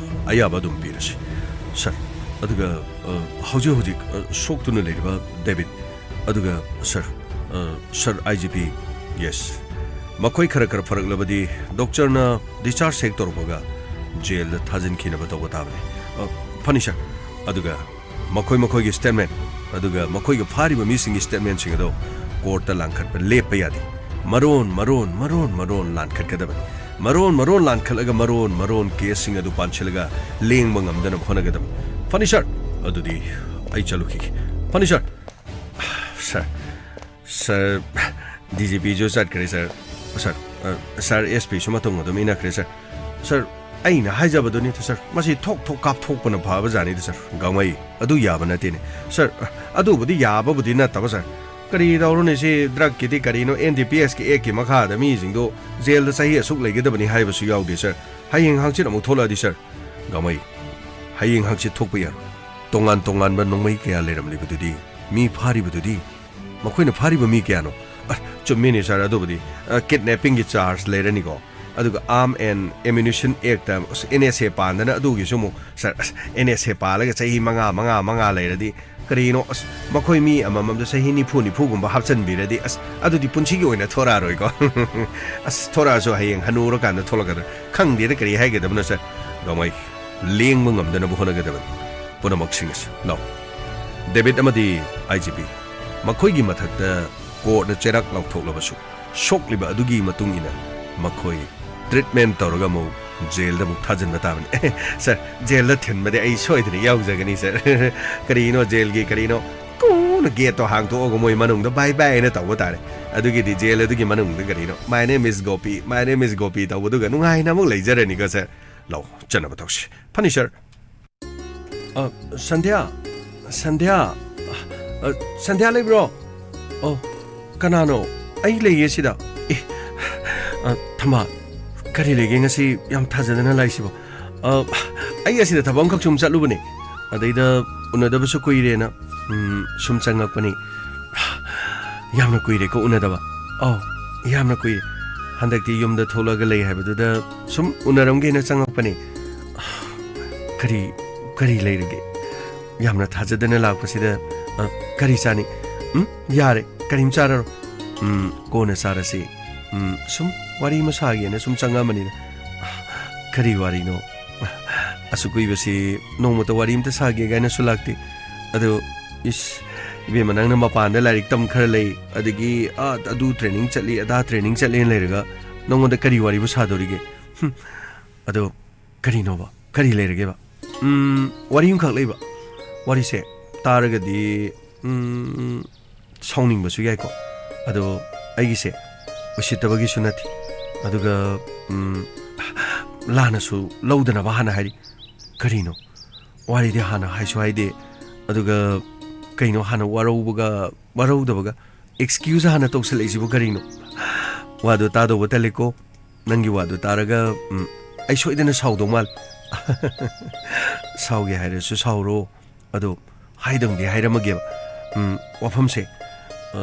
ꯑꯌꯥꯕ ꯑꯗꯨꯝ ꯄꯤꯔꯁꯤ꯫ ꯁꯔ, ꯑꯗꯨꯒ, ꯑ, ꯍꯧꯖꯤꯛ ꯍꯧꯖꯤꯛ, ꯑ, ꯁꯣꯛꯇꯨꯅ ꯂꯩꯔꯤꯕ ꯗꯦꯕꯤꯠ, ꯑꯗꯨꯒ ꯁꯔ, ꯑ, ꯁꯔ ꯑꯥꯏ ꯖꯤ ꯄꯤ, ꯌꯦꯁ, ꯃꯈꯣꯏ ꯈꯔ ꯈꯔ ꯐꯔꯛꯂꯕꯗꯤ ꯗꯣꯛꯇꯔꯅ ꯗꯤꯁꯆꯥꯔꯖ ꯍꯦꯛ ꯇꯧꯔꯛꯄꯒ ꯖꯦꯜꯗ ꯊꯥꯖꯤꯟꯈꯤꯅꯕ ꯇꯧꯕ ꯇꯥꯕꯅꯤ꯫ ꯑ, ꯐꯅꯤ ꯁꯔ, ꯑꯗꯨꯒ ꯃꯈꯣꯏ ꯃꯈꯣꯏꯒꯤ ꯁ꯭ꯇꯦꯠꯃꯦꯟ, ꯑꯗꯨꯒ ꯃꯈꯣꯏꯒ ꯐꯥꯔꯤꯕ ꯃꯤꯁꯤꯡꯒꯤ ꯁ꯭ꯇꯦꯠꯃꯦꯟꯁꯤꯡ ꯑꯗꯣ ꯀꯣꯔꯠꯇ ꯂꯥꯟꯈꯠꯄ ꯂꯦꯞꯄ ꯌꯥꯗꯦ꯫ ꯃꯔꯣꯟ ꯃꯔꯣꯟ, ꯃꯔꯣꯟ ꯃꯔꯣꯟ ꯂꯥꯟꯈꯠꯀꯗꯕꯅꯤ꯫ ꯃꯔꯣꯟ ꯃꯔꯣꯟ ꯂꯥꯟꯈꯠꯂꯒ ꯃꯔꯣꯟ ꯃꯔꯣꯟ ꯀꯦꯁꯁꯤꯡ ꯑꯗꯨ ꯄꯥꯟꯁꯤꯜꯂꯒ ꯂꯦꯡꯕ ꯉꯝꯗꯅꯕ ꯍꯣꯠꯅꯒꯗꯕꯅꯤ꯫ ꯐꯅꯤ ꯁꯔ, ꯑꯗꯨꯗꯤ ꯑꯩ ꯆꯠꯂꯨꯈꯤꯒꯦ꯫ ꯐꯅꯤ sir. Sir, sir, D G ꯄꯤꯁꯨ ꯆꯠꯈ꯭ꯔꯦ ꯁꯔ꯫ ꯁꯔ, ꯑ, ꯁꯔ, ꯑꯦꯁ ꯄꯤꯁꯨ ꯃꯇꯨꯡ ꯑꯗꯨꯝ ꯏꯟꯅꯈ꯭ꯔꯦ ꯁꯔ꯫ ꯁꯔ, ꯑꯩꯅ ꯍꯥꯏꯖꯕꯗꯨꯅꯤ ꯁꯔ, ꯃꯁꯤ ꯊꯣꯛ ꯊꯣꯛ ꯀꯥꯞꯊꯣꯛꯄꯅ ꯐꯕꯖꯥꯠꯅꯤꯗ ꯁꯔ꯫ ꯒꯥꯡꯃꯩ, ꯑꯗꯨ ꯌꯥꯕ ꯅꯠꯇꯦꯅꯦ ꯁꯔ꯫ ꯑꯗꯨꯕꯨꯗꯤ ꯌꯥꯕꯕꯨꯗꯤ ꯅꯠꯇꯕ ꯁꯔ, ꯀꯔꯤ ꯇꯧꯔꯨꯅꯤ, ꯁꯤ ꯗ꯭ꯔꯒꯀꯤꯗꯤ ꯀꯔꯤꯅꯣ, ꯑꯦꯟ ꯗꯤ ꯄꯤ ꯑꯦꯁꯀꯤ ꯑꯦꯛꯀꯤ ꯃꯈꯥꯗ ꯃꯤꯁꯤꯡꯗꯣ ꯖꯦꯜꯗ ꯆꯍꯤ ꯑꯁꯨꯛ ꯂꯩꯒꯗꯕꯅꯤ ꯍꯥꯏꯕꯁꯨ ꯌꯥꯎꯗꯦ ꯁꯔ꯫ ꯍꯌꯦꯡ ꯍꯪꯆꯤꯠ ꯑꯃꯨꯛ ꯊꯣꯛꯂꯛꯑꯗꯤ ꯁꯔ꯫ ꯒꯥꯡꯃꯩ, ꯍꯌꯦꯡ ꯍꯪꯆꯤꯠ ꯊꯣꯛꯄ ꯌꯥꯔꯣꯏ꯫ ꯇꯣꯉꯥꯟ ꯇꯣꯉꯥꯟꯕ ꯅꯣꯡꯃꯩ ꯀꯌꯥ ꯂꯩꯔꯝꯂꯤꯕꯗꯨꯗꯤ, ꯃꯤ ꯐꯥꯔꯤꯕꯗꯨꯗꯤ, ꯃꯈꯣꯏꯅ ꯐꯥꯔꯤꯕ ꯃꯤ ꯀꯌꯥꯅꯣ? ꯑ, ꯆꯨꯝꯃꯤꯅꯦ ꯁꯔ, ꯑꯗꯨꯕꯨꯗꯤ, ꯑ, ꯀꯤꯗꯅꯦꯄꯤꯡꯒꯤ ꯆꯥꯔꯖ ꯂꯩꯔꯅꯤꯀꯣ, ꯑꯗꯨꯒ ꯑꯥꯔꯝ ꯑꯦꯟ ꯑꯦꯃꯨꯅꯤꯁꯟ ꯑꯦꯛꯇ, ꯑꯁ, ꯑꯦꯟ ꯑꯦꯁ ꯑꯦ ꯄꯥꯟꯗꯅ ꯑꯗꯨꯒꯤꯁꯨ ꯑꯃꯨꯛ, ꯁꯔ, ꯑꯁ, ꯑꯦꯟ ꯑꯦꯁ ꯑꯦ ꯄꯥꯜꯂꯒ ꯆꯍꯤ ꯃꯉꯥ, ꯃꯉꯥ, ꯃꯉꯥ ꯂꯩꯔꯗꯤ ꯀꯔꯤꯅꯣ, ꯑꯁ, ꯃꯈꯣꯏ ꯃꯤ ꯑꯃꯃꯝꯗ ꯆꯍꯤ ꯅꯤꯐꯨ, ꯅꯤꯐꯨꯒꯨꯝꯕ ꯍꯥꯞꯆꯤꯟꯕꯤꯔꯗꯤ, ꯑꯁ, ꯑꯗꯨꯗꯤ ꯄꯨꯟꯁꯤꯒꯤ ꯑꯣꯏꯅ ꯊꯣꯔꯛꯑꯔꯣꯏꯀꯣ꯫ ꯑꯁ, ꯊꯣꯔꯛꯑꯁꯨ ꯍꯌꯦꯡ ꯍꯅꯨꯔꯀꯥꯟꯗ ꯊꯣꯛꯂꯛꯀꯗ꯭ꯔꯥ ꯈꯪꯗꯦꯗ, ꯀꯔꯤ ꯍꯥꯏꯒꯗꯕꯅꯣ ꯁꯔ꯫ ꯒꯥꯡꯃꯩ, ꯂꯦꯡꯕ ꯉꯝꯗꯅꯕ ꯍꯣꯠꯅꯒꯗꯕꯅꯤ ꯄꯨꯝꯅꯃꯛꯁꯤꯡ ꯑꯁꯤ꯫ ꯂꯥꯎ꯫ ꯗꯦꯕꯤꯠ ꯑꯃꯗꯤ ꯑꯥꯏ ꯖꯤ ꯄꯤ, ꯃꯈꯣꯏꯒꯤ ꯃꯊꯛꯇ ꯀꯣꯔꯠꯅ ꯆꯩꯔꯥꯛ ꯂꯥꯎꯊꯣꯛꯂꯕꯁꯨ, ꯁꯣꯛꯂꯤꯕ ꯑꯗꯨꯒꯤ ꯃꯇꯨꯡ ꯏꯟꯅ ꯃꯈꯣꯏ ꯇ꯭ꯔꯤꯠꯃꯦꯟ ꯇꯧꯔꯒ ꯑꯃꯨꯛ ꯖꯦꯜꯗ ꯑꯃꯨꯛ ꯊꯥꯖꯤꯟꯕ ꯇꯥꯕꯅꯤ꯫ ꯑꯦ, ꯁꯔ, ꯖꯦꯜꯗ ꯊꯤꯟꯕꯗꯤ ꯑꯩ ꯁꯣꯏꯗꯅ ꯌꯥꯎꯖꯒꯅꯤ, ꯁꯔ꯫ ꯀꯔꯤꯅꯣ ꯖꯦꯜꯒꯤ ꯀꯔꯤꯅꯣ? ꯀꯣꯟꯅ ꯒꯦꯠꯇꯣ ꯍꯥꯡꯇꯣꯛꯑꯒ ꯃꯣꯏ ꯃꯅꯨꯡꯗ "bye bye" ꯍꯥꯏꯅ ꯇꯧꯕ ꯇꯥꯔꯦ꯫ ꯑꯗꯨꯒꯤꯗꯤ ꯖꯦꯜ ꯑꯗꯨꯒꯤ ꯃꯅꯨꯡꯗ ꯀꯔꯤꯅꯣ, "My name is Gopi, my name is Gopi" ꯇꯧꯕꯗꯨꯒ ꯅꯨꯡꯉꯥꯏꯅ ꯑꯃꯨꯛ ꯂꯩꯖꯔꯅꯤꯀꯣ, ꯁꯔ꯫ ꯂꯥꯎ, ꯆꯠꯅꯕ ꯇꯧꯁꯤ꯫ ꯐꯅꯤ, ꯁꯔ꯫ ꯑ, ꯁꯟꯙ꯭ꯌꯥ, ꯁꯟꯙ꯭ꯌꯥ, ꯑ, ꯁꯟꯙ꯭ꯌꯥ ꯂꯩꯕ꯭ꯔꯣ? ꯑꯣ, ꯀꯅꯥꯅꯣ? ꯑꯩ ꯂꯩꯌꯦ ꯁꯤꯗ꯫ ꯃꯥ, ꯀꯔꯤ ꯂꯩꯒꯦ ꯉꯁꯤ ꯌꯥꯝ ꯊꯥꯖꯗꯅ ꯂꯥꯛꯏꯁꯤꯕꯣ? ꯑ, ꯑꯩ ꯑꯁꯤꯗ ꯊꯕꯛ ꯑꯃꯈꯛ ꯁꯨꯝ ꯆꯠꯂꯨꯕꯅꯦ꯫ ꯑꯗꯩꯗ ꯎꯅꯗꯕꯁꯨ ꯀꯨꯏꯔꯦꯅ, ꯎꯝ, ꯁꯨꯝ ꯆꯪꯉꯛꯄꯅꯤ꯫ ꯌꯥꯝꯅ ꯀꯨꯏꯔꯦꯀꯣ ꯎꯅꯗꯕ꯫ ꯑꯧ, ꯌꯥꯝꯅ ꯀꯨꯏꯔꯦ꯫ ꯍꯟꯗꯛꯇꯤ ꯌꯨꯝꯗ ꯊꯣꯛꯂꯛꯑꯒ ꯂꯩ ꯍꯥꯏꯕꯗꯨꯗ ꯁꯨꯝ ꯎꯅꯔꯝꯒꯦꯅ ꯆꯪꯉꯛꯄꯅꯤ꯫ ꯀꯔꯤ, ꯀꯔꯤ ꯂꯩꯔꯒꯦ? ꯌꯥꯝꯅ ꯊꯥꯖꯗꯅ ꯂꯥꯛꯄꯁꯤꯗ, ꯑ, ꯀꯔꯤ ꯆꯥꯅꯤ? ꯎꯝ, ꯌꯥꯔꯦ, ꯀꯔꯤꯝ ꯆꯥꯔꯔꯣꯏ꯫ ꯎꯝ, ꯀꯣꯟꯅ ꯆꯥꯔꯁꯤ꯫ ꯎꯝ, ꯁꯨꯝ ꯋꯥꯔꯤ ꯑꯃ ꯁꯥꯒꯦꯅ ꯁꯨꯝ ꯆꯪꯉꯝꯕꯅꯤꯗ꯫ ꯀꯔꯤ ꯋꯥꯔꯤꯅꯣ? ꯑꯁꯨꯛ ꯀꯨꯏꯕꯁꯤ ꯅꯣꯡꯃꯇ ꯋꯥꯔꯤ ꯑꯝꯇ ꯁꯥꯒꯦ ꯀꯥꯏꯅꯁꯨ ꯂꯥꯛꯇꯦ꯫ ꯑꯗꯣ, ꯏꯁ, ꯏꯕꯦꯝꯃ, ꯅꯪꯅ ꯃꯄꯥꯟꯗ ꯂꯥꯏꯔꯤꯛ ꯇꯝ ꯈꯔ ꯂꯩ, ꯑꯗꯒꯤ, ꯑꯥ, ꯑꯗꯨ training ꯆꯠꯂꯤ, ꯑꯗꯥ training ꯆꯠꯂꯦꯅ ꯂꯩꯔꯒ ꯅꯉꯣꯟꯗ ꯀꯔꯤ ꯋꯥꯔꯤꯕꯨ ꯁꯥꯗꯣꯔꯤꯒꯦ? ꯍꯨꯝ, ꯑꯗꯣ ꯀꯔꯤꯅꯣꯕ? ꯀꯔꯤ ꯂꯩꯔꯒꯦꯕ? ꯎꯝ, ꯋꯥꯔꯤ ꯑꯃꯈꯛ ꯂꯩꯕ꯫ ꯋꯥꯔꯤꯁꯦ ꯇꯥꯔꯒꯗꯤ, ꯎꯝ, ꯁꯥꯎꯅꯤꯡꯕꯁꯨ ꯌꯥꯏꯀꯣ꯫ ꯑꯗꯣ ꯑꯩꯒꯤꯁꯦ ꯎꯁꯤꯠꯇꯕꯒꯤꯁꯨ ꯅꯠꯇꯦ꯫ ꯑꯗꯨꯒ, ꯎꯝ, ꯂꯥꯟꯅꯁꯨ ꯂꯧꯗꯅꯕ ꯍꯥꯟꯅ ꯍꯥꯏꯔꯤ꯫ ꯀꯔꯤꯅꯣ? ꯋꯥꯔꯤꯗꯤ ꯍꯥꯟꯅ ꯍꯥꯏꯁꯨ ꯍꯥꯏꯗꯦ꯫ ꯑꯗꯨꯒ ꯀꯩꯅꯣ ꯍꯥꯟꯅ ꯋꯥꯔꯧꯕꯒ ꯋꯥꯔꯧꯗꯕꯒ excuse ꯍꯥꯟꯅ ꯇꯧꯁꯜꯂꯛꯏꯁꯤꯕꯨ ꯀꯔꯤꯅꯣ? ꯋꯥꯗꯣ ꯇꯥꯗꯧꯕ ꯇꯜꯂꯦꯀꯣ꯫ ꯅꯪꯒꯤ ꯋꯥꯗꯣ ꯇꯥꯔꯒ, ꯎꯝ, ꯑꯩ ꯁꯣꯏꯗꯅ ꯁꯥꯎꯗꯧ ꯃꯥꯜꯂꯦ꯫ ꯁꯥꯎꯒꯦ ꯍꯥꯏꯔꯁꯨ ꯁꯥꯎꯔꯣ꯫ ꯑꯗꯣ ꯍꯥꯏꯗꯪꯗꯤ ꯍꯥꯏꯔꯝꯃꯒꯦꯕ꯫ ꯎꯝ, ꯋꯥꯐꯝꯁꯦ, ꯑ,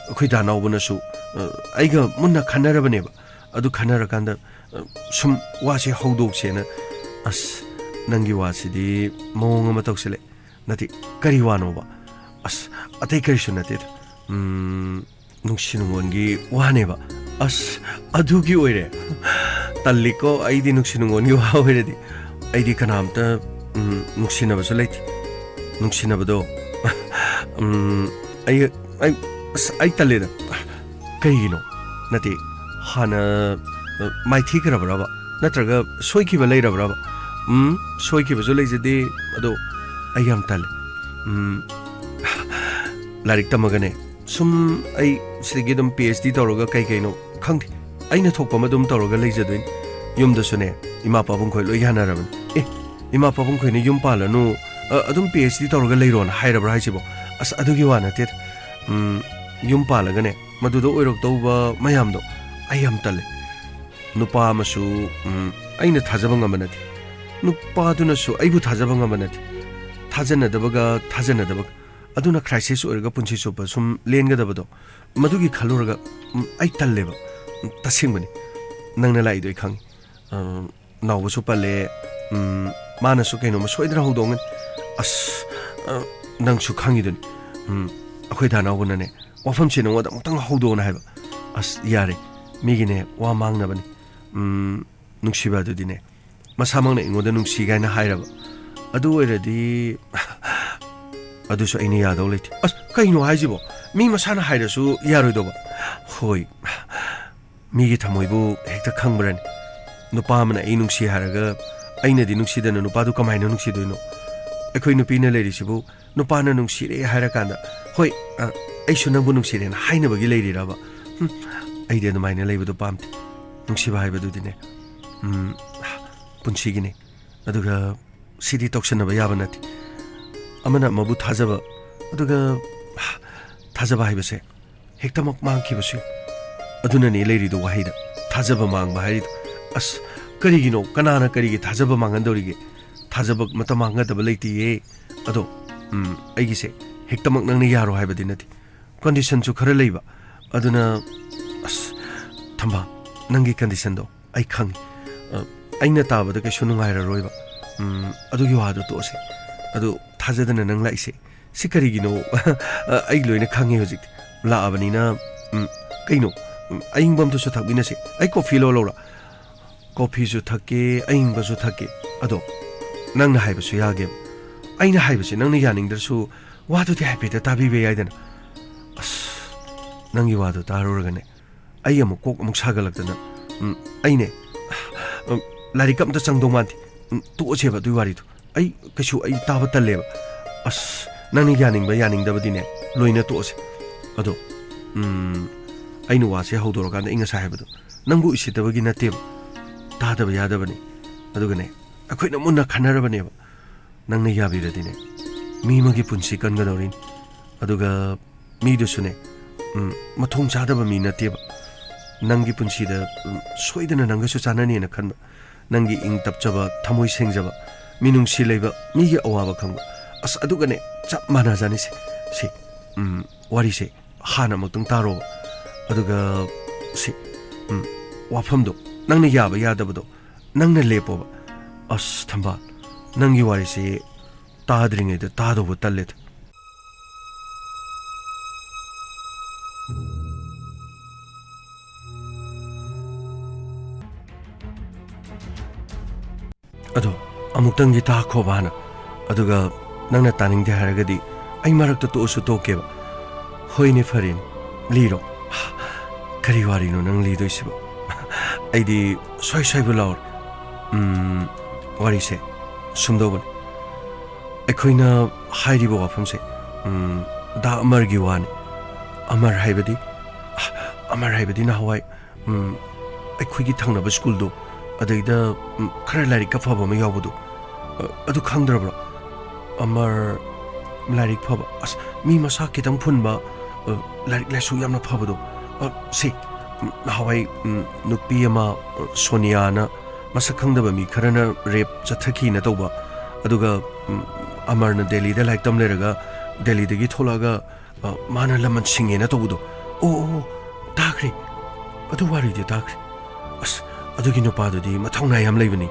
ꯑꯩꯈꯣꯏ ꯗꯥ ꯅꯥꯎꯕꯅꯁꯨ, ꯑ, ꯑꯩꯒ ꯃꯨꯟꯅ ꯈꯟꯅꯔꯕꯅꯦꯕ꯫ ꯑꯗꯨ ꯈꯟꯅꯔꯀꯥꯟꯗ, ꯑ, ꯁꯨꯝ ꯋꯥꯁꯦ ꯍꯧꯗꯣꯛꯁꯦꯅ꯫ ꯑꯁ, ꯅꯪꯒꯤ ꯋꯥꯁꯤꯗꯤ ꯃꯑꯣꯡ ꯑꯃ ꯇꯧꯁꯤꯜꯂꯦ꯫ ꯅꯠꯇꯦ, ꯀꯔꯤ ꯋꯥꯅꯣꯕ? ꯑꯁ, ꯑꯇꯩ ꯀꯔꯤꯁꯨ ꯅꯠꯇꯦꯗ꯫ ꯎꯝ, ꯅꯨꯡꯁꯤ ꯅꯨꯡꯉꯣꯟꯒꯤ ꯋꯥꯅꯦꯕ꯫ ꯑꯁ, ꯑꯗꯨꯒꯤ ꯑꯣꯏꯔꯦ? ꯇꯜꯂꯤꯀꯣ, ꯑꯩꯗꯤ ꯅꯨꯡꯁꯤ ꯅꯨꯡꯉꯣꯟꯒꯤ ꯋꯥ ꯑꯣꯏꯔꯗꯤ꯫ ꯑꯩꯗꯤ ꯀꯅꯥꯝꯇ, ꯎꯝ, ꯅꯨꯡꯁꯤꯅꯕꯁꯨ ꯂꯩꯇꯦ꯫ ꯅꯨꯡꯁꯤꯅꯕꯗꯣ, ꯎꯝ, ꯑꯩ, ꯑꯩ, ꯑꯁ, ꯑꯩ ꯇꯜꯂꯦꯗ꯫ ꯀꯩꯒꯤꯅꯣ? ꯅꯠꯇꯦ, ꯍꯥꯟꯅ, ꯑ, ꯃꯥꯏꯊꯤꯈ꯭ꯔꯕ꯭ꯔꯕ? ꯅꯠꯇ꯭ꯔꯒ ꯁꯣꯏꯈꯤꯕ ꯂꯩꯔꯕ꯭ꯔꯕ? ꯎꯝ, ꯁꯣꯏꯈꯤꯕꯁꯨ ꯂꯩꯖꯗꯦ, ꯑꯗꯣ ꯑꯩ ꯌꯥꯝ ꯇꯜꯂꯦ꯫ ꯎꯝ, ꯂꯥꯏꯔꯤꯛ ꯇꯝꯃꯒꯅꯦ, ꯁꯨꯝ ꯑꯩ ꯁꯤꯗꯒꯤ ꯑꯗꯨꯝ PhD ꯇꯧꯔꯒ ꯀꯩ ꯀꯩꯅꯣ ꯈꯪꯗꯦ, ꯑꯩꯅ ꯊꯣꯛꯄ ꯑꯃ ꯑꯗꯨꯝ ꯇꯧꯔꯒ ꯂꯩꯖꯗꯣꯏꯅꯤ꯫ ꯌꯨꯝꯗꯁꯨꯅꯦ, ꯏꯃꯥ ꯄꯥꯕꯨꯡꯈꯣꯏ ꯂꯣꯏ ꯌꯥꯅꯔꯕꯅꯤ꯫ ꯑꯦ, ꯏꯃꯥ ꯄꯥꯕꯨꯡꯈꯣꯏꯅ ꯌꯨꯝ ꯄꯥꯜꯂꯅꯨ, ꯑ, ꯑꯗꯨꯝ PhD ꯇꯧꯔꯒ ꯂꯩꯔꯣꯅ ꯍꯥꯏꯔꯕ꯭ꯔꯥ ꯍꯥꯏꯁꯤꯕꯣ? ꯑꯁ, ꯑꯗꯨꯒꯤ ꯋꯥ ꯅꯠꯇꯦꯗ꯫ ꯎꯝ, ꯌꯨꯝ ꯄꯥꯜꯂꯒꯅꯦ, ꯃꯗꯨꯗ ꯑꯣꯏꯔꯛꯇꯧꯕ ꯃꯌꯥꯝꯗꯣ ꯑꯩ ꯌꯥꯝ ꯇꯜꯂꯦ꯫ ꯅꯨꯄꯥ ꯑꯃꯁꯨ, ꯎꯝ, ꯑꯩꯅ ꯊꯥꯖꯕ ꯉꯝꯕ ꯅꯠꯇꯦ꯫ ꯅꯨꯄꯥꯗꯨꯅꯁꯨ ꯑꯩꯕꯨ ꯊꯥꯖꯕ ꯉꯝꯕ ꯅꯠꯇꯦ꯫ ꯊꯥꯖꯅꯗꯕꯒ ꯊꯥꯖꯅꯗꯕꯒ꯫ ꯑꯗꯨꯅ crisis ꯑꯣꯏꯔꯒ ꯄꯨꯟꯁꯤ ꯆꯨꯞꯄ ꯁꯨꯝ ꯂꯦꯟꯒꯗꯕꯗꯣ, ꯃꯗꯨꯒꯤ ꯈꯜꯂꯨꯔꯒ, ꯎꯝ, ꯑꯩ ꯇꯜꯂꯦꯕ꯫ ꯎꯝ, ꯇꯁꯦꯡꯕꯅꯤ꯫ ꯅꯪꯅ ꯂꯥꯛꯏꯗꯣ ꯑꯩ ꯈꯪꯉꯤ꯫ ꯑ, ꯅꯥꯎꯕꯁꯨ ꯄꯜꯂꯦ꯫ ꯎꯝ, ꯃꯥꯅꯁꯨ ꯀꯩꯅꯣꯝꯃ ꯁꯣꯏꯗꯅ ꯍꯧꯗꯣꯛꯑꯝꯒꯅꯤ꯫ ꯑꯁ, ꯑ, ꯅꯪꯁꯨ ꯈꯪꯉꯤꯗꯨꯅꯤ꯫ ꯎꯝ, ꯑꯩꯈꯣꯏ ꯗꯥ ꯅꯥꯎꯕꯅꯅꯦ, "ꯋꯥꯐꯝꯁꯦ ꯅꯉꯣꯟꯗ ꯑꯃꯨꯛꯇꯪ ꯍꯧꯗꯣꯛꯑꯣꯅ" ꯍꯥꯏꯕ꯫ ꯑꯁ, ꯌꯥꯔꯦ꯫ ꯃꯤꯒꯤꯅꯦ, ꯋꯥ ꯃꯥꯡꯅꯕꯅꯤ꯫ ꯎꯝ, ꯅꯨꯡꯁꯤꯕ ꯑꯗꯨꯗꯤꯅꯦ, ꯃꯁꯥꯃꯛꯅ ꯑꯩꯉꯣꯟꯗ ꯅꯨꯡꯁꯤ ꯀꯥꯏꯅ ꯍꯥꯏꯔꯕ꯫ ꯑꯗꯨ ꯑꯣꯏꯔꯗꯤ, ꯑꯗꯨꯁꯨ ꯑꯩꯅ ꯌꯥꯗꯧ ꯂꯩꯇꯦ꯫ ꯑꯁ, ꯀꯩꯅꯣ ꯍꯥꯏꯁꯤꯕꯣ? ꯃꯤ ꯃꯁꯥꯅ ꯍꯥꯏꯔꯁꯨ ꯌꯥꯔꯣꯏꯗꯧꯕ? ꯍꯣꯏ, ꯃꯤꯒꯤ ꯊꯃꯣꯏꯕꯨ ꯍꯦꯛꯇ ꯈꯪꯕ꯭ꯔꯅꯤ? ꯅꯨꯄꯥ ꯑꯃꯅ ꯑꯩ ꯅꯨꯡꯁꯤ ꯍꯥꯏꯔꯒ ꯑꯩꯅꯗꯤ ꯅꯨꯡꯁꯤꯗꯅ ꯅꯨꯄꯥꯗꯨ ꯀꯃꯥꯏꯅ ꯅꯨꯡꯁꯤꯗꯣꯏꯅꯣ? ꯑꯩꯈꯣꯏ ꯅꯨꯄꯤꯅ ꯂꯩꯔꯤꯁꯤꯕꯨ ꯅꯨꯄꯥꯅ ꯅꯨꯡꯁꯤꯔꯦ ꯍꯥꯏꯔꯀꯥꯟꯗ, "ꯍꯣꯏ, ꯑ, ꯑꯩꯁꯨ ꯅꯪꯕꯨ ꯅꯨꯡꯁꯤꯔꯦꯅ" ꯍꯥꯏꯅꯕꯒꯤ ꯂꯩꯔꯤꯔꯕ? ꯍꯨꯝ, ꯑꯩꯗꯤ ꯑꯗꯨꯃꯥꯏꯅ ꯂꯩꯕꯗꯣ ꯄꯥꯝꯗꯦ꯫ ꯅꯨꯡꯁꯤꯕ ꯍꯥꯏꯕꯗꯨꯗꯤꯅꯦ, ꯎꯝ, ꯄꯨꯟꯁꯤꯒꯤꯅꯦ꯫ ꯑꯗꯨꯒ ꯁꯤꯗꯤ ꯇꯧꯁꯟꯅꯕ ꯌꯥꯕ ꯅꯠꯇꯦ꯫ ꯑꯃꯅ ꯑꯃꯕꯨ ꯊꯥꯖꯕ, ꯑꯗꯨꯒ ꯊꯥꯖꯕ ꯍꯥꯏꯕꯁꯦ ꯍꯦꯛꯇꯃꯛ ꯃꯥꯡꯈꯤꯕꯁꯨ ꯌꯥꯏ꯫ ꯑꯗꯨꯅꯅꯦ ꯂꯩꯔꯤꯗꯣ ꯋꯥꯍꯩꯗ, ꯊꯥꯖꯕ ꯃꯥꯡꯕ ꯍꯥꯏꯔꯤꯗꯣ꯫ ꯑꯁ, ꯀꯔꯤꯒꯤꯅꯣ? ꯀꯅꯥꯅ ꯀꯔꯤꯒꯤ ꯊꯥꯖꯕ ꯃꯥꯡꯍꯟꯗꯧꯔꯤꯒꯦ? ꯊꯥꯖꯕ ꯑꯃꯠꯇ ꯃꯥꯡꯒꯗꯕ ꯂꯩꯇꯦꯌꯦ꯫ ꯑꯗꯣ, ꯎꯝ, ꯑꯩꯒꯤꯁꯦ ꯍꯦꯛꯇꯃꯛ ꯅꯪꯅ ꯌꯥꯔꯣ ꯍꯥꯏꯕꯗꯤ ꯅꯠꯇꯦ꯫ Conditionꯁꯨ ꯈꯔ ꯂꯩꯕ꯫ ꯑꯗꯨꯅ, ꯑꯁ, ꯊꯝꯕꯥꯜ, ꯅꯪꯒꯤ conditionꯗꯣ ꯑꯩ ꯈꯪꯉꯤ꯫ ꯑ, ꯑꯩꯅ ꯇꯥꯕꯗ ꯀꯩꯁꯨ ꯅꯨꯡꯉꯥꯏꯔꯔꯣꯏꯕ꯫ ꯎꯝ, ꯑꯗꯨꯒꯤ ꯋꯥꯗꯣ ꯇꯣꯛꯑꯁꯦ꯫ ꯑꯗꯨ ꯊꯥꯖꯗꯅ ꯅꯪ ꯂꯥꯛꯏꯁꯦ, ꯁꯤ ꯀꯔꯤꯒꯤꯅꯣ? ꯑ, ꯑꯩ ꯂꯣꯏꯅ ꯈꯪꯉꯦ ꯍꯧꯖꯤꯛꯇꯤ꯫ ꯂꯥꯛꯑꯕꯅꯤꯅ, ꯎꯝ, ꯀꯩꯅꯣ? ꯎꯝ, ꯑꯌꯤꯡꯕ ꯑꯝꯇꯁꯨ ꯊꯛꯃꯤꯟꯅꯁꯦ꯫ ꯑꯩ coffee ꯂꯣꯜꯂꯧꯔꯥ? Coffeeꯁꯨ ꯊꯛꯀꯦ, ꯑꯌꯤꯡꯕꯁꯨ ꯊꯛꯀꯦ꯫ ꯑꯗꯣ ꯅꯪꯅ ꯍꯥꯏꯕꯁꯨ ꯌꯥꯒꯦꯕ꯫ ꯑꯩꯅ ꯍꯥꯏꯕꯁꯦ ꯅꯪꯅ ꯌꯥꯅꯤꯡꯗ꯭ꯔꯁꯨ ꯋꯥꯗꯨꯗꯤ ꯍꯥꯏꯐꯦꯠꯇ ꯇꯥꯕꯤꯕ ꯌꯥꯏꯗꯅ꯫ ꯑꯁ, ꯅꯪꯒꯤ ꯋꯥꯗꯣ ꯇꯥꯔꯨꯔꯒꯅꯦ, ꯑꯩ ꯑꯃꯨꯛ ꯀꯣꯛ ꯑꯃꯨꯛ ꯁꯥꯒꯠꯂꯛꯇꯅ, ꯎꯝ, ꯑꯩꯅꯦ, ꯎꯝ, ꯂꯥꯏꯔꯤꯛꯀ ꯑꯝꯇ ꯆꯪꯗꯧ ꯃꯥꯟꯗꯦ꯫ ꯎꯝ, ꯇꯣꯛꯑꯁꯦꯕ ꯑꯗꯨꯏ ꯋꯥꯔꯤꯗꯣ꯫ ꯑꯩ ꯀꯩꯁꯨ, ꯑꯩ ꯇꯥꯕ ꯇꯜꯂꯦꯕ꯫ ꯑꯁ, ꯅꯪꯅ ꯌꯥꯅꯤꯡꯕ ꯌꯥꯅꯤꯡꯗꯕꯗꯤꯅꯦ, ꯂꯣꯏꯅ ꯇꯣꯛꯑꯁꯦ꯫ ꯑꯗꯣ, ꯎꯝ, ꯑꯩꯅ ꯋꯥꯁꯦ ꯍꯧꯗꯣꯔꯀꯥꯟꯗ ꯑꯩ ꯉꯁꯥꯏ ꯍꯥꯏꯕꯗꯣ, ꯅꯪꯕꯨ ꯎꯁꯤꯠꯇꯕꯒꯤ ꯅꯠꯇꯦꯕ꯫ ꯇꯥꯗꯕ ꯌꯥꯗꯕꯅꯤ꯫ ꯑꯗꯨꯒꯅꯦ, ꯑꯩꯈꯣꯏꯅ ꯃꯨꯟꯅ ꯈꯟꯅꯔꯕꯅꯦꯕ꯫ ꯅꯪꯅ ꯌꯥꯕꯤꯔꯗꯤꯅꯦ, ꯃꯤ ꯑꯃꯒꯤ ꯄꯨꯟꯁꯤ ꯀꯟꯒꯗꯧꯔꯤꯅꯤ꯫ ꯑꯗꯨꯒ ꯃꯤꯗꯨꯁꯨꯅꯦ, ꯎꯝ, ꯃꯊꯣꯡ ꯆꯥꯗꯕ ꯃꯤ ꯅꯠꯇꯦꯕ꯫ ꯅꯪꯒꯤ ꯄꯨꯟꯁꯤꯗ, ꯎꯝ, ꯁꯣꯏꯗꯅ ꯅꯪꯒꯁꯨ ꯆꯥꯟꯅꯅꯦꯅ ꯈꯟꯕ, ꯅꯪꯒꯤ ꯏꯪ ꯇꯞꯆꯕ, ꯊꯃꯣꯏ ꯁꯦꯡꯖꯕ, ꯃꯤꯅꯨꯡꯁꯤ ꯂꯩꯕ, ꯃꯤꯒꯤ ꯑꯋꯥꯕ ꯈꯪꯕ꯫ ꯑꯁ, ꯑꯗꯨꯒꯅꯦ, ꯆꯞ ꯃꯥꯟꯅꯖꯥꯅꯤꯁꯦ꯫ ꯁꯤ, ꯎꯝ, ꯋꯥꯔꯤꯁꯦ ꯍꯥꯟꯅ ꯑꯃꯨꯛꯇꯪ ꯇꯥꯔꯣꯕ꯫ ꯑꯗꯨꯒ ꯁꯤ, ꯎꯝ, ꯋꯥꯐꯝꯗꯣ, ꯅꯪꯅ ꯌꯥꯕ ꯌꯥꯗꯕꯗꯣ ꯅꯪꯅ ꯂꯦꯞꯄꯣꯕ꯫ ꯑꯁ, ꯊꯝꯕꯥꯜ, ꯅꯪꯒꯤ ꯋꯥꯔꯤꯁꯦ ꯇꯥꯗ꯭ꯔꯤꯉꯩꯗ ꯇꯥꯗꯧꯕ ꯇꯜꯂꯦꯗ꯫ ꯑꯗꯣ ꯑꯃꯨꯛꯇꯪꯗꯤ ꯇꯥꯈꯣꯕ ꯍꯥꯟꯅ, ꯑꯗꯨꯒ ꯅꯪꯅ ꯇꯥꯅꯤꯡꯗꯦ ꯍꯥꯏꯔꯒꯗꯤ ꯑꯩ ꯃꯔꯛꯇ ꯇꯣꯛꯑꯁꯨ ꯇꯣꯛꯀꯦꯕ꯫ ꯍꯣꯏꯅꯦ, ꯐꯔꯦꯅꯦ, ꯂꯤꯔꯣ꯫ ꯀꯔꯤ ꯋꯥꯔꯤꯅꯣ ꯅꯪ ꯂꯤꯗꯣꯏꯁꯤꯕꯣ? ꯑꯩꯗꯤ ꯁ꯭ꯋꯥꯏ ꯁ꯭ꯋꯥꯏꯕꯨ ꯂꯥꯎꯔꯦ꯫ ꯎꯝ, ꯋꯥꯔꯤꯁꯦ ꯁꯨꯝꯗꯧꯕꯅꯤ꯫ ꯑꯩꯈꯣꯏꯅ ꯍꯥꯏꯔꯤꯕ ꯋꯥꯐꯝꯁꯦ, ꯎꯝ, ꯗꯥ ꯑꯃꯔꯒꯤ ꯋꯥꯅꯤ꯫ ꯑꯃꯔ ꯍꯥꯏꯕꯗꯤ, ꯑꯃꯔ ꯍꯥꯏꯕꯗꯤ ꯅꯍꯥꯟꯋꯥꯏ, ꯎꯝ, ꯑꯩꯈꯣꯏꯒꯤ ꯊꯪꯅꯕ ꯁ꯭ꯀꯨꯜꯗꯣ, ꯑꯗꯩꯗ, ꯎꯝ, ꯈꯔ ꯂꯥꯏꯔꯤꯛꯀ ꯐꯕ ꯑꯃ ꯌꯥꯎꯕꯗꯣ, ꯑ, ꯑꯗꯨ ꯈꯪꯗ꯭ꯔꯕ꯭ꯔꯣ? ꯑꯃꯔ, ꯂꯥꯏꯔꯤꯛ ꯐꯕ, ꯑꯁ, ꯃꯤ ꯃꯁꯥ ꯈꯤꯇꯪ ꯐꯨꯟꯕ, ꯑ, ꯂꯥꯏꯔꯤꯛ ꯂꯥꯏꯁꯨ ꯌꯥꯝꯅ ꯐꯕꯗꯣ, ꯑ, ꯁꯤ, ꯎꯝ, ꯅꯍꯥꯟꯋꯥꯏ, ꯎꯝ, ꯅꯨꯄꯤ ꯑꯃ, ꯑ, ꯁꯣꯅꯤꯌꯥꯅ ꯃꯁꯛ ꯈꯪꯗꯕ ꯃꯤ ꯈꯔꯅ ꯔꯦꯞ ꯆꯠꯊꯈꯤꯅ ꯇꯧꯕ, ꯑꯗꯨꯒ, ꯎꯝ, ꯑꯃꯔꯅ ꯗꯦꯜꯂꯤꯗ ꯂꯥꯏꯔꯤꯛ ꯇꯝ ꯂꯩꯔꯒ ꯗꯦꯜꯂꯤꯗꯒꯤ ꯊꯣꯛꯂꯛꯑꯒ, ꯑ, ꯃꯥꯅ ꯂꯃꯟ ꯁꯤꯡꯉꯦꯅ ꯇꯧꯕꯗꯣ꯫ ꯑꯣ, ꯑꯣ, ꯑꯣ, ꯇꯥꯈ꯭ꯔꯦ꯫ ꯑꯗꯨ ꯋꯥꯔꯤꯗꯤ ꯇꯥꯈ꯭ꯔꯦ꯫ ꯑꯁ, ꯑꯗꯨꯒꯤ ꯅꯨꯄꯥꯗꯨꯗꯤ ꯃꯊꯧꯅꯥ ꯌꯥꯝ ꯂꯩꯕꯅꯤ꯫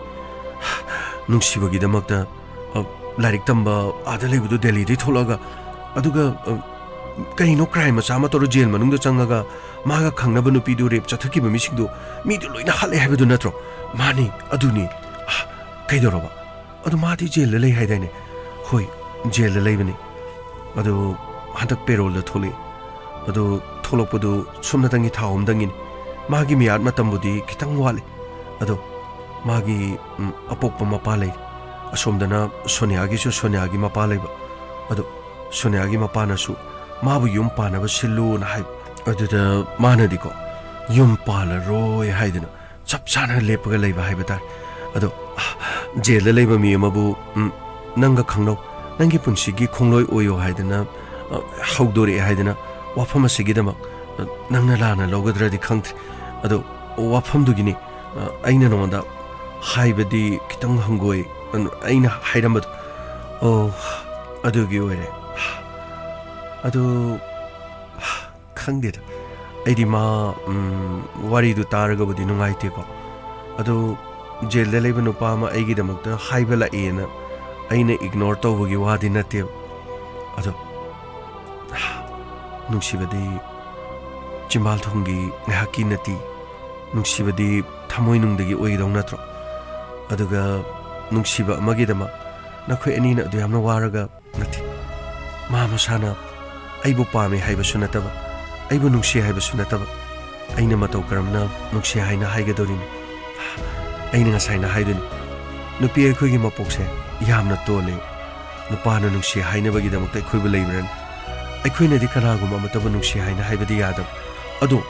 ꯅꯨꯡꯁꯤꯕꯒꯤꯗꯃꯛꯇ, ꯑ, ꯂꯥꯏꯔꯤꯛ ꯇꯝꯕ ꯑꯥꯗ ꯂꯩꯕꯗꯣ ꯗꯦꯜꯂꯤꯗꯩ ꯊꯣꯛꯂꯛꯑꯒ, ꯑꯗꯨꯒ, ꯑ, ꯀꯩꯅꯣ ꯀ꯭ꯔꯥꯏꯝ ꯃꯆꯥ ꯑꯃ ꯇꯧꯔ ꯖꯦꯜ ꯃꯅꯨꯡꯗ ꯆꯪꯉꯒ ꯃꯥꯒ ꯈꯪꯅꯕ ꯅꯨꯄꯤꯗꯨ ꯔꯦꯞ ꯆꯠꯊꯈꯤꯕ ꯃꯤꯁꯤꯡꯗꯣ ꯃꯤꯗꯨ ꯂꯣꯏꯅ ꯍꯥꯠꯂꯦ ꯍꯥꯏꯕꯗꯨ ꯅꯠꯇ꯭ꯔꯣ? ꯃꯥꯅꯤ, ꯑꯗꯨꯅꯤ꯫ ꯑ, ꯀꯩꯗꯧꯔꯕ? ꯑꯗꯨ ꯃꯥꯗꯤ ꯖꯦꯜꯗ ꯂꯩ ꯍꯥꯏꯗꯥꯏꯅꯦ? ꯍꯣꯏ, ꯖꯦꯜꯗ ꯂꯩꯕꯅꯤ꯫ ꯑꯗꯨ ꯍꯟꯗꯛ ꯄꯦꯔꯣꯜꯗ ꯊꯣꯛꯂꯛꯏ꯫ ꯑꯗꯨ ꯊꯣꯛꯂꯛꯄꯗꯨ ꯁꯨꯞꯅꯇꯪꯒꯤ ꯊꯥ ꯑꯍꯨꯝꯗꯪꯒꯤꯅꯤ꯫ ꯃꯥꯒꯤ ꯃꯤꯌꯥꯠ ꯃꯇꯝꯕꯨꯗꯤ ꯈꯤꯇꯪ ꯋꯥꯠꯂꯤ꯫ ꯑꯗꯣ ꯃꯥꯒꯤ, ꯎꯝ, ꯑꯄꯣꯛꯄ ꯃꯄꯥ ꯂꯩ꯫ ꯑꯁꯣꯝꯗꯅ ꯁꯣꯅꯤꯌꯥꯒꯤꯁꯨ ꯁꯣꯅꯤꯌꯥꯒꯤ ꯃꯄꯥ ꯂꯩꯕ꯫ ꯑꯗꯣ ꯁꯣꯅꯤꯌꯥꯒꯤ ꯃꯄꯥꯅꯁꯨ ꯃꯥꯕꯨ ꯌꯨꯝ ꯄꯥꯟꯅꯕ ꯁꯤꯜꯂꯨꯅ ꯍꯥꯏꯕ꯫ ꯑꯗꯨꯗ ꯃꯥꯅꯗꯤꯀꯣ, ꯌꯨꯝ ꯄꯥꯜꯂꯔꯣꯏ ꯍꯥꯏꯗꯅ ꯆꯞ ꯆꯥꯅ ꯂꯦꯞꯄꯒ ꯂꯩꯕ ꯍꯥꯏꯕ ꯇꯥꯔꯦ꯫ ꯑꯗꯣ, ꯑ, ꯖꯦꯜꯗ ꯂꯩꯕ ꯃꯤ ꯑꯃꯕꯨ, ꯎꯝ, "ꯅꯪꯒ ꯈꯪꯅꯧ, ꯅꯪꯒꯤ ꯄꯨꯟꯁꯤꯒꯤ ꯈꯣꯡꯂꯣꯏ ꯑꯣꯏꯌꯣ" ꯍꯥꯏꯗꯅ, ꯑ, ꯍꯧꯗꯣꯔꯛꯑꯦ ꯍꯥꯏꯗꯅ, ꯋꯥꯐꯝ ꯑꯁꯤꯒꯤꯗꯃꯛ, ꯑ, ꯅꯪꯅ ꯂꯥꯟꯅ ꯂꯧꯒꯗ꯭ꯔꯗꯤ ꯈꯪꯗ꯭ꯔꯦ꯫ ꯑꯗꯣ ꯋꯥꯐꯝꯗꯨꯒꯤꯅꯤ, ꯑ, ꯑꯩꯅ ꯅꯉꯣꯟꯗ ꯍꯥꯏꯕꯗꯤ ꯈꯤꯇꯪ ꯍꯪꯒꯣꯏ, ꯑ, ꯑꯩꯅ ꯍꯥꯏꯔꯝꯕꯗꯣ꯫ ꯑꯣ, ꯑꯗꯨꯒꯤ ꯑꯣꯏꯔꯦ꯫ ꯑꯗꯨ ꯈꯪꯗꯦꯗ꯫ ꯑꯩꯗꯤ ꯃꯥ, ꯎꯝ, ꯋꯥꯔꯤꯗꯨ ꯇꯥꯔꯒꯕꯨꯗꯤ ꯅꯨꯡꯉꯥꯏꯇꯦꯀꯣ꯫ ꯑꯗꯣ ꯖꯦꯜꯗ ꯂꯩꯕ ꯅꯨꯄꯥ ꯑꯃ ꯑꯩꯒꯤꯗꯃꯛꯇ ꯍꯥꯏꯕ ꯂꯥꯛꯑꯦꯅ ꯑꯩꯅ ꯏꯒꯅꯣꯔ ꯇꯧꯕꯒꯤ ꯋꯥꯗꯤ ꯅꯠꯇꯦꯕ꯫ ꯑꯗꯣ ꯅꯨꯡꯁꯤꯕꯗꯤ ꯆꯤꯝꯕꯥꯜ ꯊꯣꯡꯒꯤ ꯉꯥꯏꯍꯥꯛꯀꯤ ꯅꯠꯇꯦ꯫ ꯅꯨꯡꯁꯤꯕꯗꯤ ꯊꯃꯣꯏꯅꯨꯡꯗꯒꯤ ꯑꯣꯏꯒꯗꯧ ꯅꯠꯇ꯭ꯔꯣ? ꯑꯗꯨꯒ ꯅꯨꯡꯁꯤꯕ ꯑꯃꯒꯤꯗꯃꯛ ꯅꯈꯣꯏ ꯑꯅꯤꯅ ꯑꯗꯨ ꯌꯥꯝꯅ ꯋꯥꯔꯒ ꯅꯠꯇꯦ꯫ ꯃꯥ ꯃꯁꯥꯅ ꯑꯩꯕꯨ ꯄꯥꯝꯃꯤ ꯍꯥꯏꯕꯁꯨ ꯅꯠꯇꯕ, ꯑꯩꯕꯨ ꯅꯨꯡꯁꯤ ꯍꯥꯏꯕꯁꯨ ꯅꯠꯇꯕ, ꯑꯩꯅ ꯃꯇꯧ ꯀꯔꯝꯅ ꯅꯨꯡꯁꯤ ꯍꯥꯏꯅ ꯍꯥꯏꯒꯗꯧꯔꯤꯅꯣ? ꯑꯩꯅ ꯉꯁꯥꯏꯅ ꯍꯥꯏꯗꯨꯅꯤ, ꯅꯨꯄꯤ ꯑꯩꯈꯣꯏꯒꯤ ꯃꯄꯣꯛꯁꯦ ꯌꯥꯝꯅ ꯇꯣꯜꯂꯤ꯫ ꯅꯨꯄꯥꯅ ꯅꯨꯡꯁꯤ ꯍꯥꯏꯅꯕꯒꯤꯗꯃꯛꯇ ꯑꯩꯈꯣꯏꯕꯨ ꯂꯩꯕ꯭ꯔꯅꯤ? ꯑꯩꯈꯣꯏꯅꯗꯤ ꯀꯅꯥꯒꯨꯝꯕ ꯑꯃꯠꯇꯕꯨ ꯅꯨꯡꯁꯤ ꯍꯥꯏꯅ ꯍꯥꯏꯕꯗꯤ ꯌꯥꯗꯕ꯫ ꯑꯗꯣ,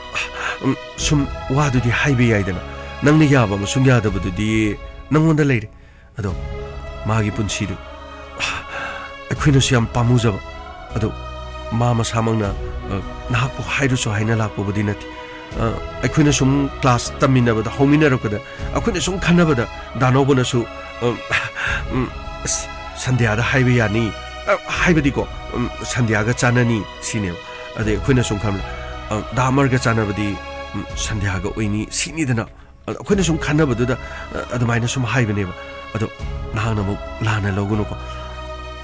ꯎꯝ, ꯁꯨꯝ ꯋꯥꯗꯨꯗꯤ ꯍꯥꯏꯕ ꯌꯥꯏꯗꯅ꯫ ꯅꯪꯅ ꯌꯥꯕ ꯑꯃꯁꯨꯡ ꯌꯥꯗꯕꯗꯨꯗꯤ ꯅꯪꯉꯣꯟꯗ ꯂꯩꯔꯦ꯫ ꯑꯗꯣ ꯃꯥꯒꯤ ꯄꯨꯟꯁꯤꯗꯨ ꯑꯩꯈꯣꯏꯅꯁꯨ ꯌꯥꯝ ꯄꯥꯝꯃꯨꯖꯕ꯫ ꯑꯗꯣ ꯃꯥ ꯃꯁꯥꯃꯛꯅ, ꯑ, ꯅꯍꯥꯛꯄꯨ ꯍꯥꯏꯔꯨꯁꯨ ꯍꯥꯏꯅ ꯂꯥꯛꯄꯕꯨꯗꯤ ꯅꯠꯇꯦ꯫ ꯑ, ꯑꯩꯈꯣꯏꯅ ꯁꯨꯝ ꯀ꯭ꯂꯥꯁ ꯇꯝꯃꯤꯟꯅꯕꯗ, ꯍꯧꯃꯤꯟꯅꯔꯛꯄꯗ, ꯑꯩꯈꯣꯏꯅ ꯁꯨꯝ ꯈꯟꯅꯕꯗ, ꯗꯥ ꯅꯧꯕꯅꯁꯨ, ꯑ, ꯎꯝ, ꯑꯁ, ꯁꯟꯙ꯭ꯌꯥꯗ ꯍꯥꯏꯕ ꯌꯥꯅꯤ, ꯑ, ꯍꯥꯏꯕꯗꯤꯀꯣ, ꯎꯝ, ꯁꯟꯙ꯭ꯌꯥꯒ ꯆꯥꯟꯅꯅꯤ ꯁꯤꯅꯦꯕ꯫ ꯑꯗꯩ ꯑꯩꯈꯣꯏꯅ ꯁꯨꯝ ꯈꯟꯕꯗ, ꯑ, ꯗꯥ ꯑꯃꯔꯒ ꯆꯥꯟꯅꯕꯗꯤ, ꯎꯝ, ꯁꯟꯙ꯭ꯌꯥꯒ ꯑꯣꯏꯅꯤ ꯁꯤꯅꯤꯗꯅ꯫ ꯑꯗꯣ ꯑꯩꯈꯣꯏꯅ ꯁꯨꯝ ꯈꯟꯅꯕꯗꯨꯗ, ꯑ, ꯑꯗꯨꯃꯥꯏꯅ ꯁꯨꯝ ꯍꯥꯏꯕꯅꯦꯕ꯫ ꯑꯗꯣ ꯅꯍꯥꯛꯅ ꯑꯃꯨꯛ ꯂꯥꯟꯅ ꯂꯧꯒꯅꯨꯀꯣ꯫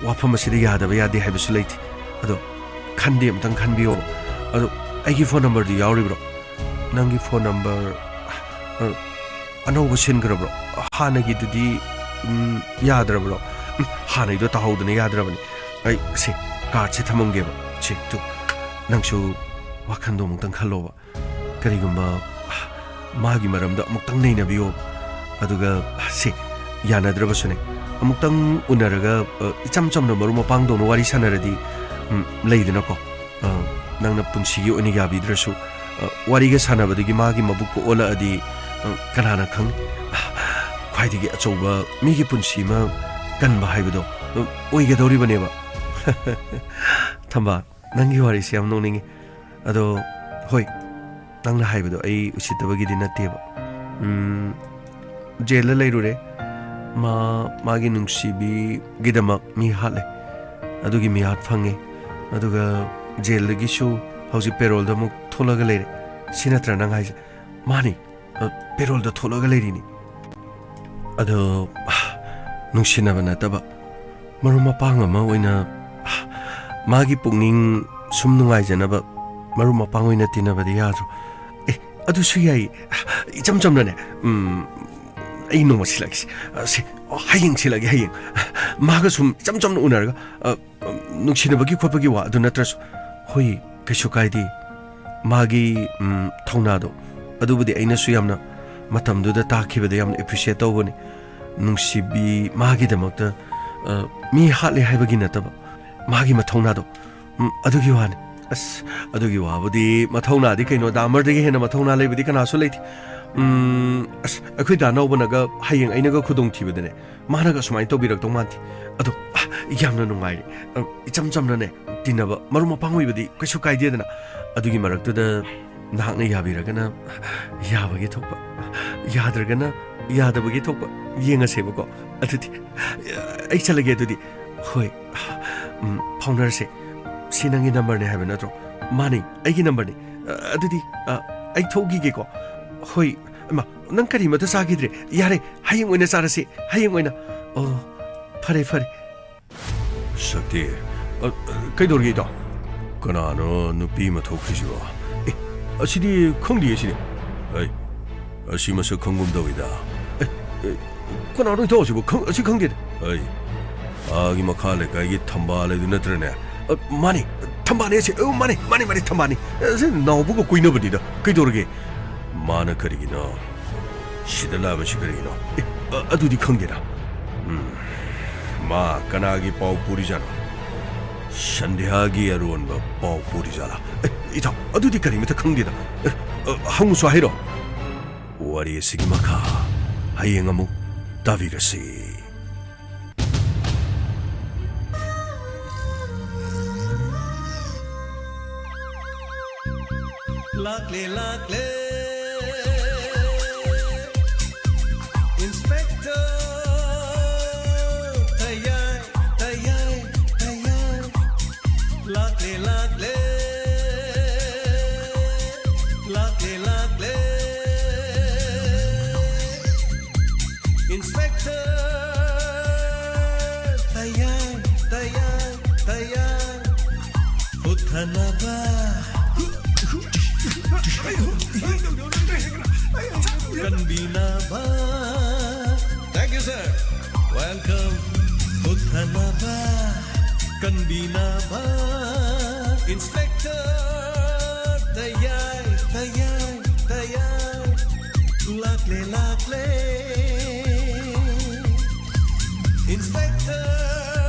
ꯋꯥꯐꯝ ꯑꯁꯤꯗ ꯌꯥꯗꯕ ꯌꯥꯗꯦ ꯍꯥꯏꯕꯁꯨ ꯂꯩꯇꯦ꯫ ꯑꯗꯣ ꯈꯟꯗꯤ ꯑꯝꯇꯪ ꯈꯟꯕꯤꯌꯣ꯫ ꯑꯗꯣ ꯑꯩꯒꯤ ꯐꯣꯟ ꯅꯝꯕꯔꯗꯤ ꯌꯥꯎꯔꯤꯕ꯭ꯔꯣ? ꯅꯪꯒꯤ ꯐꯣꯟ ꯅꯝꯕꯔ, ꯑ, ꯑꯅꯧꯕ ꯁꯤꯟꯈ꯭ꯔꯕ꯭ꯔꯣ? ꯍꯥꯟꯅꯒꯤꯗꯨꯗꯤ, ꯎꯝ, ꯌꯥꯗ꯭ꯔꯕ꯭ꯔꯣ? ꯎꯝ, ꯍꯥꯟꯅꯒꯤꯗꯣ ꯇꯥꯍꯧꯗꯅ ꯌꯥꯗ꯭ꯔꯕꯅꯤ꯫ ꯑꯩ ꯁꯤ ꯀꯥꯔꯗꯁꯦ ꯊꯝꯃꯝꯒꯦꯕ꯫ ꯁꯤ, ꯇꯨ, ꯅꯪꯁꯨ ꯋꯥꯈꯟꯗꯣ ꯑꯃꯨꯛꯇꯪ ꯈꯜꯂꯣꯕ꯫ ꯀꯔꯤꯒꯨꯝꯕ ꯃꯥꯒꯤ ꯃꯔꯝꯗ ꯑꯃꯨꯛꯇꯪ ꯅꯩꯅꯕꯤꯌꯣ꯫ ꯑꯗꯨꯒ ꯁꯤ ꯌꯥꯅꯗ꯭ꯔꯕꯁꯨꯅꯦ, ꯑꯃꯨꯛꯇꯪ ꯎꯅꯔꯒ, ꯑ, ꯏꯆꯝ ꯆꯝꯅ ꯃꯔꯨꯞ ꯃꯄꯥꯡꯗꯧꯅ ꯋꯥꯔꯤ ꯁꯥꯟꯅꯔꯗꯤ, ꯎꯝ, ꯂꯩꯗꯅꯀꯣ, ꯑ, ꯅꯪꯅ ꯄꯨꯟꯁꯤꯒꯤ ꯑꯣꯏꯅ ꯌꯥꯕꯤꯗ꯭ꯔꯁꯨ, ꯑ, ꯋꯥꯔꯤꯒ ꯁꯥꯟꯅꯕꯗꯒꯤ ꯃꯥꯒꯤ ꯃꯕꯨꯛꯀ ꯑꯣꯜꯂꯛꯑꯗꯤ, ꯑ, ꯀꯅꯥꯅ ꯈꯪ? ꯈ꯭ꯋꯥꯏꯗꯒꯤ ꯑꯆꯧꯕ ꯃꯤꯒꯤ ꯄꯨꯟꯁꯤ ꯑꯃ ꯀꯟꯕ ꯍꯥꯏꯕꯗꯣ, ꯑ, ꯑꯣꯏꯒꯗꯧꯔꯤꯕꯅꯦꯕ꯫ ꯊꯝꯕꯥꯜ, ꯅꯪꯒꯤ ꯋꯥꯔꯤꯁꯦ ꯌꯥꯝ ꯅꯣꯛꯅꯤꯡꯉꯤ꯫ ꯑꯗꯣ, ꯍꯣꯏ, ꯅꯪꯅ ꯍꯥꯏꯕꯗꯣ ꯑꯩ ꯎꯁꯤꯠꯇꯕꯒꯤꯗꯤ ꯅꯠꯇꯦꯕ꯫ ꯎꯝ, ꯖꯦꯜꯗ ꯂꯩꯔꯨꯔꯦ꯫ ꯃꯥ, ꯃꯥꯒꯤ ꯅꯨꯡꯁꯤꯕꯤꯒꯤꯗꯃꯛ ꯃꯤ ꯍꯥꯠꯂꯦ꯫ ꯑꯗꯨꯒꯤ ꯃꯤꯍꯥꯠ ꯐꯪꯉꯦ꯫ ꯑꯗꯨꯒ ꯖꯦꯜꯗꯒꯤꯁꯨ ꯍꯧꯖꯤꯛ ꯄꯦꯔꯣꯜꯗ ꯑꯃꯨꯛ ꯊꯣꯛꯂꯒ ꯂꯩꯔꯦ꯫ ꯁꯤ ꯅꯠꯇ꯭ꯔꯥ ꯅꯪ ꯍꯥꯏꯁꯦ? ꯃꯥꯅꯤ, ꯑ, ꯄꯦꯔꯣꯜꯗ ꯊꯣꯛꯂꯒ ꯂꯩꯔꯤꯅꯤ꯫ ꯑꯗꯣ, ꯅꯨꯡꯁꯤꯅꯕ ꯅꯠꯇꯕ, ꯃꯔꯨꯞ ꯃꯄꯥꯡ ꯑꯃ ꯑꯣꯏꯅ, ꯃꯥꯒꯤ ꯄꯨꯛꯅꯤꯡ ꯁꯨꯝ ꯅꯨꯡꯉꯥꯏꯖꯅꯕ ꯃꯔꯨꯞ ꯃꯄꯥꯡ ꯑꯣꯏꯅ ꯇꯤꯟꯅꯕꯗꯤ ꯌꯥꯗ꯭ꯔꯣ? ꯑꯦ, ꯑꯗꯨꯁꯨ ꯌꯥꯏ꯫ ꯏꯆꯝ ꯆꯝꯅꯅꯦ, ꯎꯝ, ꯑꯩ ꯅꯣꯡꯃ ꯁꯤꯜꯂꯛꯀꯦꯁꯦ꯫ ꯑ, ꯁꯦ, ꯍꯌꯦꯡ ꯁꯤꯜꯂꯒꯦ, ꯍꯌꯦꯡ꯫ ꯃꯥꯒ ꯁꯨꯝ ꯏꯆꯝ ꯆꯝꯅ ꯎꯅꯔꯒ, ꯑ, ꯅꯨꯡꯁꯤꯅꯕꯒꯤ ꯈꯣꯠꯄꯒꯤ ꯋꯥ ꯑꯗꯨ ꯅꯠꯇ꯭ꯔꯁꯨ, ꯍꯣꯏ, ꯀꯩꯁꯨ ꯀꯥꯏꯗꯦ꯫ ꯃꯥꯒꯤ, ꯎꯝ, ꯊꯧꯅꯥꯗꯣ, ꯑꯗꯨꯕꯨꯗꯤ ꯑꯩꯅꯁꯨ ꯌꯥꯝꯅ ꯃꯇꯝꯗꯨꯗ ꯇꯥꯈꯤꯕꯗ ꯌꯥꯝꯅ appreciate ꯇꯧꯕꯅꯤ꯫ ꯅꯨꯡꯁꯤꯕꯤ, ꯃꯥꯒꯤꯗꯃꯛꯇ, ꯑ, ꯃꯤ ꯍꯥꯠꯂꯦ ꯍꯥꯏꯕꯒꯤ ꯅꯠꯇꯕ, ꯃꯥꯒꯤ ꯃꯊꯧꯅꯥꯗꯣ, ꯎꯝ, ꯑꯗꯨꯒꯤ ꯋꯥꯅꯤ꯫ ꯑꯁ, ꯑꯗꯨꯒꯤ ꯋꯥꯕꯨꯗꯤ ꯃꯊꯧꯅꯥꯗꯤ ꯀꯩꯅꯣ, ꯗꯥ ꯑꯃꯔꯗꯒꯤ ꯍꯦꯟꯅ ꯃꯊꯧꯅꯥ ꯂꯩꯕꯗꯤ ꯀꯅꯥꯁꯨ ꯂꯩꯇꯦ꯫ ꯎꯝ, ꯑꯁ, ꯑꯩꯈꯣꯏ ꯗꯥ ꯅꯧꯕꯅꯒ ꯍꯌꯦꯡ ꯑꯩꯅꯒ ꯈꯨꯗꯣꯡꯊꯤꯕꯗꯅꯦ, ꯃꯥꯅꯒ ꯁꯨꯃꯥꯏꯅ ꯇꯧꯕꯤꯔꯛꯇꯧ ꯃꯥꯟꯗꯦ꯫ ꯑꯗꯣ, ꯑ, ꯌꯥꯝꯅ ꯅꯨꯡꯉꯥꯏꯔꯦ꯫ ꯑ, ꯏꯆꯝ ꯆꯝꯅꯅꯦ, ꯇꯤꯟꯅꯕ, ꯃꯔꯨꯞ ꯃꯄꯥꯡ ꯑꯣꯏꯕꯗꯤ ꯀꯩꯁꯨ ꯀꯥꯏꯗꯦꯗꯅ꯫ ꯑꯗꯨꯒꯤ ꯃꯔꯛꯇꯨꯗ ꯅꯍꯥꯛꯅ ꯌꯥꯕꯤꯔꯒꯅ ꯌꯥꯕꯒꯤ ꯊꯣꯛꯄ, ꯌꯥꯗ꯭ꯔꯒꯅ ꯌꯥꯗꯕꯒꯤ ꯊꯣꯛꯄ ꯌꯦꯡꯉꯁꯦꯕꯀꯣ꯫ ꯑꯗꯨꯗꯤ ꯑꯩ ꯆꯠꯂꯒꯦ ꯑꯗꯨꯗꯤ꯫ ꯍꯣꯏ, ꯎꯝ, ꯐꯥꯎꯅꯔꯁꯦ꯫ ꯁꯤ ꯅꯪꯒꯤ ꯅꯝꯕꯔꯅꯦ ꯍꯥꯏꯕ ꯅꯠꯇ꯭ꯔꯣ? ꯃꯥꯅꯤ, ꯑꯩꯒꯤ ꯅꯝꯕꯔꯅꯤ꯫ ꯑ, ꯑꯗꯨꯗꯤ, ꯑ, ꯑꯩ ꯊꯣꯛꯈꯤꯒꯦꯀꯣ꯫ ꯍꯣꯏ, ꯏꯃꯥ, ꯅꯪ ꯀꯔꯤꯃꯇ ꯆꯥꯈꯤꯗ꯭ꯔꯦ? ꯌꯥꯔꯦ, ꯍꯌꯦꯡ ꯑꯣꯏꯅ ꯆꯥꯔꯁꯤ, ꯍꯌꯦꯡ ꯑꯣꯏꯅ꯫ ꯑꯣ, ꯐꯔꯦ, ꯐꯔꯦ꯫ ꯁꯛꯇꯤ, ꯑ, ꯑ, ꯀꯩꯗꯧꯔꯒꯦ, ꯏꯇꯥꯎ? ꯀꯅꯥꯅꯣ ꯅꯨꯄꯤ ꯑꯃ ꯊꯣꯛꯈ꯭ꯔꯤꯁꯤꯕꯣ? ꯑꯦ, ꯑꯁꯤꯗꯤ ꯈꯪꯗꯤꯌꯦ, ꯁꯤꯗꯤ꯫ ꯑꯩ, ꯑꯁꯤ ꯃꯁꯛ ꯈꯪꯒꯨꯝ ꯇꯧꯏꯗ꯫ ꯑꯦ, ꯑꯦ, ꯀꯅꯥꯅꯣ ꯏꯇꯥꯎꯁꯤꯕꯨ? ꯈꯪ-, ꯑꯁꯤ ꯈꯪꯗꯦꯗ꯫ ꯑꯩ, ꯑꯥꯒꯤ ꯃꯈꯥ ꯂꯩꯀꯥꯏꯒꯤ ꯊꯝꯕꯥꯜ ꯍꯥꯏꯗꯨ ꯅꯠꯇ꯭ꯔꯅꯦ? ꯑ, ꯃꯥꯅꯤ, ꯊꯝꯕꯥꯜꯅꯦ ꯑꯁꯤ꯫ ꯑ, ꯃꯥꯅꯤ, ꯃꯥꯅꯤ, ꯃꯥꯅꯤ, ꯊꯝꯕꯥꯜꯅꯤ꯫ ꯑ, ꯁꯤ ꯅꯥꯎꯕꯒ ꯀꯣꯏꯅꯕꯅꯤꯗ꯫ ꯀꯩꯗꯧꯔꯒꯦ? ꯃꯥꯅ ꯀꯔꯤꯒꯤꯅꯣ ꯁꯤꯗ ꯂꯥꯛꯂꯤꯕꯁꯤ ꯀꯔꯤꯒꯤꯅꯣ? ꯑꯦ, ꯑ-, ꯑꯗꯨꯗꯤ ꯈꯪꯗꯦꯅ꯫ ꯎꯝ, ꯃꯥ ꯀꯅꯥꯒꯤ ꯄꯥꯎ ꯄꯨꯔꯤꯖꯥꯠꯅꯣ? ꯁꯟꯙ꯭ꯌꯥꯒꯤ ꯑꯔꯣꯟꯕ ꯄꯥꯎ ꯄꯨꯔꯤꯖꯥꯠꯂꯥ? ꯑꯦ, ꯏꯇꯥꯎ, ꯑꯗꯨꯗꯤ ꯀꯔꯤꯃꯇ ꯈꯪꯗꯦꯗ꯫ ꯑꯦ, ꯑ, ꯍꯪꯉꯨꯁꯨ ꯍꯥꯏꯔꯣ? ꯋꯥꯔꯤ ꯑꯁꯤꯒꯤ ꯃꯈꯥ ꯍꯌꯦꯡ ꯑꯃꯨꯛ ꯇꯥꯕꯤꯔꯁꯤ꯫ ꯂꯥꯛꯂꯦ, ꯂꯥꯛꯂꯦ, Inspector ꯇꯌꯥꯏ, ꯇꯌꯥꯏ, ꯇꯌꯥꯏ꯫ ꯂꯥꯛꯂꯦ, ꯂꯥꯛꯂꯦ, ꯂꯥꯛꯂꯦ, ꯂꯥꯛꯂꯦ, Inspector ꯇꯌꯥꯏ, ꯇꯌꯥꯏ, ꯇꯌꯥꯏ꯫ ꯍꯨꯠꯊꯅꯕ, ꯀꯟꯕꯤꯅꯕ꯫ Thank you, sir. Welcome. ꯍꯨꯠꯊꯅꯕ, ꯀꯟꯕꯤꯅꯕ꯫ Inspector ꯇꯌꯥꯏ, ꯇꯌꯥꯏ, ꯇꯌꯥꯏ꯫ ꯂꯥꯛꯂꯦ, ꯂꯥꯛꯂꯦ, Inspector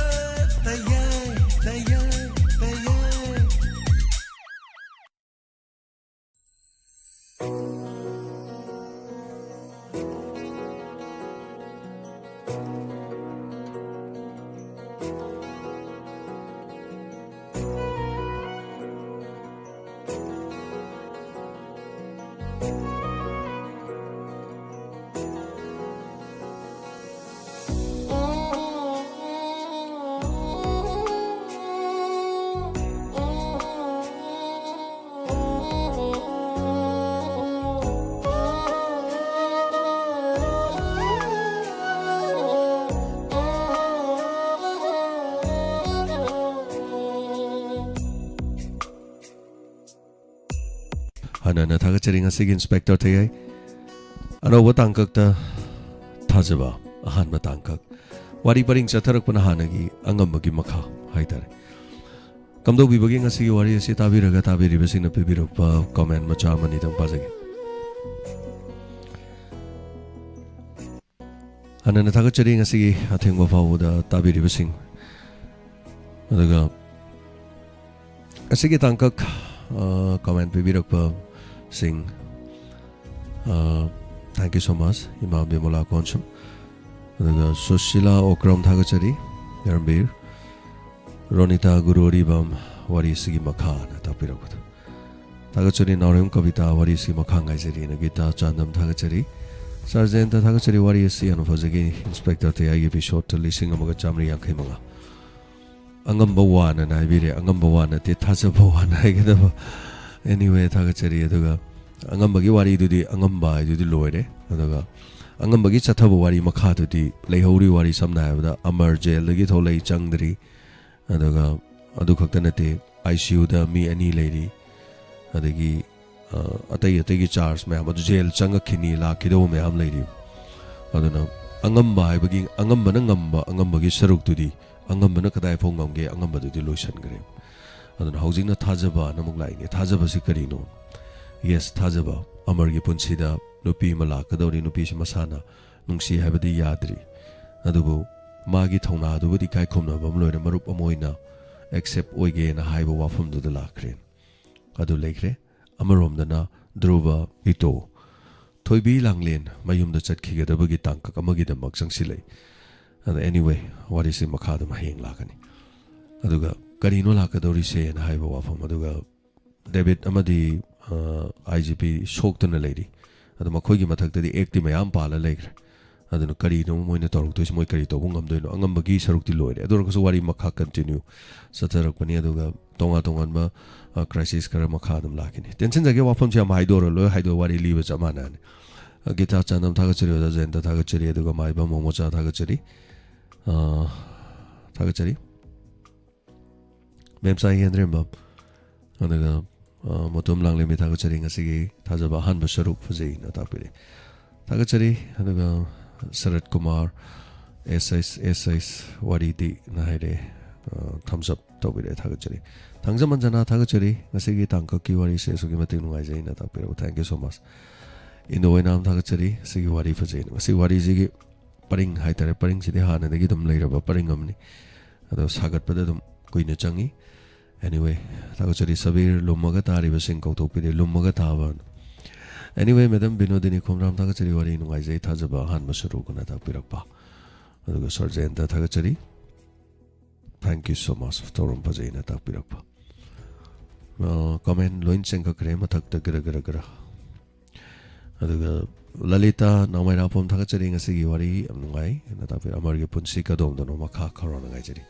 ꯇꯌꯥꯏ, ꯇꯌꯥꯏ, ꯇꯌꯥꯏ꯫ ꯍꯟꯅ ꯍꯟꯅ ꯊꯥꯒꯠꯆꯔꯤ꯫ ꯉꯁꯤꯒꯤ Inspector ꯇꯌꯥꯏ ꯑꯅꯧꯕ ꯇꯥꯡꯀꯛꯇ ꯊꯥꯖꯕ, ꯑꯍꯥꯟꯕ ꯇꯥꯡꯀꯛ꯫ ꯋꯥꯔꯤ ꯄꯔꯤꯡ ꯆꯠꯊꯔꯛꯄꯅ ꯍꯥꯟꯅꯒꯤ ꯑꯉꯝꯕꯒꯤ ꯃꯈꯥ ꯍꯥꯏꯇꯥꯔꯦ꯫ ꯀꯝꯗꯧꯕꯤꯕꯒꯦ ꯉꯁꯤꯒꯤ ꯋꯥꯔꯤ ꯑꯁꯤ ꯇꯥꯕꯤꯔꯒ, ꯇꯥꯕꯤꯔꯤꯕꯁꯤꯡꯅ ꯄꯤꯕꯤꯔꯛꯄ comment ꯃꯆꯥ ꯑꯃꯅꯤꯗꯪ ꯄꯥꯖꯒꯦ꯫ ꯍꯥꯟꯅꯅ ꯊꯥꯒꯠꯆꯔꯤ ꯉꯁꯤꯒꯤ ꯑꯊꯦꯡꯕ ꯐꯥꯎꯕꯗ ꯇꯥꯕꯤꯔꯤꯕꯁꯤꯡ꯫ ꯑꯗꯨꯒ ꯉꯁꯤꯒꯤ ꯇꯥꯡꯀꯛ, ꯑ, comment ꯄꯤꯕꯤꯔꯛꯄꯁꯤꯡ, ꯑ, thank you so much, ꯏꯃꯥ ꯕꯤꯃꯣꯂꯥ ꯀꯣꯟꯁꯝ, ꯑꯗꯨꯒ ꯁꯨꯁꯤꯂꯥ ꯑꯣꯀ꯭ꯔꯝ ꯊꯥꯒꯠꯆꯔꯤ, ꯙꯔꯝꯕꯤꯔ, ꯔꯣꯅꯤꯇꯥ ꯒꯨꯔꯨ ꯑꯔꯤꯕꯝ, ꯋꯥꯔꯤꯁꯤꯒꯤ ꯃꯈꯥꯅ ꯇꯥꯛꯄꯤꯔꯛꯄꯗ꯫ ꯊꯥꯒꯠꯆꯔꯤ ꯅꯥꯎꯔꯦꯝ ꯀꯕꯤꯇꯥ, ꯋꯥꯔꯤꯁꯤ ꯃꯈꯥ ꯉꯥꯏꯖꯔꯤꯅ꯫ ꯒꯤꯇꯥ ꯆꯥꯟꯗꯝ ꯊꯥꯒꯠꯆꯔꯤ꯫ ꯁꯥꯔ ꯖꯌꯟꯇ ꯊꯥꯒꯠꯆꯔꯤ, ꯋꯥꯔꯤ ꯑꯁꯤ ꯌꯥꯝꯅ ꯐꯖꯈꯤ꯫ ꯏꯟꯁꯄꯦꯛꯇꯔ ꯇꯌꯥꯏꯒꯤ ꯏꯄꯤꯁꯣꯗ ꯂꯤꯁꯤꯡ ꯑꯃꯒ ꯆꯥꯃꯔꯤ ꯌꯥꯡꯈꯩ ꯃꯉꯥ꯫ ꯑꯉꯝꯕ ꯋꯥꯅ ꯍꯥꯏꯕꯤꯔꯦ, ꯑꯉꯝꯕ ꯋꯥ ꯅꯠꯇꯦ, ꯊꯥꯖꯕ ꯋꯥꯅ ꯍꯥꯏꯒꯗꯕ꯫ Anyway, ꯊꯥꯒꯠꯆꯔꯤ꯫ ꯑꯗꯨꯒ ꯑꯉꯝꯕꯒꯤ ꯋꯥꯔꯤꯗꯨꯗꯤ, ꯑꯉꯝꯕ ꯍꯥꯏꯗꯨꯗꯤ ꯂꯣꯏꯔꯦ꯫ ꯑꯗꯨꯒ ꯑꯉꯝꯕꯒꯤ ꯆꯠꯊꯕ ꯋꯥꯔꯤ ꯃꯈꯥꯗꯨꯗꯤ ꯂꯩꯍꯧꯔꯤ꯫ ꯋꯥꯔꯤ ꯁꯝꯅ ꯍꯥꯏꯔꯕꯗ ꯑꯃꯔ ꯖꯦꯜꯗꯒꯤ ꯊꯣꯛꯂꯛꯏ, ꯆꯪꯗ꯭ꯔꯤ꯫ ꯑꯗꯨꯒ ꯑꯗꯨ ꯈꯛꯇ ꯅꯠꯇꯦ, ꯑꯥꯏ ꯁꯤ ꯌꯨꯗ ꯃꯤ ꯑꯅꯤ ꯂꯩꯔꯤ, ꯑꯗꯒꯤ ꯑ, ꯑꯇꯩ ꯑꯇꯩꯒꯤ ꯆꯥꯔꯖ ꯃꯌꯥꯝ ꯑꯗꯨ, ꯖꯦꯜ ꯆꯪꯉꯛꯈꯤꯅꯤ, ꯂꯥꯛꯈꯤꯗꯧꯕ ꯃꯌꯥꯝ ꯂꯩꯔꯤ꯫ ꯑꯗꯨꯅ ꯑꯉꯝꯕ ꯍꯥꯏꯕꯒꯤ, ꯑꯉꯝꯕꯅ ꯉꯝꯕ, ꯑꯉꯝꯕꯒꯤ ꯁꯔꯨꯛꯇꯨꯗꯤ ꯑꯉꯝꯕꯅ ꯀꯗꯥꯏꯐꯥꯎ ꯉꯝꯒꯦ, ꯑꯉꯝꯕꯗꯨꯗꯤ ꯂꯣꯏꯁꯤꯟꯈ꯭ꯔꯦ꯫ ꯑꯗꯨꯅ ꯍꯧꯖꯤꯛꯅ ꯊꯥꯖꯕ ꯑꯅ ꯑꯃꯨꯛ ꯂꯥꯛꯏꯅꯦ꯫ ꯊꯥꯖꯕꯁꯤ ꯀꯔꯤꯅꯣ? ꯌꯦꯁ, ꯊꯥꯖꯕ꯫ ꯑꯃꯔꯒꯤ ꯄꯨꯟꯁꯤꯗ ꯅꯨꯄꯤ ꯑꯃ ꯂꯥꯛꯀꯗꯧꯔꯤ, ꯅꯨꯄꯤꯁꯤ ꯃꯁꯥꯅ ꯅꯨꯡꯁꯤ ꯍꯥꯏꯕꯗꯤ ꯌꯥꯗ꯭ꯔꯤ, ꯑꯗꯨꯕꯨ ꯃꯥꯒꯤ ꯊꯧꯅꯥꯗꯨꯕꯨꯗꯤ ꯏꯀꯥꯏ ꯈꯨꯝꯅꯕ ꯑꯃ ꯂꯣꯏꯅ ꯃꯔꯨꯞ ꯑꯃ ꯑꯣꯏꯅ ꯑꯦꯛꯁꯦꯞ ꯑꯣꯏꯒꯦꯅ ꯍꯥꯏꯕ ꯋꯥꯐꯝꯗꯨꯗ ꯂꯥꯛꯈ꯭ꯔꯦ꯫ ꯑꯗꯨ ꯂꯩꯈ꯭ꯔꯦ꯫ ꯑꯃꯔꯣꯝꯗꯅ ꯙ꯭ꯔꯨꯕ, ꯏꯇꯣ, ꯊꯣꯏꯕꯤ ꯂꯥꯡꯂꯦꯟ ꯃꯌꯨꯝꯗ ꯆꯠꯈꯤꯒꯗꯕꯒꯤ ꯇꯥꯡꯀꯛ ꯑꯃꯒꯤꯗꯃꯛ ꯆꯪꯁꯤꯜꯂꯛꯏ꯫ ꯑꯗ anyway, ꯋꯥꯔꯤꯁꯤ ꯃꯈꯥ ꯑꯗꯨꯝ ꯍꯌꯦꯡ ꯂꯥꯛꯀꯅꯤ꯫ ꯑꯗꯨꯒ ꯀꯔꯤꯅꯣ ꯂꯥꯛꯀꯗꯧꯔꯤꯁꯦꯅ ꯍꯥꯏꯕ ꯋꯥꯐꯝ, ꯑꯗꯨꯒ ꯗꯦꯕꯤꯠ ꯑꯃꯗꯤ ꯑꯥꯏ ꯖꯤ ꯄꯤ ꯁꯣꯛꯇꯨꯅ ꯂꯩꯔꯤ꯫ ꯑꯗꯣ ꯃꯈꯣꯏꯒꯤ ꯃꯊꯛꯇꯗꯤ ꯑꯦꯛꯇꯤ ꯃꯌꯥꯝ ꯄꯥꯜꯂ ꯂꯩꯈ꯭ꯔꯦ꯫ ꯑꯗꯨꯅ ꯀꯔꯤꯅꯣ ꯃꯣꯏꯅ ꯇꯧꯔꯛꯇꯣꯏꯁꯤ? ꯃꯣꯏ ꯀꯔꯤ ꯇꯧꯕ ꯉꯝꯗꯣꯏꯅꯣ? ꯑꯉꯝꯕꯒꯤ ꯁꯔꯨꯛꯇꯤ ꯂꯣꯏꯔꯦ꯫ ꯑꯗꯨ ꯑꯣꯏꯔꯒꯁꯨ ꯋꯥꯔꯤ ꯃꯈꯥ ꯀꯟꯇꯤꯅ꯭ꯌꯨ ꯆꯠꯊꯔꯛꯄꯅꯤ꯫ ꯑꯗꯨꯒ ꯇꯣꯉꯥꯟ ꯇꯣꯉꯥꯟꯕ, ꯑ, ꯀ꯭ꯔꯥꯏꯁꯤꯁ ꯈꯔ ꯃꯈꯥ ꯑꯗꯨꯝ ꯂꯥꯛꯈꯤꯅꯤ꯫ ꯇꯦꯟꯁꯤꯟꯖꯒꯦ, ꯋꯥꯐꯝꯁꯦ ꯌꯥꯝ ꯍꯥꯏꯗꯣꯔꯣꯏ, ꯂꯣꯏ ꯍꯥꯏꯗꯣꯛ, ꯋꯥꯔꯤ ꯂꯤꯕ ꯆꯞ ꯃꯥꯟꯅꯔꯅꯤ꯫ ꯑ, ꯒꯤꯇꯥ ꯆꯥꯟꯗꯝ ꯊꯥꯒꯠꯆꯔꯤ, ꯑꯣꯖꯥ ꯖꯌꯟꯇ ꯊꯥꯒꯠꯆꯔꯤ, ꯑꯗꯨꯒ ꯃꯥꯏꯕꯝ ꯃꯣꯃꯣꯆꯥ ꯊꯥꯒꯠꯆꯔꯤ꯫ ꯑ, ꯊꯥꯒꯠꯆꯔꯤ꯫ ꯃꯦꯝꯆꯥ ꯍꯦꯟꯗ꯭ꯔꯦꯝꯕꯝ, ꯑꯗꯨꯒ, ꯑ, ꯃꯣꯇꯣꯝ ꯂꯥꯡꯂꯦꯝꯕꯤ ꯊꯥꯒꯠꯆꯔꯤ꯫ ꯉꯁꯤꯒꯤ ꯊꯥꯖꯕ ꯑꯍꯥꯟꯕ ꯁꯔꯨꯛ ꯐꯖꯩꯅ ꯇꯥꯛꯄꯤꯔꯦ꯫ ꯊꯥꯒꯠꯆꯔꯤ꯫ ꯑꯗꯨꯒ ꯁꯔꯠ ꯀꯨꯃꯥꯔ, ꯑꯦꯁ ꯑꯦꯁ ꯑꯦꯁ ꯑꯦꯁ ꯋꯥꯔꯤꯗꯤꯅ ꯍꯥꯏꯔꯦ꯫ ꯑ, thumbs up ꯇꯧꯕꯤꯔꯦ, ꯊꯥꯒꯠꯆꯔꯤ꯫ ꯊꯥꯡꯖꯝ ꯑꯟꯖꯅꯥ ꯊꯥꯒꯠꯆꯔꯤ꯫ ꯉꯁꯤꯒꯤ ꯇꯥꯡꯀꯛꯀꯤ ꯋꯥꯔꯤꯁꯦ ꯑꯁꯨꯛꯀꯤ ꯃꯇꯤꯛ ꯅꯨꯡꯉꯥꯏꯖꯩꯅ ꯇꯥꯛꯄꯤꯔꯕ, thank you so much꯫ ꯏꯟꯗꯣ ꯑꯣꯏꯅꯥꯝ ꯊꯥꯒꯠꯆꯔꯤ꯫ ꯉꯁꯤꯒꯤ ꯋꯥꯔꯤ ꯐꯖꯩꯅ꯫ ꯉꯁꯤ ꯋꯥꯔꯤꯁꯤꯒꯤ ꯄꯔꯤꯡ ꯍꯥꯏꯇꯥꯔꯦ, ꯄꯔꯤꯡꯁꯤꯗꯤ ꯍꯥꯟꯅꯗꯒꯤ ꯑꯗꯨꯝ ꯂꯩꯔꯕ ꯄꯔꯤꯡ ꯑꯃꯅꯤ꯫ ꯑꯗꯣ ꯁꯥꯒꯠꯄꯗ ꯑꯗꯨꯝ ꯀꯨꯏꯅ ꯆꯪꯉꯤ꯫ Anyway, ꯊꯥꯒꯠꯆꯔꯤ꯫ ꯁꯕꯤꯔ, ꯂꯨꯝꯃꯒ ꯇꯥꯔꯤꯕꯁꯤꯡ ꯀꯧꯊꯣꯛꯄꯤꯔꯦ, ꯂꯨꯝꯃꯒ ꯇꯥꯕ꯫ Anyway, ꯃꯦꯗꯝ ꯕꯤꯅꯣꯗꯤꯅꯤ ꯈꯣꯝꯔꯥꯝ ꯊꯥꯒꯠꯆꯔꯤ, ꯋꯥꯔꯤ ꯅꯨꯡꯉꯥꯏꯖꯩ, ꯊꯥꯖꯕ ꯑꯍꯥꯟꯕ ꯁꯔꯨꯛ ꯑꯅ ꯇꯥꯛꯄꯤꯔꯛꯄ꯫ ꯑꯗꯨꯒ ꯁꯔ ꯖꯌꯟꯇ ꯊꯥꯒꯠꯆꯔꯤ, thank you so much, ꯊꯧꯔꯝ ꯐꯖꯩꯅ ꯇꯥꯛꯄꯤꯔꯛꯄ꯫ ꯀꯃꯦꯟ ꯂꯣꯏ ꯆꯦꯟꯈꯠꯈ꯭ꯔꯦ ꯃꯊꯛꯇ, ꯒꯔ ꯒꯔ ꯒꯔ꯫ ꯑꯗꯨꯒ ꯂꯂꯤꯇꯥ ꯅꯥꯎꯃꯩꯔꯥꯛꯄꯝ, ꯊꯥꯒꯠꯆꯔꯤ, ꯉꯁꯤꯒꯤ ꯋꯥꯔꯤ ꯌꯥꯝ ꯅꯨꯡꯉꯥꯏ꯫ ꯑꯅ ꯇꯥꯛꯄꯤꯔꯦ, ꯑꯃꯔꯒꯤ ꯄꯨꯟꯁꯤ ꯀꯗꯣꯝꯗꯅꯣ ꯃꯈꯥ ꯈꯔꯣꯅ ꯉꯥꯏꯖꯔꯤ꯫